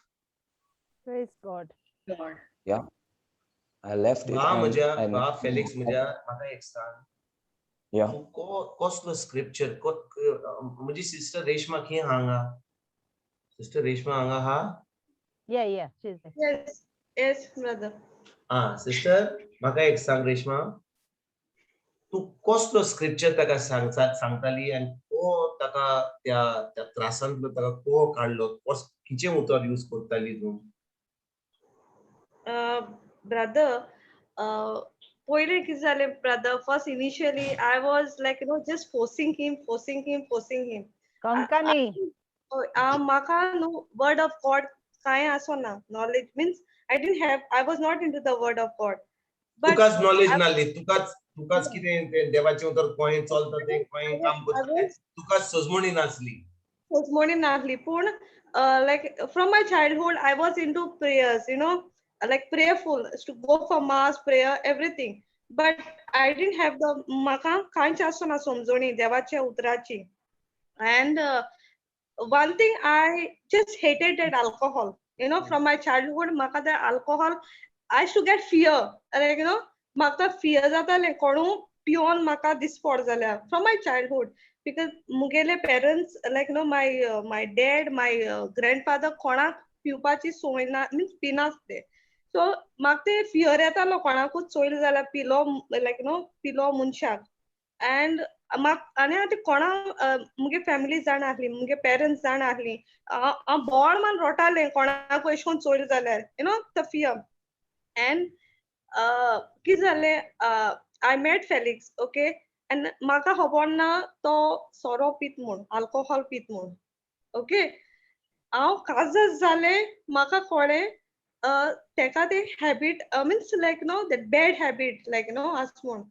Praise God. God. Yeah. I left it. म्हज्या फेलिक्स, म्हज्या म्हाका एक सांग. Yeah. कसलो स्क्रिप्चर? म्हजी सिस्टर रेशमा खंय हांगा? सिस्टर रेशमा हांगा हा? Yeah, yeah, she's there. Yes, yes, brother. Ah, sister, म्हाका एक सांग रेशमा, तूं कसलो स्क्रिप्चर ताका सांगताली आनी को ताका त्या त्या त्रासांतलो ताका को काडलो, खंयचें उतर यूज करताली तूं? ब्रदर, पयलें कितें जालें brother, first initially I was like you know just forcing him, forcing him, forcing him. Konkani म्हाका न्हू वर्ड ऑफ गॉड कांय आसना knowledge, means I didn't have, I was not into the word of God. तुकाच नॉलेज नासली, तुकाच कितें देवाचें उतर खंय चलता तें, खंय काम करता तें, तुकाच सजमणी नासली. सजमणी नासली, पूण like from my childhood I was into prayers, you know, like prayerful, to go for mass prayer, everything. But I didn't have the, म्हाका कांयच आसना समजणी देवाच्या उतराची. And one thing I just hated that alcohol, you know, from my childhood म्हाका that alcohol, I used to get fear, like you know, म्हाका fear जातालें कोणू पिवन म्हाका दिसपड जाल्यार, from my childhood, because मुगेले parents, like you know, my my dad, my grandfather कोणाक पिवपाची संवय ना, मिन्स पिनासले. सो म्हाका ते फियर येतालो कोणाकूच चोयलें जाल्यार पिलो, लायक you know, पिलो मनशाक. एंड म्हाका आनी आतां कोणा मुगे फॅमिली जाण आहली, मुगे पेरंट्स जाण आहली, हांव बोवाळ मान रोटालें कोणाकूय अशें करून चोयलें जाल्यार, you know, the fear. And कितें जालें, I met Felix, okay, and म्हाका खबर ना तो सोरो पीत म्हूण, आल्कोहोल पीत म्हूण, ओके. हांव काजस जालें, म्हाका कळ्ळें तेका ते habit, means like no that bad habit, like no आस म्हूण.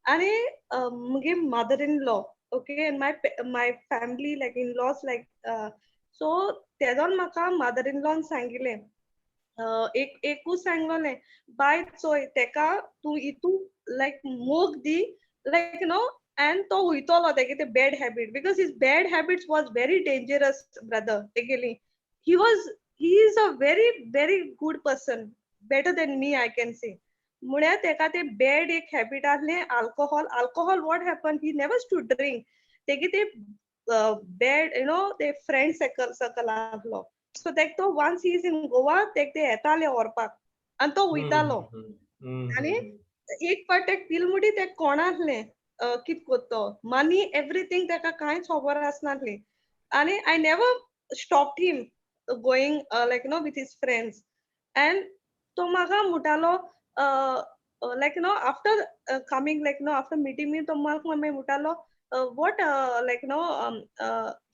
आनी मुगे mother in law, okay, and my my family like in laws like, so तेदोन म्हाका मदर इन लॉन सांगिलें, एक एकूच सांगलोलें, बाय चोय तेका तूं इतू लायक मोग दी, लायक नो, एंड तो वयतलो तेगे ते bad habit, because his bad habits was very dangerous brother. तेगेली he was, he is a very very good person, better than me I can say. म्हळ्यार तेका ते बॅड एक हॅबीट आहलें alcohol. Alcohol what happen, he never to drink, तेगे ते बॅड you know ते फ्रेंड सर्कल सर्कल आहलो. सो तेक तो once he is in Goa, तेक ते येताले व्हरपाक आनी तो वयतालो. आनी एक फावट तेक पील मुटी तेक कोण आहलें कित करतो, मनी एवरीथींग तेका कांयच खबर आसनासली. आनी I never stopped him going like you know with his friends. And तो म्हाका म्हणटालो, like you know after coming, like you know after meeting me, तो म्हाका मागीर म्हणटालो, what like you know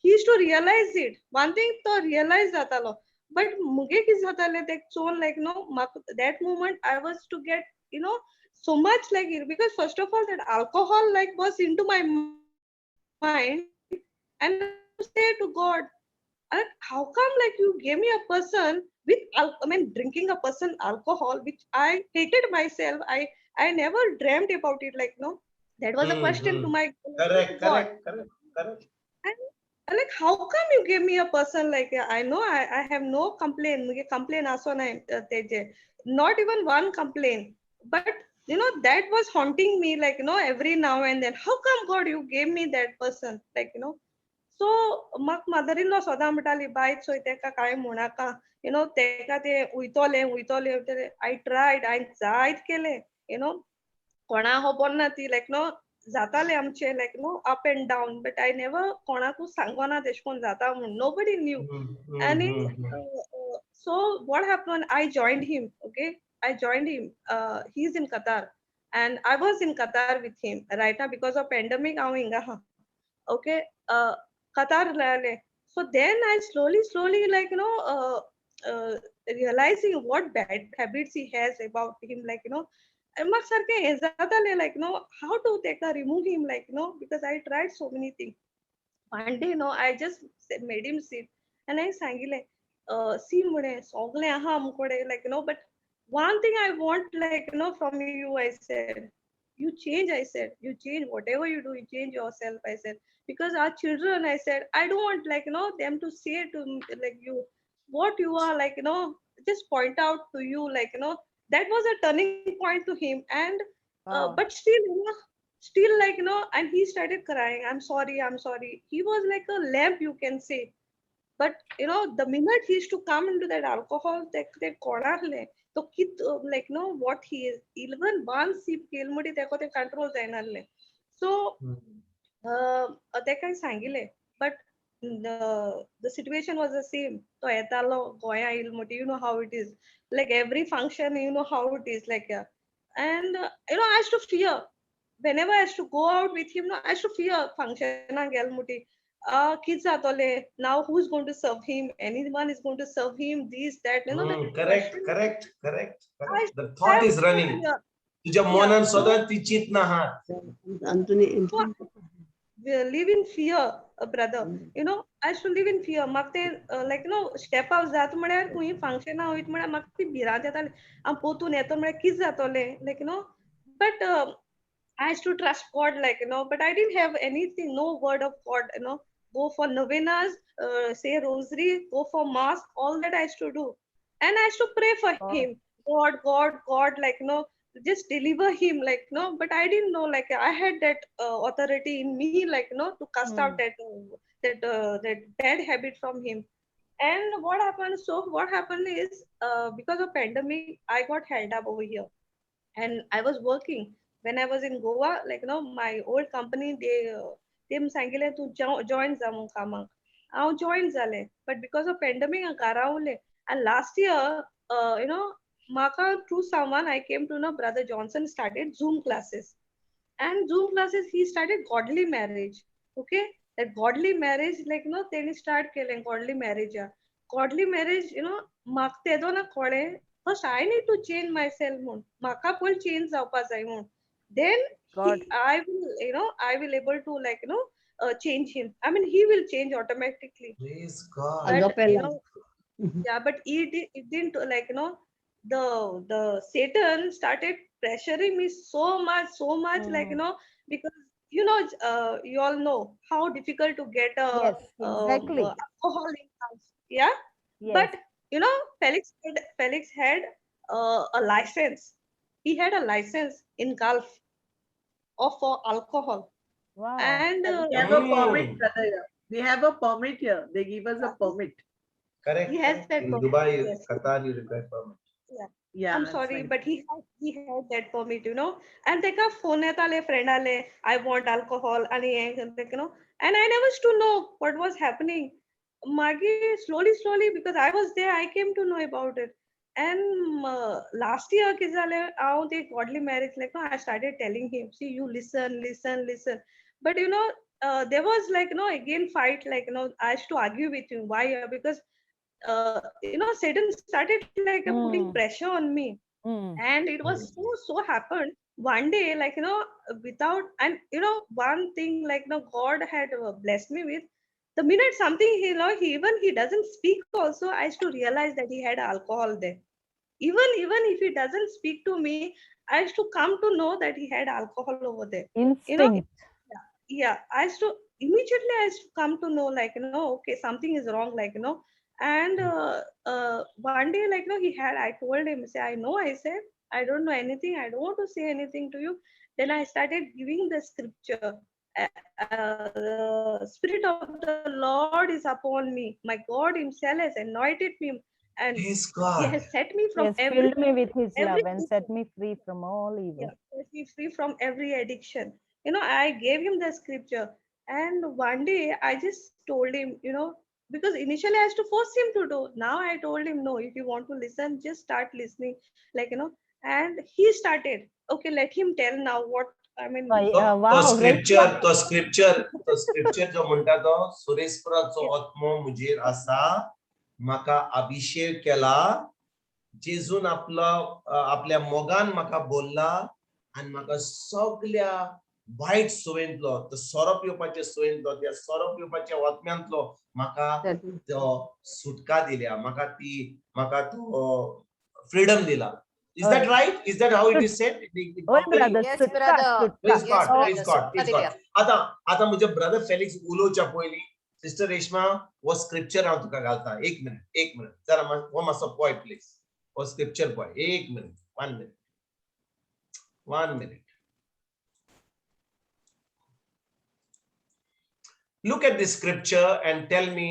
he used to realize it. One thing तो रियलायज जातालो, बट मुगे कितें जातालें तें चोवन, लायक नो म्हाका that moment I was to get you know so much like, because first of all that alcohol like was into my mind, and say to God, How come like you gave me a person with, I mean, drinking a person alcohol, which I hated myself. I never dreamt about it. Like, no, that was a question to my Correct, God. correct, correct, correct. And like, how come you gave me a person like, I know I have no complaint. मुगे complaint aso na teje. Not even one complaint. But, you know, that was haunting me, like, you know, every now and then. How come, God, you gave me that person? Like, you know. So, म्हाका mother-in-law सदां म्हणटाली, बाय चोय तेका कांय म्हणनाका, you know, तेका ते वयतोलें वयतोलें वयतोलें. I tried, हांवें जायत केलें, you know, कोणा खबर ना ती, लायक नो, जातालें आमचें, like no, up and down, but I never कोणाकूच सांगोना तेश कोन जाता म्हूण, nobody knew. आनी so what happened, I joined him, okay, I joined him, he is in Qatar and I was in Qatar with him right now because of pandemic हांव हिंगा आहा, okay. Qatar रावले. So then I slowly, slowly, like, you know, realizing what bad habits he has about him, like, you know, and म्हाका सारकें हें जातालें, like, you know, how to take a remove him, like, you know, because I tried so many things. One day, you know, I just made him sit and हांवें सांगिलें, see म्हणे सगळें आहा आमचे कडेन, like, you know, but one thing I want, like, you know, from you, I said, you change, I said, you change, whatever you do, you change yourself, I said, because our children, I said, I don't want, like, you know, them to say to like you, what you are, like, you know, just point out to you, like, you know, that was a turning point to him. And Wow. but still, you know, still, like, you know, and he started crying, I'm sorry, I'm sorry. He was like a lamp, you can say. But, you know, the minute he used to come into that alcohol, ते कोणाले तो कित, like, no, what he is, even one sip केल मुटी तेका ते कंट्रोल जायनासलें. So, तेका सांगिलें, but the situation was the same. तो येतालो गोंया येयल मुटी, you know how it is, like every function, you know how it is, like, and you know, I used to fear whenever I used to go out with him, no, I used to fear function गेल मुटी, कित जातोलें, now who is going to serve him, anyone is going to serve him, this, that, you know, that Correct, question. correct, correct, I correct. The thought is running. Yeah. तुझ्या Yeah. मनान सदांच ती चिंतना आहा. Anthony, We live in fear, brother. You know, I used to live in fear. म्हाका ते like, you know, step out जाता म्हळ्यार खंय फंक्शना वयता म्हळ्यार म्हाका ती भिरांत येताली, हांव पोतून येता म्हळ्यार कितें जातोलें, like, you know. But I used to trust God, like, you know, but I didn't have anything, no word of God, you know. Go for novenas, say rosary, go for mass, all that I used to do. And I used to pray for him, God, God, God, like, you know, just deliver him, like, you know. But I didn't know, like, I had that authority in me, like, you know, to cast out that bad habit from him. And what happened? So what happened is, because of pandemic, I got held up over here, and I was working when I was in Goa, like, you know, my old company, they सांगिलें तूं join जा म्हूण कामाक, हांव join जालें, but because of pandemic हांव घरा उरलें. And last year, you know, म्हाका through someone I came to know Brother Johnson started Zoom classes, and Zoom classes he started godly marriage. Okay, that godly marriage, like, you know, तेणी start केलें godly marriage. Godly marriage, you know, म्हाका तेदो ना कळ्ळें, first I need to change myself म्हूण, म्हाका पयलीं change जावपा जाय म्हूण, then God. I will, you know, I will able to, like, you know, change him. I mean, he will change automatically. Praise God. But, you know, yeah, but it didn't, like, you know, the Satan started pressuring me so much, like, you know, because, you know, you all know how difficult to get a Yes, exactly. alcohol in house. Yeah. Yes. But, you know, Felix had a license. He had a license in Gulf of for alcohol. Wow. And We have a permit, brother. Here. We have a permit here. They give us a permit. Correct. He has that In permit. Dubai, Yes. Qatar, you require permit. Yeah. Yeah, I'm that's sorry, right. but he had that permit, you know. And they ka phone येताले, friend आले, I want alcohol, and you know. And I never used to know what was happening. Magi slowly, slowly, because I was there, I came to know about it. And last year, कितें जालें, हांव ते godly marriage, like, no, I started telling him, see, you listen, listen, listen. But, you know, there was, like, you know, again fight, like, you know, I used to argue with him. Why? Because, you know, Satan started, like, putting pressure on me. And it was so happened one day, like, you know, without, and, you know, one thing, like, you know, God had blessed me with, The minute something he, you know, he even he doesn't speak also, I used to realize that he had alcohol there. Even if he doesn't speak to me, I used to come to know that he had alcohol over there. Instinct. You know, yeah, I used to immediately I used to come to know, like, you know, okay, something is wrong, like, you know. And one day, like, you know, he had, I told him, say, I know, I said, I don't know anything. I don't want to say anything to you. Then I started giving the scripture. The Spirit of the Lord is upon me. My God himself has anointed me. And Praise he God. has set me from He has every, filled me with his love and every set me free from all evil. Yeah, set me free from every addiction. You know, I gave him the scripture. And one day I just told him, you know, because initially I used to force him to do. Now I told him, no, if you want to listen, just start listening. Like, you know, and he started. Okay, let him tell now what I mean. Wow, तो scripture, तो scripture, तो scripture जो म्हणटा तो सुरेश्वराचो आत्मो म्हजेर आसा, म्हाका अभिषेक केला, जेजून आपलो आपल्या मोगान म्हाका बोल्ला आनी म्हाका सगल्या वायट सवयेंतलो, तो सोरो पिवपाच्या सवयेंतलो, त्या सोरो पिवपाच्या आत्म्यांतलो म्हाका तो सुटका दिल्या, म्हाका ती, म्हाका तो फ्रीडम दिला. Is that right? Is that how it is said? Oh, brother. Yes, brother. Praise Yes, God. Praise brother. God. Praise God. आता आता म्हजे ब्रदर फेलिक्स उलोवच्या पयलीं सिस्टर रेश्मा हो स्क्रिप्चर हांव तुका घालता. एक मिनट, एक मिनट जरा हो मातसो पळय प्लीज, हो स्क्रिप्चर पळय. एक minute, 1 minute, 1 minute. Look at this scripture and tell me,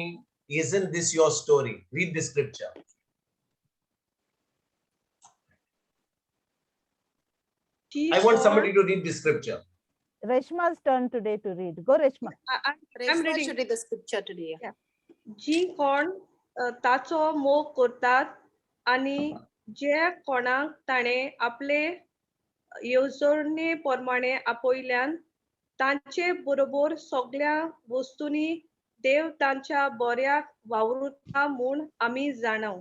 isn't this your story? Read the scripture. I want somebody to read the scripture. Reshma's turn today to read. Go, Reshma. I'm Reshma reading. should read the scripture today. Yeah. जी कोण ताचो मोग करतात आनी जे कोणाक ताणें आपले येवजणे प्रमाणे आपयल्यान तांचे बरोबर सगळ्या वस्तूंनी देव तांच्या बऱ्याक वावुरता म्हूण आमी जाणाव.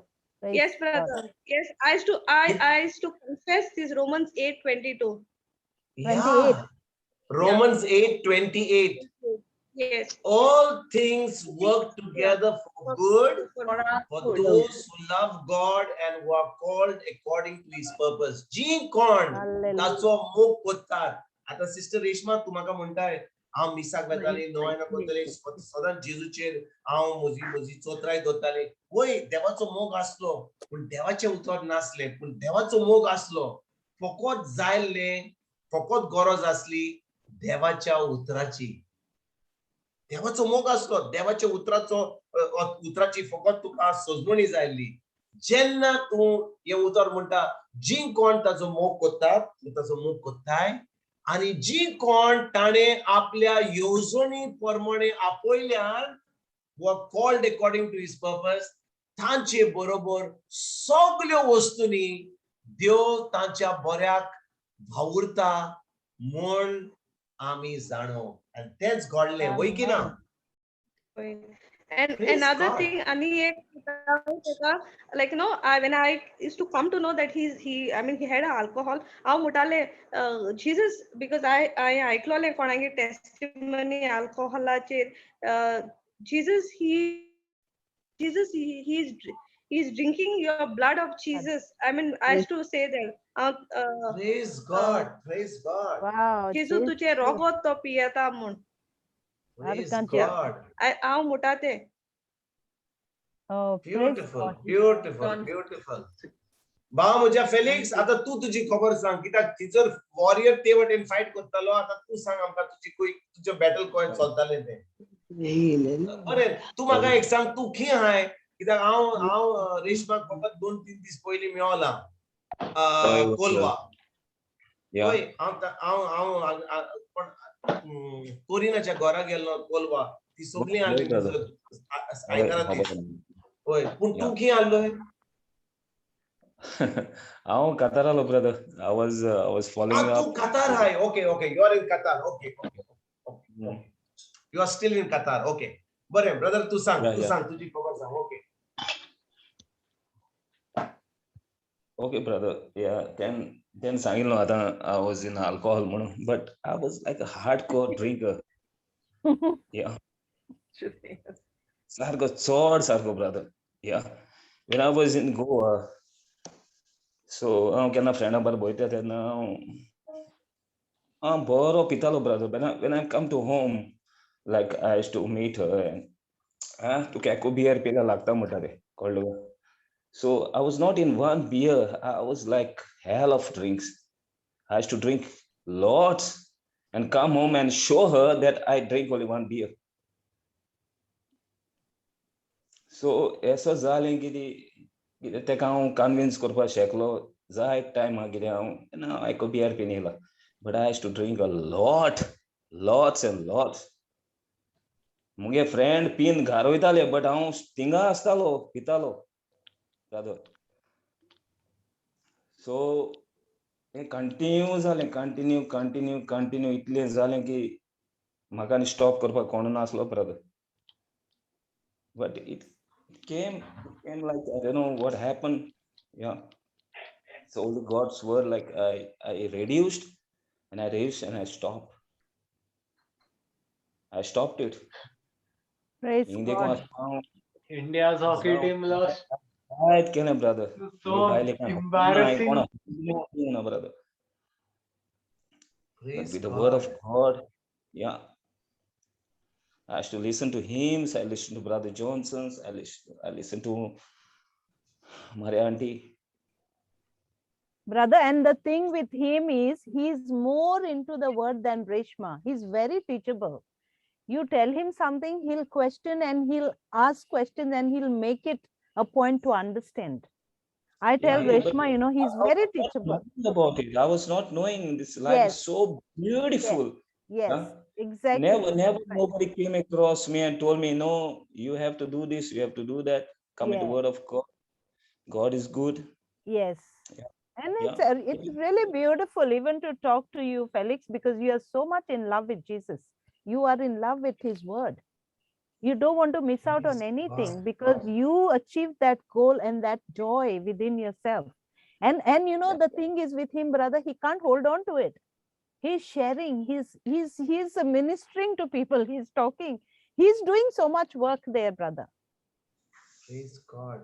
Yes, brother. Yes, I used to confess this Romans 8:22. Yeah. Romans 8:28. Yes. All things work together for good for those who love God and who are called according to his purpose. जी कोण ताचो मोग करतात. आता सिस्टर रेश्मा तूं म्हाका म्हणटाय हांव मिसाक वताली, नोवेना करताली, सदांच जेजूचेर हांव म्हजी म्हजी चोत्राय दवरताली. वय, देवाचो मोग आसलो पूण देवाचें उतर नासलें, पूण देवाचो मोग आसलो. फकत जायल्लें, फकत गरज आसली देवाच्या उतराची. देवाचो मोग आसलो, देवाच्या उतराचो उतराची फकत तुका सजमणी जायल्ली. जेन्ना तूं हें उतर म्हणटा, जी कोण ताचो मोग करता, तूं ताचो मोग करताय आनी जी कोण ताणें आपल्या येवजणी प्रमाणे आपयल्यान, who are called according to his purpose, तांचे बरोबर सगल्यो वस्तूंनी देव तांच्या बऱ्याक वावुरता म्हूण आमी जाणो. आनी तेंच घडलें, वय की ना? And Praise another God. thing, ani ek like, you know, I when I used to come to know that he I mean he had alcohol. हांव म्हणटालें Jesus, because I आयकलोलें कोणागे testimony alcoholaचेर, Jesus he is drinking your blood of Jesus. I mean I used to say that. Praise God, praise God. Wow. जेजू तुझे रोगोत तो पियेता म्हूण. Praise God. हांव म्हणटा तें. Beautiful, beautiful, beautiful. भाव म्हज्या फेलिक्स, आतां तूं तुजी खबर सांग, कित्याक थंयसर वॉरियर ते वटेन फायट करतालो. आतां तूं सांग आमकां तुजी खंय तुजें बॅटल खंय चलतालें तें. बरें, तूं म्हाका एक सांग, तूं खंय आहाय? कित्याक हांव हांव रेशमाक फकत 2-3 दीस पयलीं मेवला कोलवा. हय, हांव हांव हांव कोण कोरिनाच्या घरा गेल्लो कोलवा, ती सगळीं आसली आयतारा. हय, पूण तूं खंय आसलोय? हांव कतार आलो brother. I was following up. तूं कतार हाय? Okay okay, you are in Qatar. Okay okay okay, you are still in Qatar. Okay, बरें ब्रदर, तूं सांग, तूं सांग तुजी खबर सांग. ओके ओके ब्रदर, या then सांगिल्लो आतां I was in alcohol म्हणून, but I was like a hardcore drinker. Yeah, सारको चड सारको brother. Yeah, when I was in Goa, so हांव केन्ना फ्रेंडा बरोबर भोंवता तेन्ना हांव हांव बरो पितालो brother. When I come to home, like I used to meet her and ah तुका एकू बियर पिल्यार लागता म्हणटा रे, कळ्ळें तुका? So I was not in one beer, I was like hell of drinks. I used to drink lots and come home and show her that I drink only one beer. So असो जालें कितें कितें तेका हांव कन्विन्स करपाक शकलो जायत टायम आहा कितें हांव ना एकू बियर पिन येयला, but I used to drink a lot, lots and lots. मुगे फ्रेंड पिन घार वयताले, बट हांव थिंगा आसतालो पितालो ब्रदर. सो हें कंटिन्यू जालें, कंटिन्यू कंटिन्यू कंटिन्यू इतलें जालें की म्हाका आनी स्टॉप करपाक कोण नासलो brother. But it came like I don't know what happened. Yeah. So only God's word, like I reduced and I reduced and I stopped. I stopped it. Praise हिंग देखून God. आतां India's hockey team lost. कांयच केलें brother. So embarrassing. ना brother. But with the word of God, yeah. I used to listen to hymns, I listened to Brother Johnson's, I listen to Maria Auntie. Brother, and the thing with him is he's more into the word than Reshma. He's very teachable. You tell him something, he'll question and he'll ask questions and he'll make it a point to understand. I tell Yeah, but Reshma, you know, he's I very was not teachable. knowing about it. I was not knowing this life is Yes. so beautiful. Yes, Huh? exactly. Never, never Right. nobody came across me and told me, no, you have to do this, you have to do that. Come into Yeah. word of God. God is good. Yes. Yeah. And Yeah. it's really beautiful even to talk to you, Felix, because you are so much in love with Jesus. You are in love with his word. You don't want to miss out on anything because you achieve that goal and that joy within yourself. And you know, the thing is with him, brother, he can't hold on to it. He's sharing, he's ministering to people, he's talking, he's doing so much work there, brother. Praise God.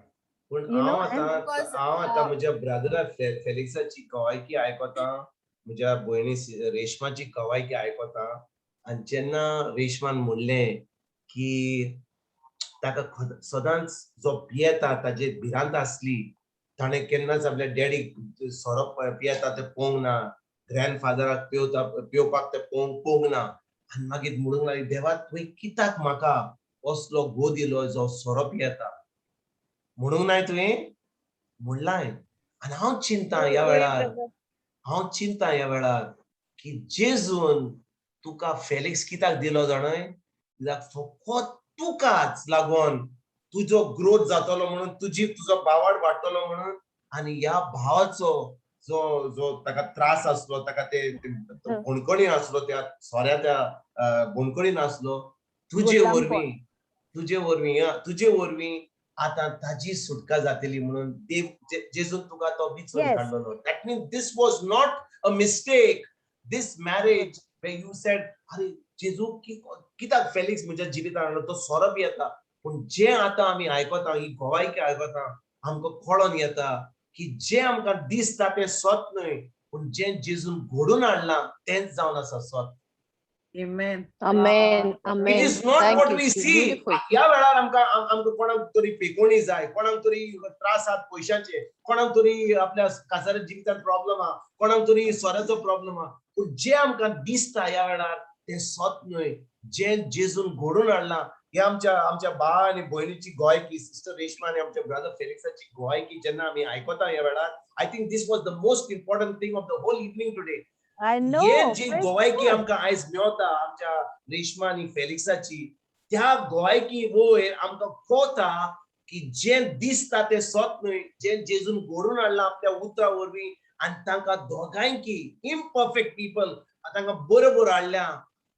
पूण You know, हांव and आतां Because, हांव आतां म्हज्या ब्रदरा फेलिक्साची गवायकी आयकता, म्हज्या भयणी रेशमाची गवायकी आयकता, आनी जेन्ना रेशमान म्हणलें की ताका सदांच जो पियेता ताजेर भिरांत आसली, ताणें केन्नाच आपल्या डॅडीक सोरो पियेता तें पळोवंक ना, ग्रँडफादराक पिवपाक तें पळोवंक ना, आनी मागीर म्हणूंक लागली, देवा तुवें कित्याक म्हाका असलो घो दिलो जो सोरो पियेता म्हणूंक नाय तुवें म्हणलाय. आनी हांव चिंता ह्या वेळार, हांव चिंता ह्या वेळार की जेजून तुका फेलिक्स कित्याक दिलो जाणय, कित्याक फकत तुकाच लागून तुजो ग्रोथ जातलो म्हणून, तुजी तुजो बावाड वाडटलो म्हणून, आनी ह्या भावाचो जो जो ताका त्रास आसलो, ताका ते बणकणी आसलो, त्या सोऱ्या त्या बणकणीन आसलो, तुजे वरवीं तुजे वरवीं तुजे वरवीं आतां ताजी सुटका जातली म्हणून देव जेजून तुका तो विचून काडलेलो. That means this was not a mistake. This marriage where you said, अरे जेजू कित्याक फेलिक्स म्हज्या जिवितान हाडलो, तो सोरो पियेता. पूण जें आतां आमी आयकता, ही गोवायकी आयकता, आमकां कळोन येता की जें आमकां दिसता तें सत न्हय, पूण जें जेजून घडून हाडलां तेंच जावन आसा सत. Amen. Amen. Amen. It is not Thank what you. we see. Beautiful. ह्या वेळार आमकां आमकां कोणाक तरी पेकोणी जाय, कोणाक तरी त्रास आहात पयशांचे, कोणाक तरी आपल्या कासार जिवितान प्रॉब्लम आहा, कोणाक तरी सोऱ्याचो प्रॉब्लम आहा, पूण जें आमकां दिसता ह्या वेळार तें सत न्हय. जें जेजून घडून हाडलां, हे आमच्या आमच्या बा आनी भयणीची गोवायकी, सिस्टर रेशमा आनी आमच्या ब्रदर फेलिक्साची गोवायकी जेन्ना आमी आयकता ह्या वेळार, I think this was the most important thing of the whole evening today. I know. हे जी गोवायकी आमकां आयज मेवता आमच्या रेशमा आनी फेलिक्साची, त्या गोवायकी वयर आमकां कळटा की जें दिसता तें सत न्हय, जें जेजून घडून हाडलां आपल्या उतरा वरवीं, आनी तांकां दोगांयकी इम्परफेक्ट पीपल तांकां बरोबर हाडल्या.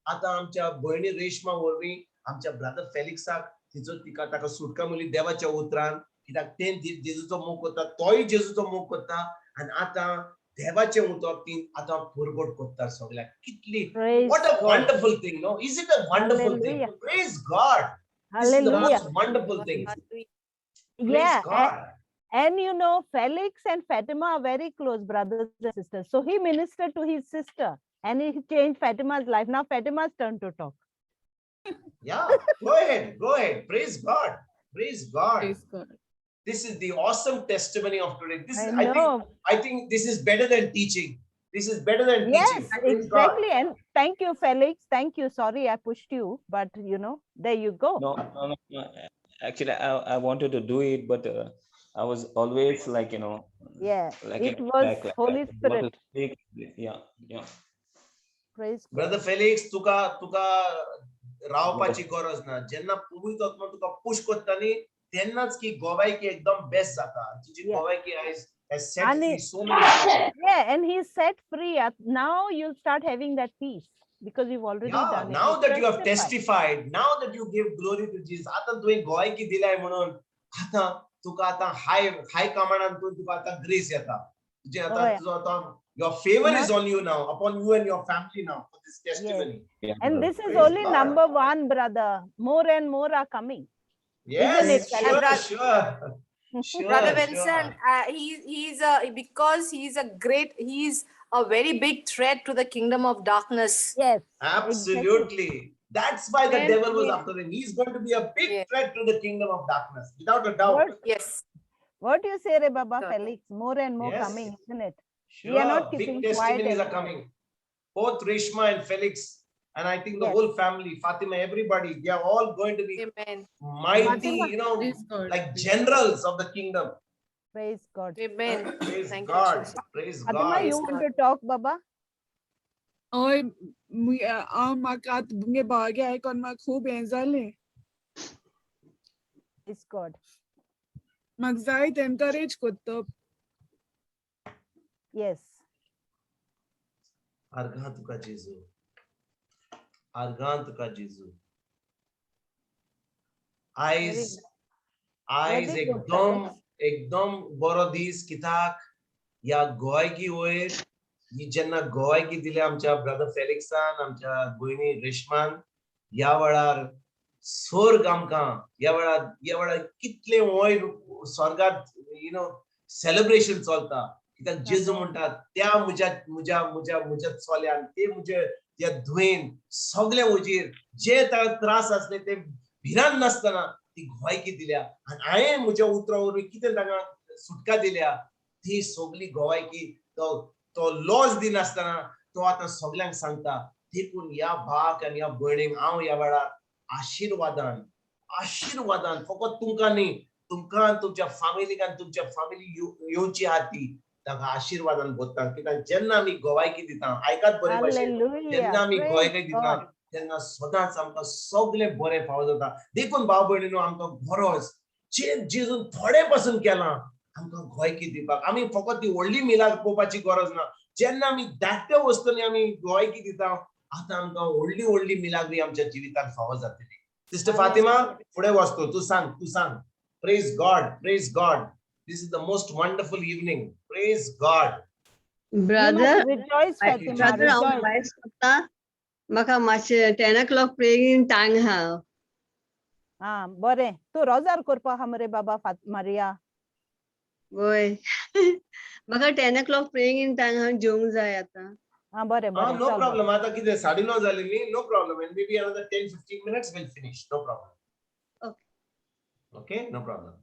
आतां आमच्या भयणी रेशमा वरवीं आमच्या ब्रदर फेलिक्साक तिचो तिका ताका सुटका मेळ्ळी देवाच्या उतरान, कित्याक तें जेजूचो मोग करता, तोय जेजूचो मोग करता, आनी आतां देवाचें उतर ती आतां परगट करता सगळ्याक. कितली what a wonderful thing, no? Is it a wonderful thing? Praise God. This is the Hallelujah. Most wonderful thing. Praise Yeah. God. And you know, Felix and Fatima are very close brothers and sisters. So he ministered to his sister and he changed Fatima's life. Now Fatima's turn to talk. Yeah, go ahead, go ahead. Praise God. Praise God. Praise God. This is the awesome testimony of today. This I is, I think, know. I think this is better than teaching. This is better than Yes, teaching. Praise God. exactly. And thank you, Felix. Thank you. Sorry, I pushed you, but you know, there you go. No, no, no, no. Actually, I wanted to do it, but I was always like, you know, Yeah, like it in was back, like, Holy I want to Spirit. speak. Yeah, yeah. Praise God. Brother Felix, तुका तुका रावपाची गरज ना. जेन्ना पवित्र आत्मा तुका पुश करता न्ही, तेन्नाच की गोवायकी एकदम बेस्ट जाता. तुजी गोवायकी आयज has set free so many people. Yeah, and he's set free. Now you'll start having that peace because you've already Yeah, done it. now You that you have testified. testified, now that you give glory to Jesus, आतां तुवें गोवायकी दिलाय म्हणून आतां तुका आतां हाय हाय कमांडान तुका आतां ग्रेस येता. तुजें आतां हय. तुजो आतां your favor is Not on you now, upon you and your family now for this Yes. testimony. Yeah, And brother. this is Praise only God. number one, brother. More and more are coming. Isn't it, Yes, Felix? sure, sure. Brother Sure, Vincent, he's a because he's a great he's a very big threat to the kingdom of darkness. Yes, Absolutely. That's why the And devil was he- after him. He's going to be a big Yeah. threat to the kingdom of darkness, without a doubt. What, Yes. what do you say, Re Baba Sure. Felix? More and more Yes. coming, isn't it? Sure. We are not Big keeping quiet testimonies are anymore. coming. Both Reshma and Felix, and I think the Yes. whole family, Fatima, everybody, they are all going to be Amen. mighty, Fatima. you know, Praise God. like generals of the kingdom. Praise God. Amen. Praise Thank you, God. Jesus. Praise Fatima, God. you Praise want God. to talk, Baba? हय, हांव म्हाका आतां मुगे भावागे आयकोन म्हाका खूब हें जालें. Praise God. म्हाका जायत एनकरेज कोत्ता. Yes. आर्गां तुका जेजू. आर्गां तुका जेजू. Very, आयज आयज very good, एकदम Felix. एकदम बरो दीस, कित्याक ह्या गोवायकी वयर ही जेन्ना गोवायकी दिल्या आमच्या ब्रदर फेलिक्सान, आमच्या भयणी रेशमान, ह्या वेळार स्वर्ग आमकां ह्या वेळार कितले वयर स्वर्गात you know celebration चलता, कित्याक जेजू म्हणटा त्या म्हज्या म्हज्या म्हज्या म्हज्या चल्यान ते म्हजे त्या धुवेन सगळे वजीर जे ताका त्रास आसले ते भिरांत नासतना ती गोवायकी दिल्या आनी हांवें म्हज्या उतरां वरवीं कितें तांकां सुटका दिल्या ती सगली गोवायकी तो तो लॉस दिनासतना तो आतां सगल्यांक सांगता. देखून ह्या भाक आनी ह्या भयणीक हांव ह्या वेळार आशिर्वादान आशिर्वादान, फकत तुमकां न्ही, तुमकां आनी तुमच्या फामिलीक आनी तुमच्या फामिली येवची आहा ती तांकां आशिर्वादान भरता, कित्याक जेन्ना आमी गोवायकी दिता, आयकात बरे भाशेन, Hallelujah. जेन्ना आमी Praise गोवायकी दिता God. तेन्ना सदांच आमकां सगळें बरें फावो जाता. देखून भाव भयणीनो, आमकां गरज जे जेजून थोडे पासून केलां आमकां गोवायकी दिवपाक, आमी फकत ती व्हडली मिलाक पळोवपाची गरज ना. जेन्ना आमी धाकट्या वस्तूंनी आमी गोवायकी दिता, आतां आमकां व्हडली व्हडली मिलाग्री आमच्या जिवितांत फावो जातली. सिस्टर फातिमा, फुडें वच तूं, तूं सांग, तूं सांग. Praise God, praise God. This is the most wonderful evening. Praise God. You must brother, rejoice, Fatima. Brother, हांव Rejoice. भायर सोदता, म्हाका मातशें 10 o'clock praying time आहा. हा, बरें, तूं रोजार करपा आहा मरे बाबा मारिया. वय, म्हाका 10 o'clock praying time हांव, जेवंक जाय आतां. हा, बरें. Ah, बरें, no चल बरें. problem. आता कितें 9:30 जाली न्ही, no problem. And maybe another 10-15 minutes we'll finish. No problem. Okay. Okay, no problem.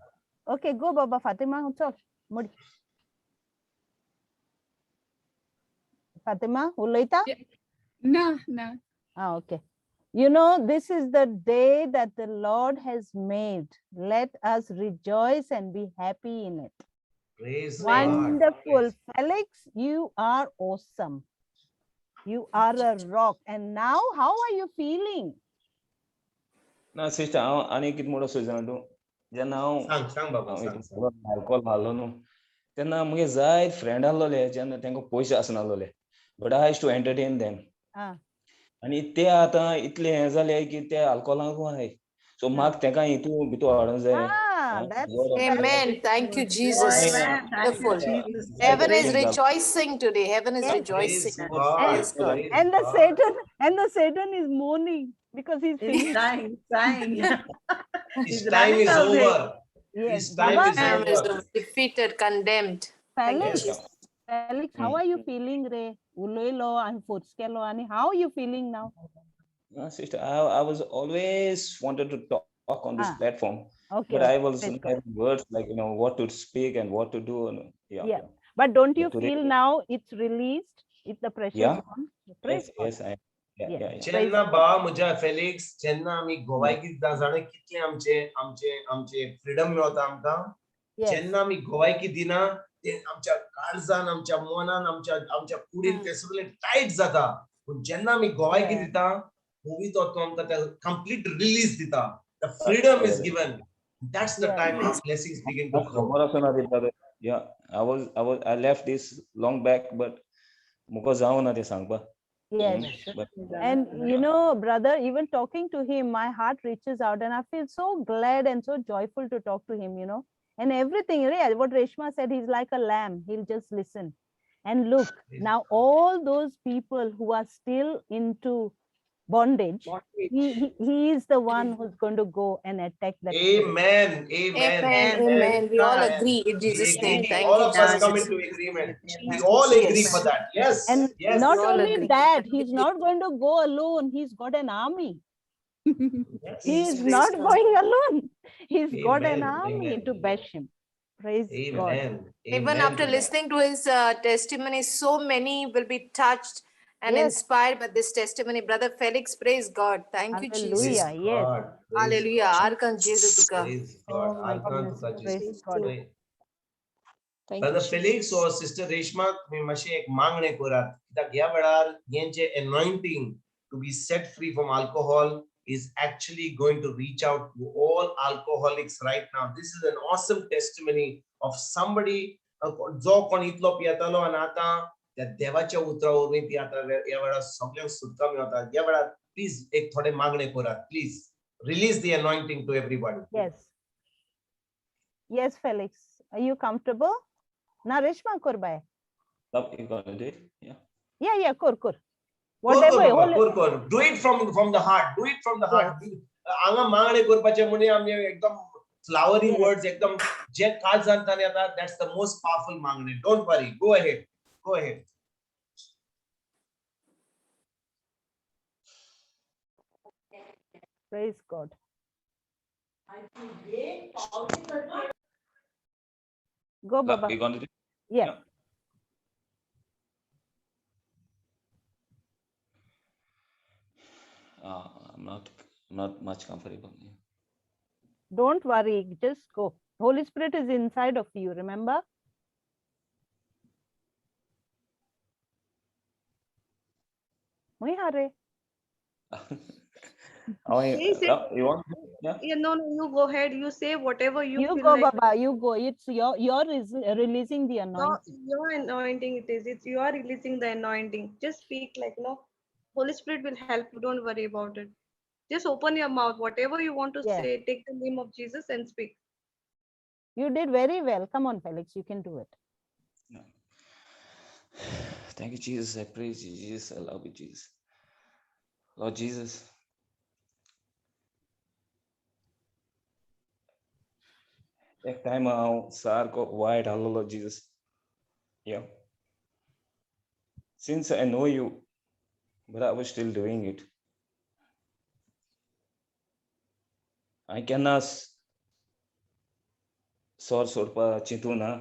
Okay, go Baba Fatima, चल मुड. फातिमा उलयता? ना ना. Ah, okay. You know, this is the day that the Lord has made. Let us rejoice and be happy in it. Praise God. Wonderful. Felix, you are awesome. You are a rock. And now, how are you feeling? ना सिस्टर, हांव आनी कितें म्हणून सोदना तूं, जेन्ना हांव सांग सांग बाबा, सांग सांग. अल्कोहोल घालो न्हू, तेन्ना मुगे जायत फ्रेंड आहलोले जेन्ना तांकां पयशे आसनासलोले, but I used to entertain them. आनी ते आतां इतले हें जाले की ते अल्कोहोलाक आहाय, सो म्हाका तेका हितू भितू हाडूंक जाय. That's Amen. Thank you, Jesus. Amen. Thank you, Wonderful. Jesus. Heaven is rejoicing today. Heaven is Yes. rejoicing. Praise God. Praise God. Praise and the God. Satan and the Satan is mourning because he's He's finished. sighing, sighing. His He's time running is away. over. Yes. His time Baba, is Time is over. defeated, condemned. Thank you, Felix, Jesus. Felix, how are you feeling, Ray? Uloilo and force kelo ani how are you feeling now? No, sister, I was always wanted to talk on this Ah, platform, okay, but I okay. was Praise not God. having words like, you know, what to speak and what to do. And, yeah, Yeah. But don't you But today, feel now it's released? If the pressure's yeah, on? Praise yes, God. yes, I, yeah, Yes. yeah, yeah. Praise जेन्ना God. भावा म्हज्या फेलिक्स, जेन्ना आमी गोवायकी दिता जाणा कितलें आमचे आमचे आमचे फ्रिडम मेवता आमकां. Yes. जेन्ना आमी गोवायकी दिना ते आमच्या काळजान, आमच्या मनान, आमच्या आमच्या कुडीन ते सगळें टायट जाता. पूण जेन्ना आमी गोवायकी दिता, पवित्र आत्मा आमकां ते कंप्लीट रिलीज दिता. The freedom is given. That's the time our blessings begin to flow. खबर आसना ती brother. Yeah, I left this long back, but मुको जावना ते सांगपा. Yes. But And you know, brother, even talking to him, my heart reaches out and I feel so glad and so joyful to talk to him, you know. And everything, yeah, what Reshma said, he's like a lamb. He'll just listen. And look, now all those people who are still into bondage, he is the one who's going to go and attack that spirit. Amen. Amen. Amen. Amen. We all agree in Jesus' name. Agree. Thank All you, of us come Jesus. into agreement. We all agree for that. Yes. And Yes. not We all only agree. that, he's not going to go alone. He's got an army. Yes. He is Praise not God. going alone. He's got an Amen. army Amen. to bash him. Praise God. Amen. Even Amen after to that. listening to his testimony, so many will be touched and Yes. inspired by this testimony. Brother Felix, praise God. Thank you, Jesus. Praise Hallelujah. Yes. God. Praise Hallelujah. God. Arkan Jesus tuka. Praise Oh God. my Arkan goodness. तुका Praise Jesus. God. Thank you, Brother Felix Jesus. or Sister Reshma, तुम्ही मातशें एक मागणें करात. कित्याक ह्या वेळार हें जें anointing to be set free from alcohol is actually going to reach out to all alcoholics right now. This is an awesome testimony of somebody जो कोण इतलो पियेतालो आनी आतां त्या देवाच्या उतरा वरवीं ती आतां ह्या वेळार सगल्यांक सुटका मेवता. ह्या वेळार प्लीज एक थोडे मागणें करात. Please release the anointing to everybody. Yes. Yes, Felix. Are you comfortable? Na Reshma kor bhai. You gonna do it? Yeah. Yeah, kor, kor. Kor, Whatever. kor, Holy- kor, kor. Do it from the heart. Do it from the heart. हांगा मागणें करपाचें म्हणजे आमी एकदम flowery Yes. words, एकदम जे काळजांत येता, that's the most powerful मागणें. Don't worry. Go ahead. Go ahead. Praise God. Go, Baba. You gonna do it? Yeah. Yeah. I'm not much comfortable. Yeah. Don't worry, just go. Holy Spirit is inside of you, remember? Hare. Oh, Say, say. you want? Yeah. Yeah, no, no, you go ahead. You say whatever you You feel go, like. Baba. You go. It's your is releasing the No, anointing. your anointing it is. It's you are releasing the anointing. Just speak like no. Holy Spirit will help you. Don't worry about it. Just open your mouth. Whatever you want to Yeah. say, take the name of Jesus and speak. You did very well. Come on, Felix. You can do it. No. Thank you, Jesus. I praise you, Jesus. I love you, Jesus. Lord Jesus. एक टाइम हांव सारको वायट आहलोलो Jesus. Yeah. Since I know you, but I was still doing it. I केन्नाच सोर सोडपा चिंतू ना.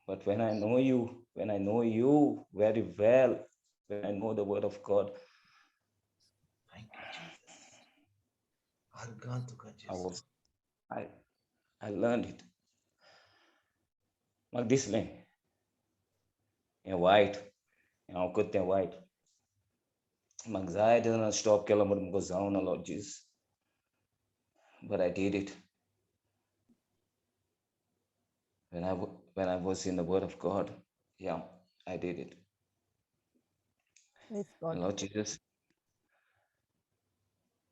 But when I know you, when I know you very well, when I know the word of God, Thank you, Jesus. Argan tuka Jesus. I learned it. म्हाका दिसलें हें वायट, हें हांव करता तें वायट. म्हाका जाय तेन्ना स्टॉप केलो म्हण म्हाका जावना Lord Jesus. But I did it. When I was in the Word of God, yeah, I did it. Praise God. Lord Jesus,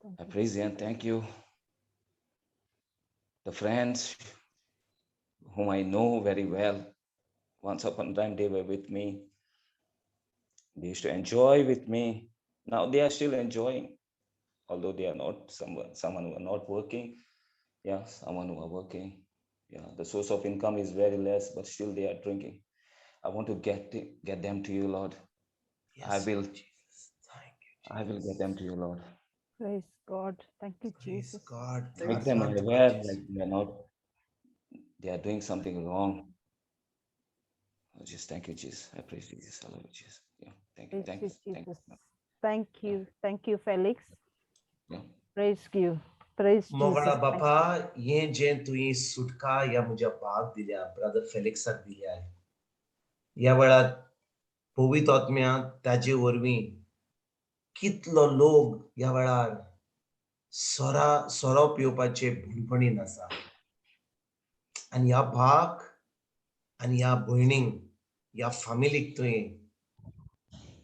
Thank I you. praise you and thank you. The friends whom I know very well, once upon a time they were with me. They used to enjoy with me. Now they are still enjoying, although they are not someone who are not working. Yeah, someone who are working. Yeah, the source of income is very less, but still they are drinking. I want to get them to you, Lord. Yes, I will. Jesus. Thank you, I will get them to you, Lord. Praise God. Thank you, Praise Jesus. God. Make them aware like they are doing something wrong. I just thank you, Jesus. I praise Jesus. I love you, Jesus. Yeah. Thank you. Thank you. Thank you. Thank you. Thank you, Felix. Yeah. Praise you. Praise Jesus. मोगळा बापा, हे जे तुवें सुटका ह्या म्हज्या भावाक दिल्या, ब्रदर फेलिक्साक दिल्या, ह्या वेळार पवित्र आत्म्या ताजे वरवीं कितलो लोक ह्या वेळार सोरो पिवपाचे भुलपणीन आसा. आनी ह्या भावाक आनी ह्या भयणींक, ह्या फामिलीक तुवें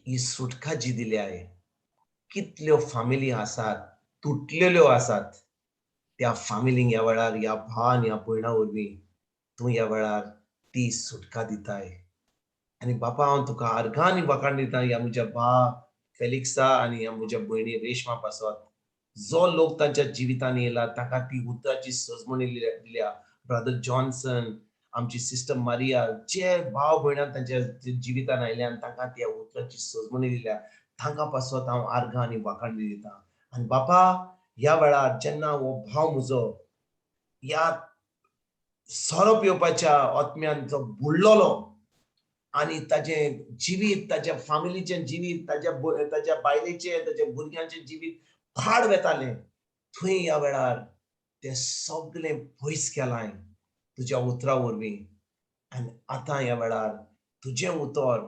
ही सुटका जी दिल्या, कितल्यो फामिली आसात तुटलेल्यो आसात, त्या फामिलींक ह्या वेळार ह्या भाव आनी ह्या भयणा वरवीं तूं ह्या वेळार ती सुटका दिताय. आनी बापा, हांव तुका अर्घां आनी वाखाण दिता ह्या म्हज्या भाव फेलिक्सा आनी ह्या म्हज्या भयणी रेशमा पासत, जो लोक तांच्या जिवितान येयला ताका ती उतराची सजमणी दिल्या. ब्रदर जॉन्सन, आमची सिस्टर मारिया, जे भाव भयणां तांच्या जिवितान आयल्या आनी तांकां त्या उतराची सजमणी दिल्या, तांकां पासत हांव अर्घां आनी वाखाण दिता. आनी बापा, ह्या वेळार जेन्ना हो भाव म्हजो ह्या सोरो पिवपाच्या आत्म्यान जो बुडलेलो आनी ताजें जिवीत, ताज्या फामिलीचें जिवीत, ताज्या बायलेचें, ताज्या भुरग्यांचें जिवीत फाड वेतालें, थंय ह्या वेळार तें सगळें पयस केलां तुज्या उतरा वरवीं. आनी आतां ह्या वेळार तुजें उतर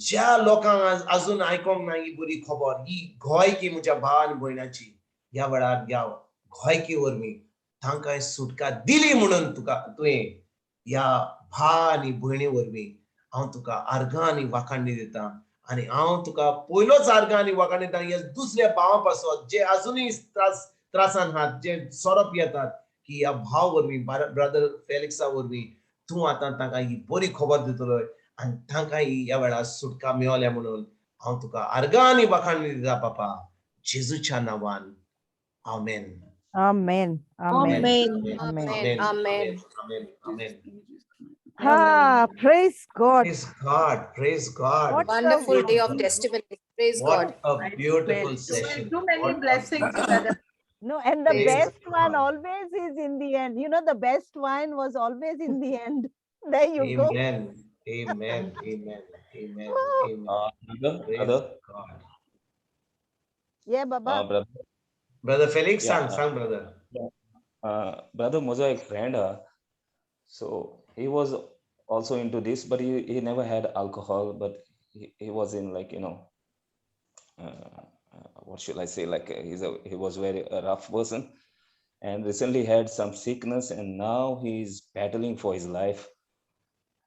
ज्या लोकांक आजून आयकोंक ना ही बरी खबर, ही गोंयकी म्हज्या भाव आनी भयणाची, ह्या वेळार ह्या गोंयकी वरवीं तांकां सुटका दिली म्हणून तुका तुवें ह्या भाव आनी भयणी वरवीं हांव तुका अर्घां आनी वाखाणी दिता. आनी हांव तुका पयलोच अर्घां आनी वाखाण दिता ह्या दुसऱ्या भावा पासत जे आजुनूय त्रासान आहात, जे सोरो पियेतात, की ह्या भाव वरवीं, ब्रदर फेलिक्सा वरवीं तूं आतां तांकां ही बरी खबर दितलो आनी तांकां ही ह्या वेळार सुटका मेवल्या म्हणून हांव तुका अर्घां आनी वाखाण दिता बापा, जेजूच्या नांवान. आमेन. Amen. Amen. Amen. Amen. Amen. Amen. Ah, praise God. Praise God. Praise God. What wonderful day of testimony. Praise what God. A beautiful session. Too many blessings, brother. No, and the Praise best one God. always is in the end. You know, the best wine was always in the end. There you go. Amen. Amen. Amen. Amen. Amen. Brother. God. Yeah, Baba. Brother. Brother Felix, yeah, sang brother. Brother, म्हजो एक friend, so he was also into this, but he never had alcohol, but he was in, like, you know, what should I say? Like he was very a rough person, and recently had some sickness, and now he's battling for his life.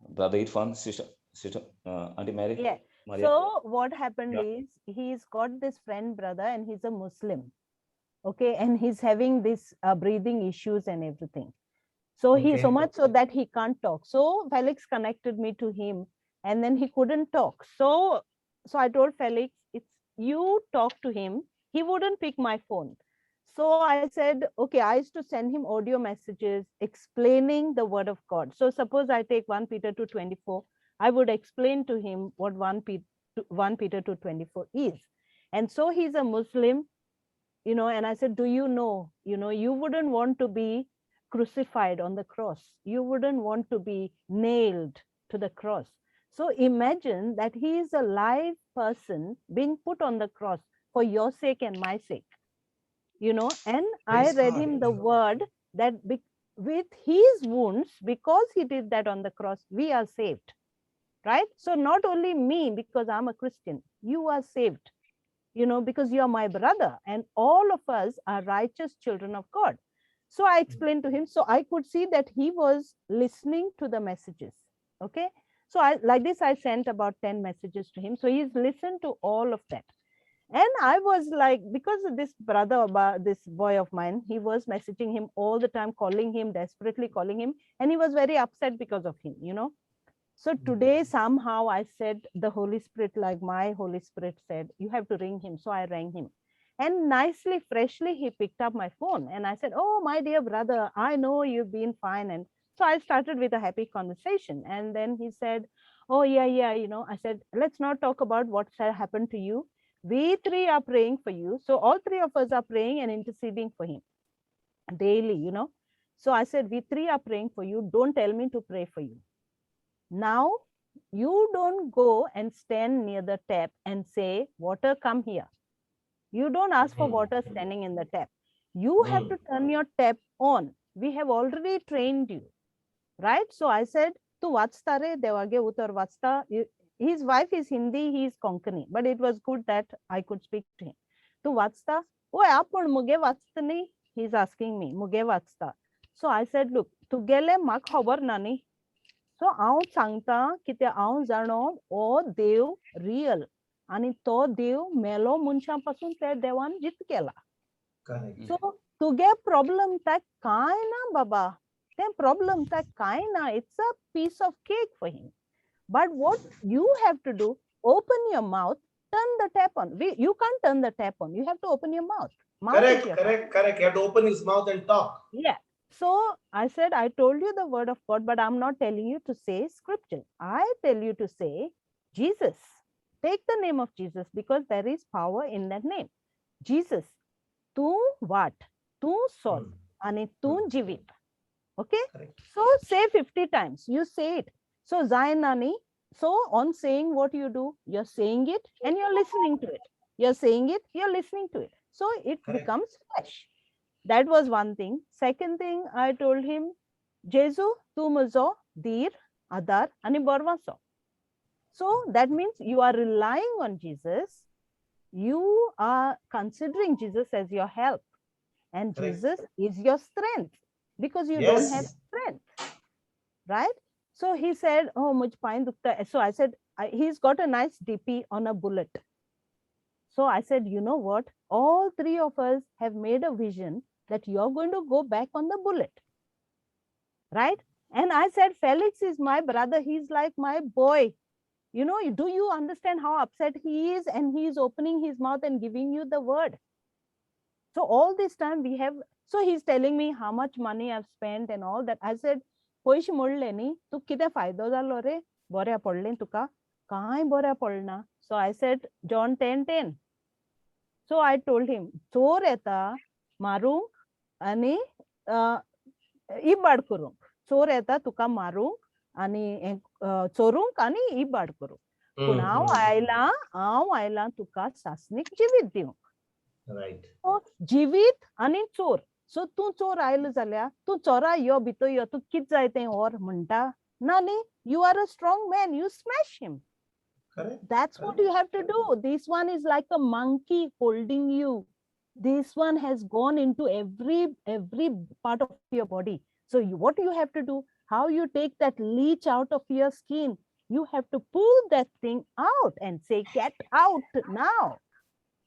Brother Irfan, sister, Auntie Mary. Yeah. Maria. So what happened is he's got this friend brother, and he's a Muslim. Okay, and he's having this breathing issues and everything. So he so much so that he can't talk. So Felix connected me to him, and then he couldn't talk. So I told Felix, it's you talk to him. He wouldn't pick my phone. So I said, okay, I used to send him audio messages explaining the word of God. So suppose I take 1 Peter 2:24, I would explain to him what 1 Peter 2:24 is. And so he's a Muslim, you know, and I said, do you know, you wouldn't want to be crucified on the cross. You wouldn't want to be nailed to the cross. So imagine that he is a live person being put on the cross for your sake and my sake, you know. And I read him the word that with his wounds, because he did that on the cross, we are saved, right? So not only me, because I'm a Christian, you are saved, you know, because you are my brother, and all of us are righteous children of God. So I explained to him, so I could see that he was listening to the messages. Okay. So I, like this, I sent about 10 messages to him. So he's listened to all of that. And I was like, because this brother, this boy of mine, he was messaging him all the time, calling him, desperately calling him. And he was very upset because of him, you know. So today, somehow I said, the Holy Spirit, like my Holy Spirit said, you have to ring him. So I rang him. And nicely, freshly, he picked up my phone. And I said, oh, my dear brother, I know you've been fine. And so I started with a happy conversation. And then he said, oh, yeah, yeah. You know, I said, let's not talk about what happened to you. We three are praying for you. So all three of us are praying and interceding for him daily, you know. So I said, we three are praying for you. Don't tell me to pray for you. Now, you don't go and stand near the tap and say, water, come here. You don't ask for water standing in the tap. You have to turn your tap on. We have already trained you, right? So I said, tu vachta re, devage utar vachta. His wife is Hindi, he is Konkani, but it was good that I could speak to him. Tu vachta? Oh, apun muge vachta nahi. He's asking me, muge vachta. So I said, look, tugele mak khabar na nahi. So हांव सांगता कित्याक हांव जाणो हो देव रियल आनी तो देव मेलो मनशां पासून त्या देवान जीत केला. सो तुगे प्रॉब्लम ताक कांय ना बाबा, तें प्रॉब्लम ताक कांय ना. It's a piece of cake for him. But what you have to do, open your mouth, turn the tap on. You can't turn the tap on. You have to open your mouth. Correct, correct, correct. You have to open his mouth and talk. Yeah. So I said, I told you the word of God, but I'm not telling you to say scripture. I tell you to say Jesus. Take the name of Jesus because there is power in that name. Jesus. Tu what? Tu sol. Ani tu jivit. Okay? Correct. So say 50 times. You say it. So Zainani. So on saying what you do, you're saying it and you're listening to it. You're saying it, you're listening to it. So it Correct. Becomes flesh. That was one thing. Second thing, I told him, Jesu, tu muzo, dir, adar, ani borvaso. So that means you are relying on Jesus. You are considering Jesus as your help. And Correct. Jesus is your strength because you don't have Yes. strength. Right? So he said, oh, mujh pain dukta hai. So I said, he's got a nice DP on a bullet. So I said, you know what? All three of us have made a vision that you're going to go back on the bullet. Right? And I said, Felix is my brother. He's like my boy. You know, do you understand how upset he is? And he is opening his mouth and giving you the word. So all this time we have, so he's telling me how much money I've spent and all that. I said, पयशे मोडले न्ही, तूं कितें फायदो जालो रे, बऱ्या पडलें तुका, कांय बऱ्या पडना. So I said, John 10:10. So I told him, चोर येता मारूंक आनी इबाड करूंक. चोर येता तुका मारूंक आनी चोरूंक आनी इबाड करूंक. पूण हांव आयलां, हांव आयलां तुका सासणीक जिवीत दिवंक. Right. So जिवीत आनी चोर. सो तूं चोर आयलो जाल्यार तूं चोरा यो भितर यो, तूं कितें जाय तें व्हर म्हणटा ना न्ही. You are a strong man, you smash him. Correct. That's what you have to do. This one is like a monkey holding you. This one has gone into every part of your body. So what you have to do, how you take that leech out of your skin, you have to pull that thing out and say, get out now,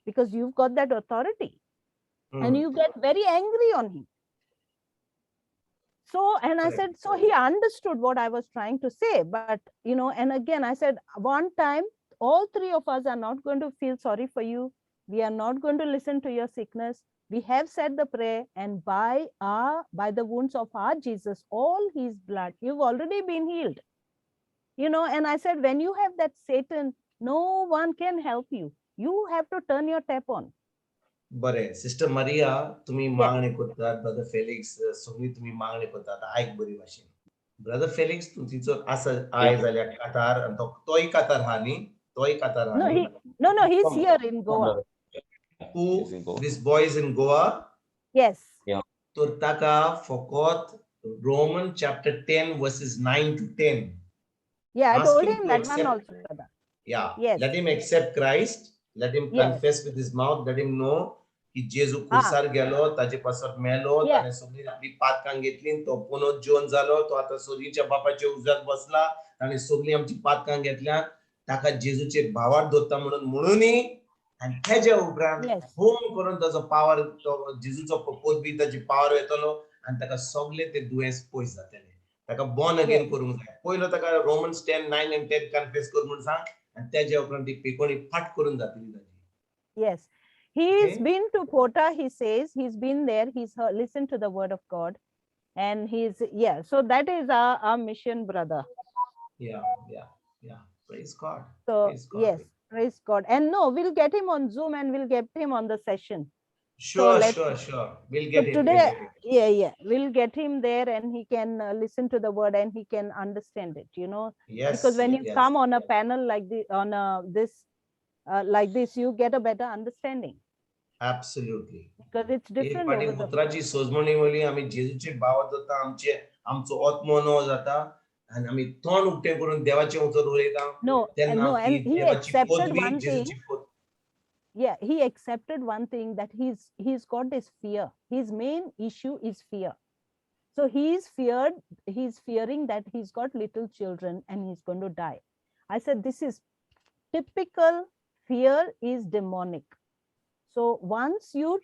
because you've got that authority. And you get very angry on him. So, and I said, so he understood what I was trying to say, but, you know, and again, I said, one time, all three of us are not going to feel sorry for you. We are not going to listen to your sickness. We have said the prayer, and by the wounds of our Jesus, all his blood, you've already been healed. You know, and I said, when you have that Satan, no one can help you. You have to turn your tap on. बरे सिस्टर मारिया, तुम्ही मागणी करतात, ब्रदर फेलिक्स सगळी तुम्ही मागणी करतात, आयक बरी भाशेन. ब्रदर फेलिक्स तूं तिचो आसा आय जाल्यार कातार, आनी तोय कातार हा न्ही, तोय कातार हा. No, he's here in Goa. Who, this boy is in Goa? Yes. Yeah. तर ताका फकत Roman chapter 10 verses 9 to 10. Yeah, I told him that one also, brother. Yeah. Yes. Let him accept Christ. Let him confess with his mouth. Let him know की जेजू कुर्सार गेलो, ताजे पासत मेलो, ताणें सगळी आपली पातकां घेतली, तो पुनर्जीवन जालो, तो आतां सगळीच्या बापाच्या उजव्याक बसला, ताणें सगळी आमची पातकां घेतल्या, ताका जेजूचेर भावार्थ दवरता म्हणून म्हणूनय आनी तेज्या उपरांत होम करून ताजो पावर, तो जेजूचो पदवी ताजी पावर येतलो आनी ताका सगळे ते दुयेंस पयस जातले. ताका बॉर्न अगेन करूंक जाय. पयलो ताका Romans 10:9 and 10 confess कर म्हूण सांग आनी तेज्या उपरांत ती पिकोणी फाट करून जातली ताजी. Yes. He's Okay. been to Pota, he says. He's been there. He's listened to the word of God. And he's, yeah. So that is our mission, brother. Yeah. Praise God. So, Praise God. yes, praise God. And no, we'll get him on Zoom and we'll get him on the session. Sure, let's- sure. We'll So get him. We'll today, get him. yeah, we'll get him there and he can listen to the word and he can understand it, you know. Yes, Because when you yes. come on a panel like the on a this like this, you get a better understanding Absolutely. because it's एक different फाटी over the उतराची सोजमणी वयली आमी जेजूचे बावत जाता, आमचे आमचो आत्मो नो जाता आनी आमी तोंड उक्तें करून देवाचें उतर उलयता No, तेन्ना no, and ती he देवाची accepted पदवी one thing. जेजूची पदवी. Yeah, he accepted one thing, that he's got this fear. His main issue is fear. So he's fearing that he's got little children and he's going to die. I said, this is typical fear is demonic. So once you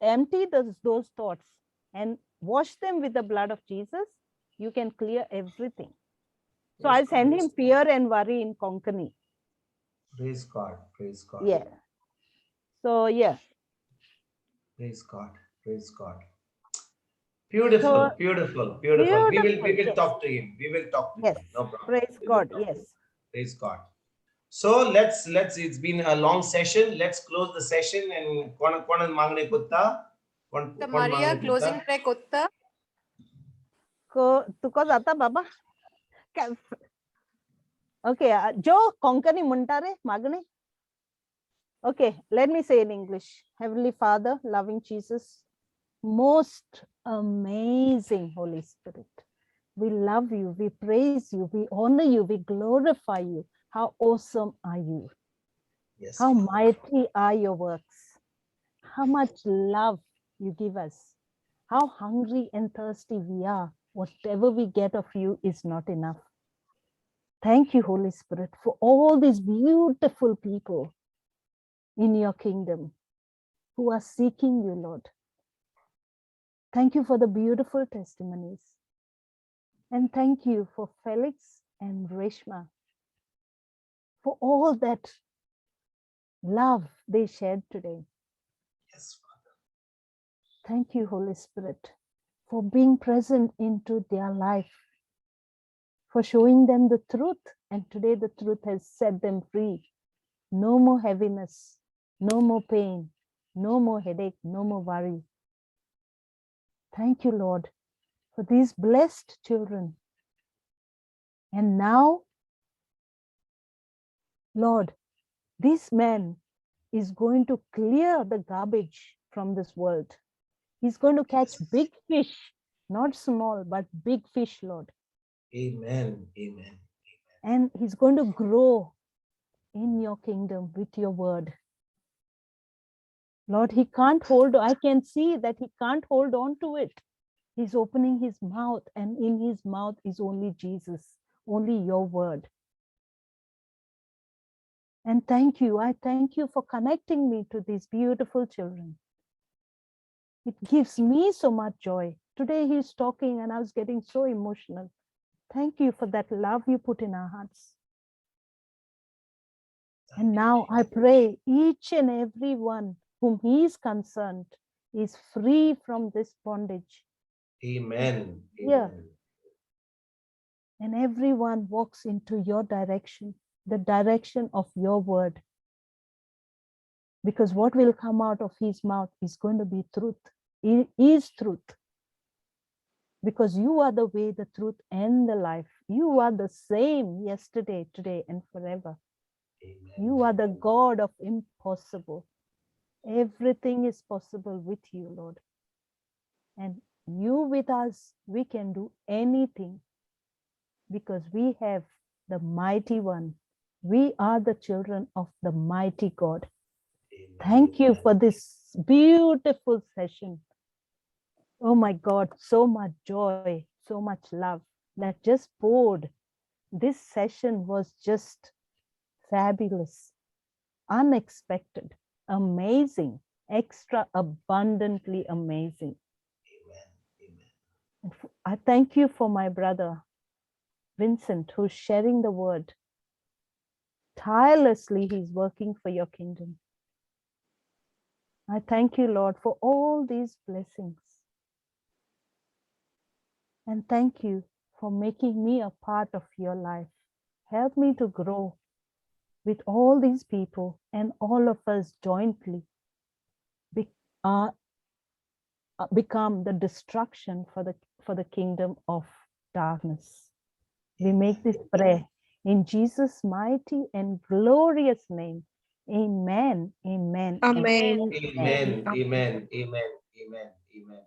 empty those thoughts and wash them with the blood of Jesus, you can clear everything. So Praise I send God. him fear and worry in Konkani. Praise God. Praise God. Yeah. So yeah. Praise God. Praise God. Beautiful, So- beautiful, beautiful. We will Beautiful, yes. talk to him. We will talk to Yes. him. No problem. Praise We will God. talk to him. Yes. Praise God. So let's it's been a long session. Let's close the session and कोण कोण मागणे कोत्ता? कोण The कोण Maria मागणे closing कोत्ता? prayer कोत्ता. तुका जाता बाबा. Okay, जो कोंकणी म्हणटा रे मागणे. Okay, let me say in English. Heavenly Father, loving Jesus, most amazing Holy Spirit, we love you, we praise you, we honor you, we glorify you. How awesome are you? Yes. How mighty are your works? How much love you give us. How hungry and thirsty we are. Whatever we get of you is not enough. Thank you, Holy Spirit, for all these beautiful people in your kingdom who are seeking you, Lord. Thank you for the beautiful testimonies. And thank you for Felix and Reshma for all that love they shared today. Yes, Father. Thank you, Holy Spirit, for being present into their life, for showing them the truth. And today the truth has set them free. No more heaviness, no more pain, no more headache, no more worry. Thank you, Lord, for these blessed children. And now, Lord, this man is going to clear the garbage from this world. He's going to catch big fish, not small, but big fish, Lord. Amen. Amen. And he's going to grow in your kingdom with your word. Lord, he can't hold, I can see that he can't hold on to it. He's opening his mouth, and in his mouth is only Jesus, only your word. And thank you. I thank you for connecting me to these beautiful children. It gives me so much joy. Today he's talking and I was getting so emotional. Thank you for that love you put in our hearts. And now I pray each and every one whom he is concerned is free from this bondage. Amen. Yeah. Amen. And everyone walks into your direction, the direction of your word. Because what will come out of his mouth is going to be truth. It is truth. Because you are the way, the truth, and the life. You are the same yesterday, today, and forever. Amen. You are the God of impossible. Everything is possible with you, Lord. And you with us, we can do anything because we have the mighty one. We are the children of the mighty God. Amen. Thank you for this beautiful session. Oh my God, so much joy, so much love that just poured. This session was just fabulous, unexpected. Amazing, extra abundantly amazing. And I thank you for my brother, Vincent, who's sharing the word. Tirelessly, he's working for your kingdom. I thank you, Lord, for all these blessings. And thank you for making me a part of your life. Help me to grow with all these people and all of us jointly become the destruction for the kingdom of darkness. We make this prayer in Jesus' mighty and glorious name. Amen. Amen. Amen. Amen. Amen. Amen. Amen. Amen.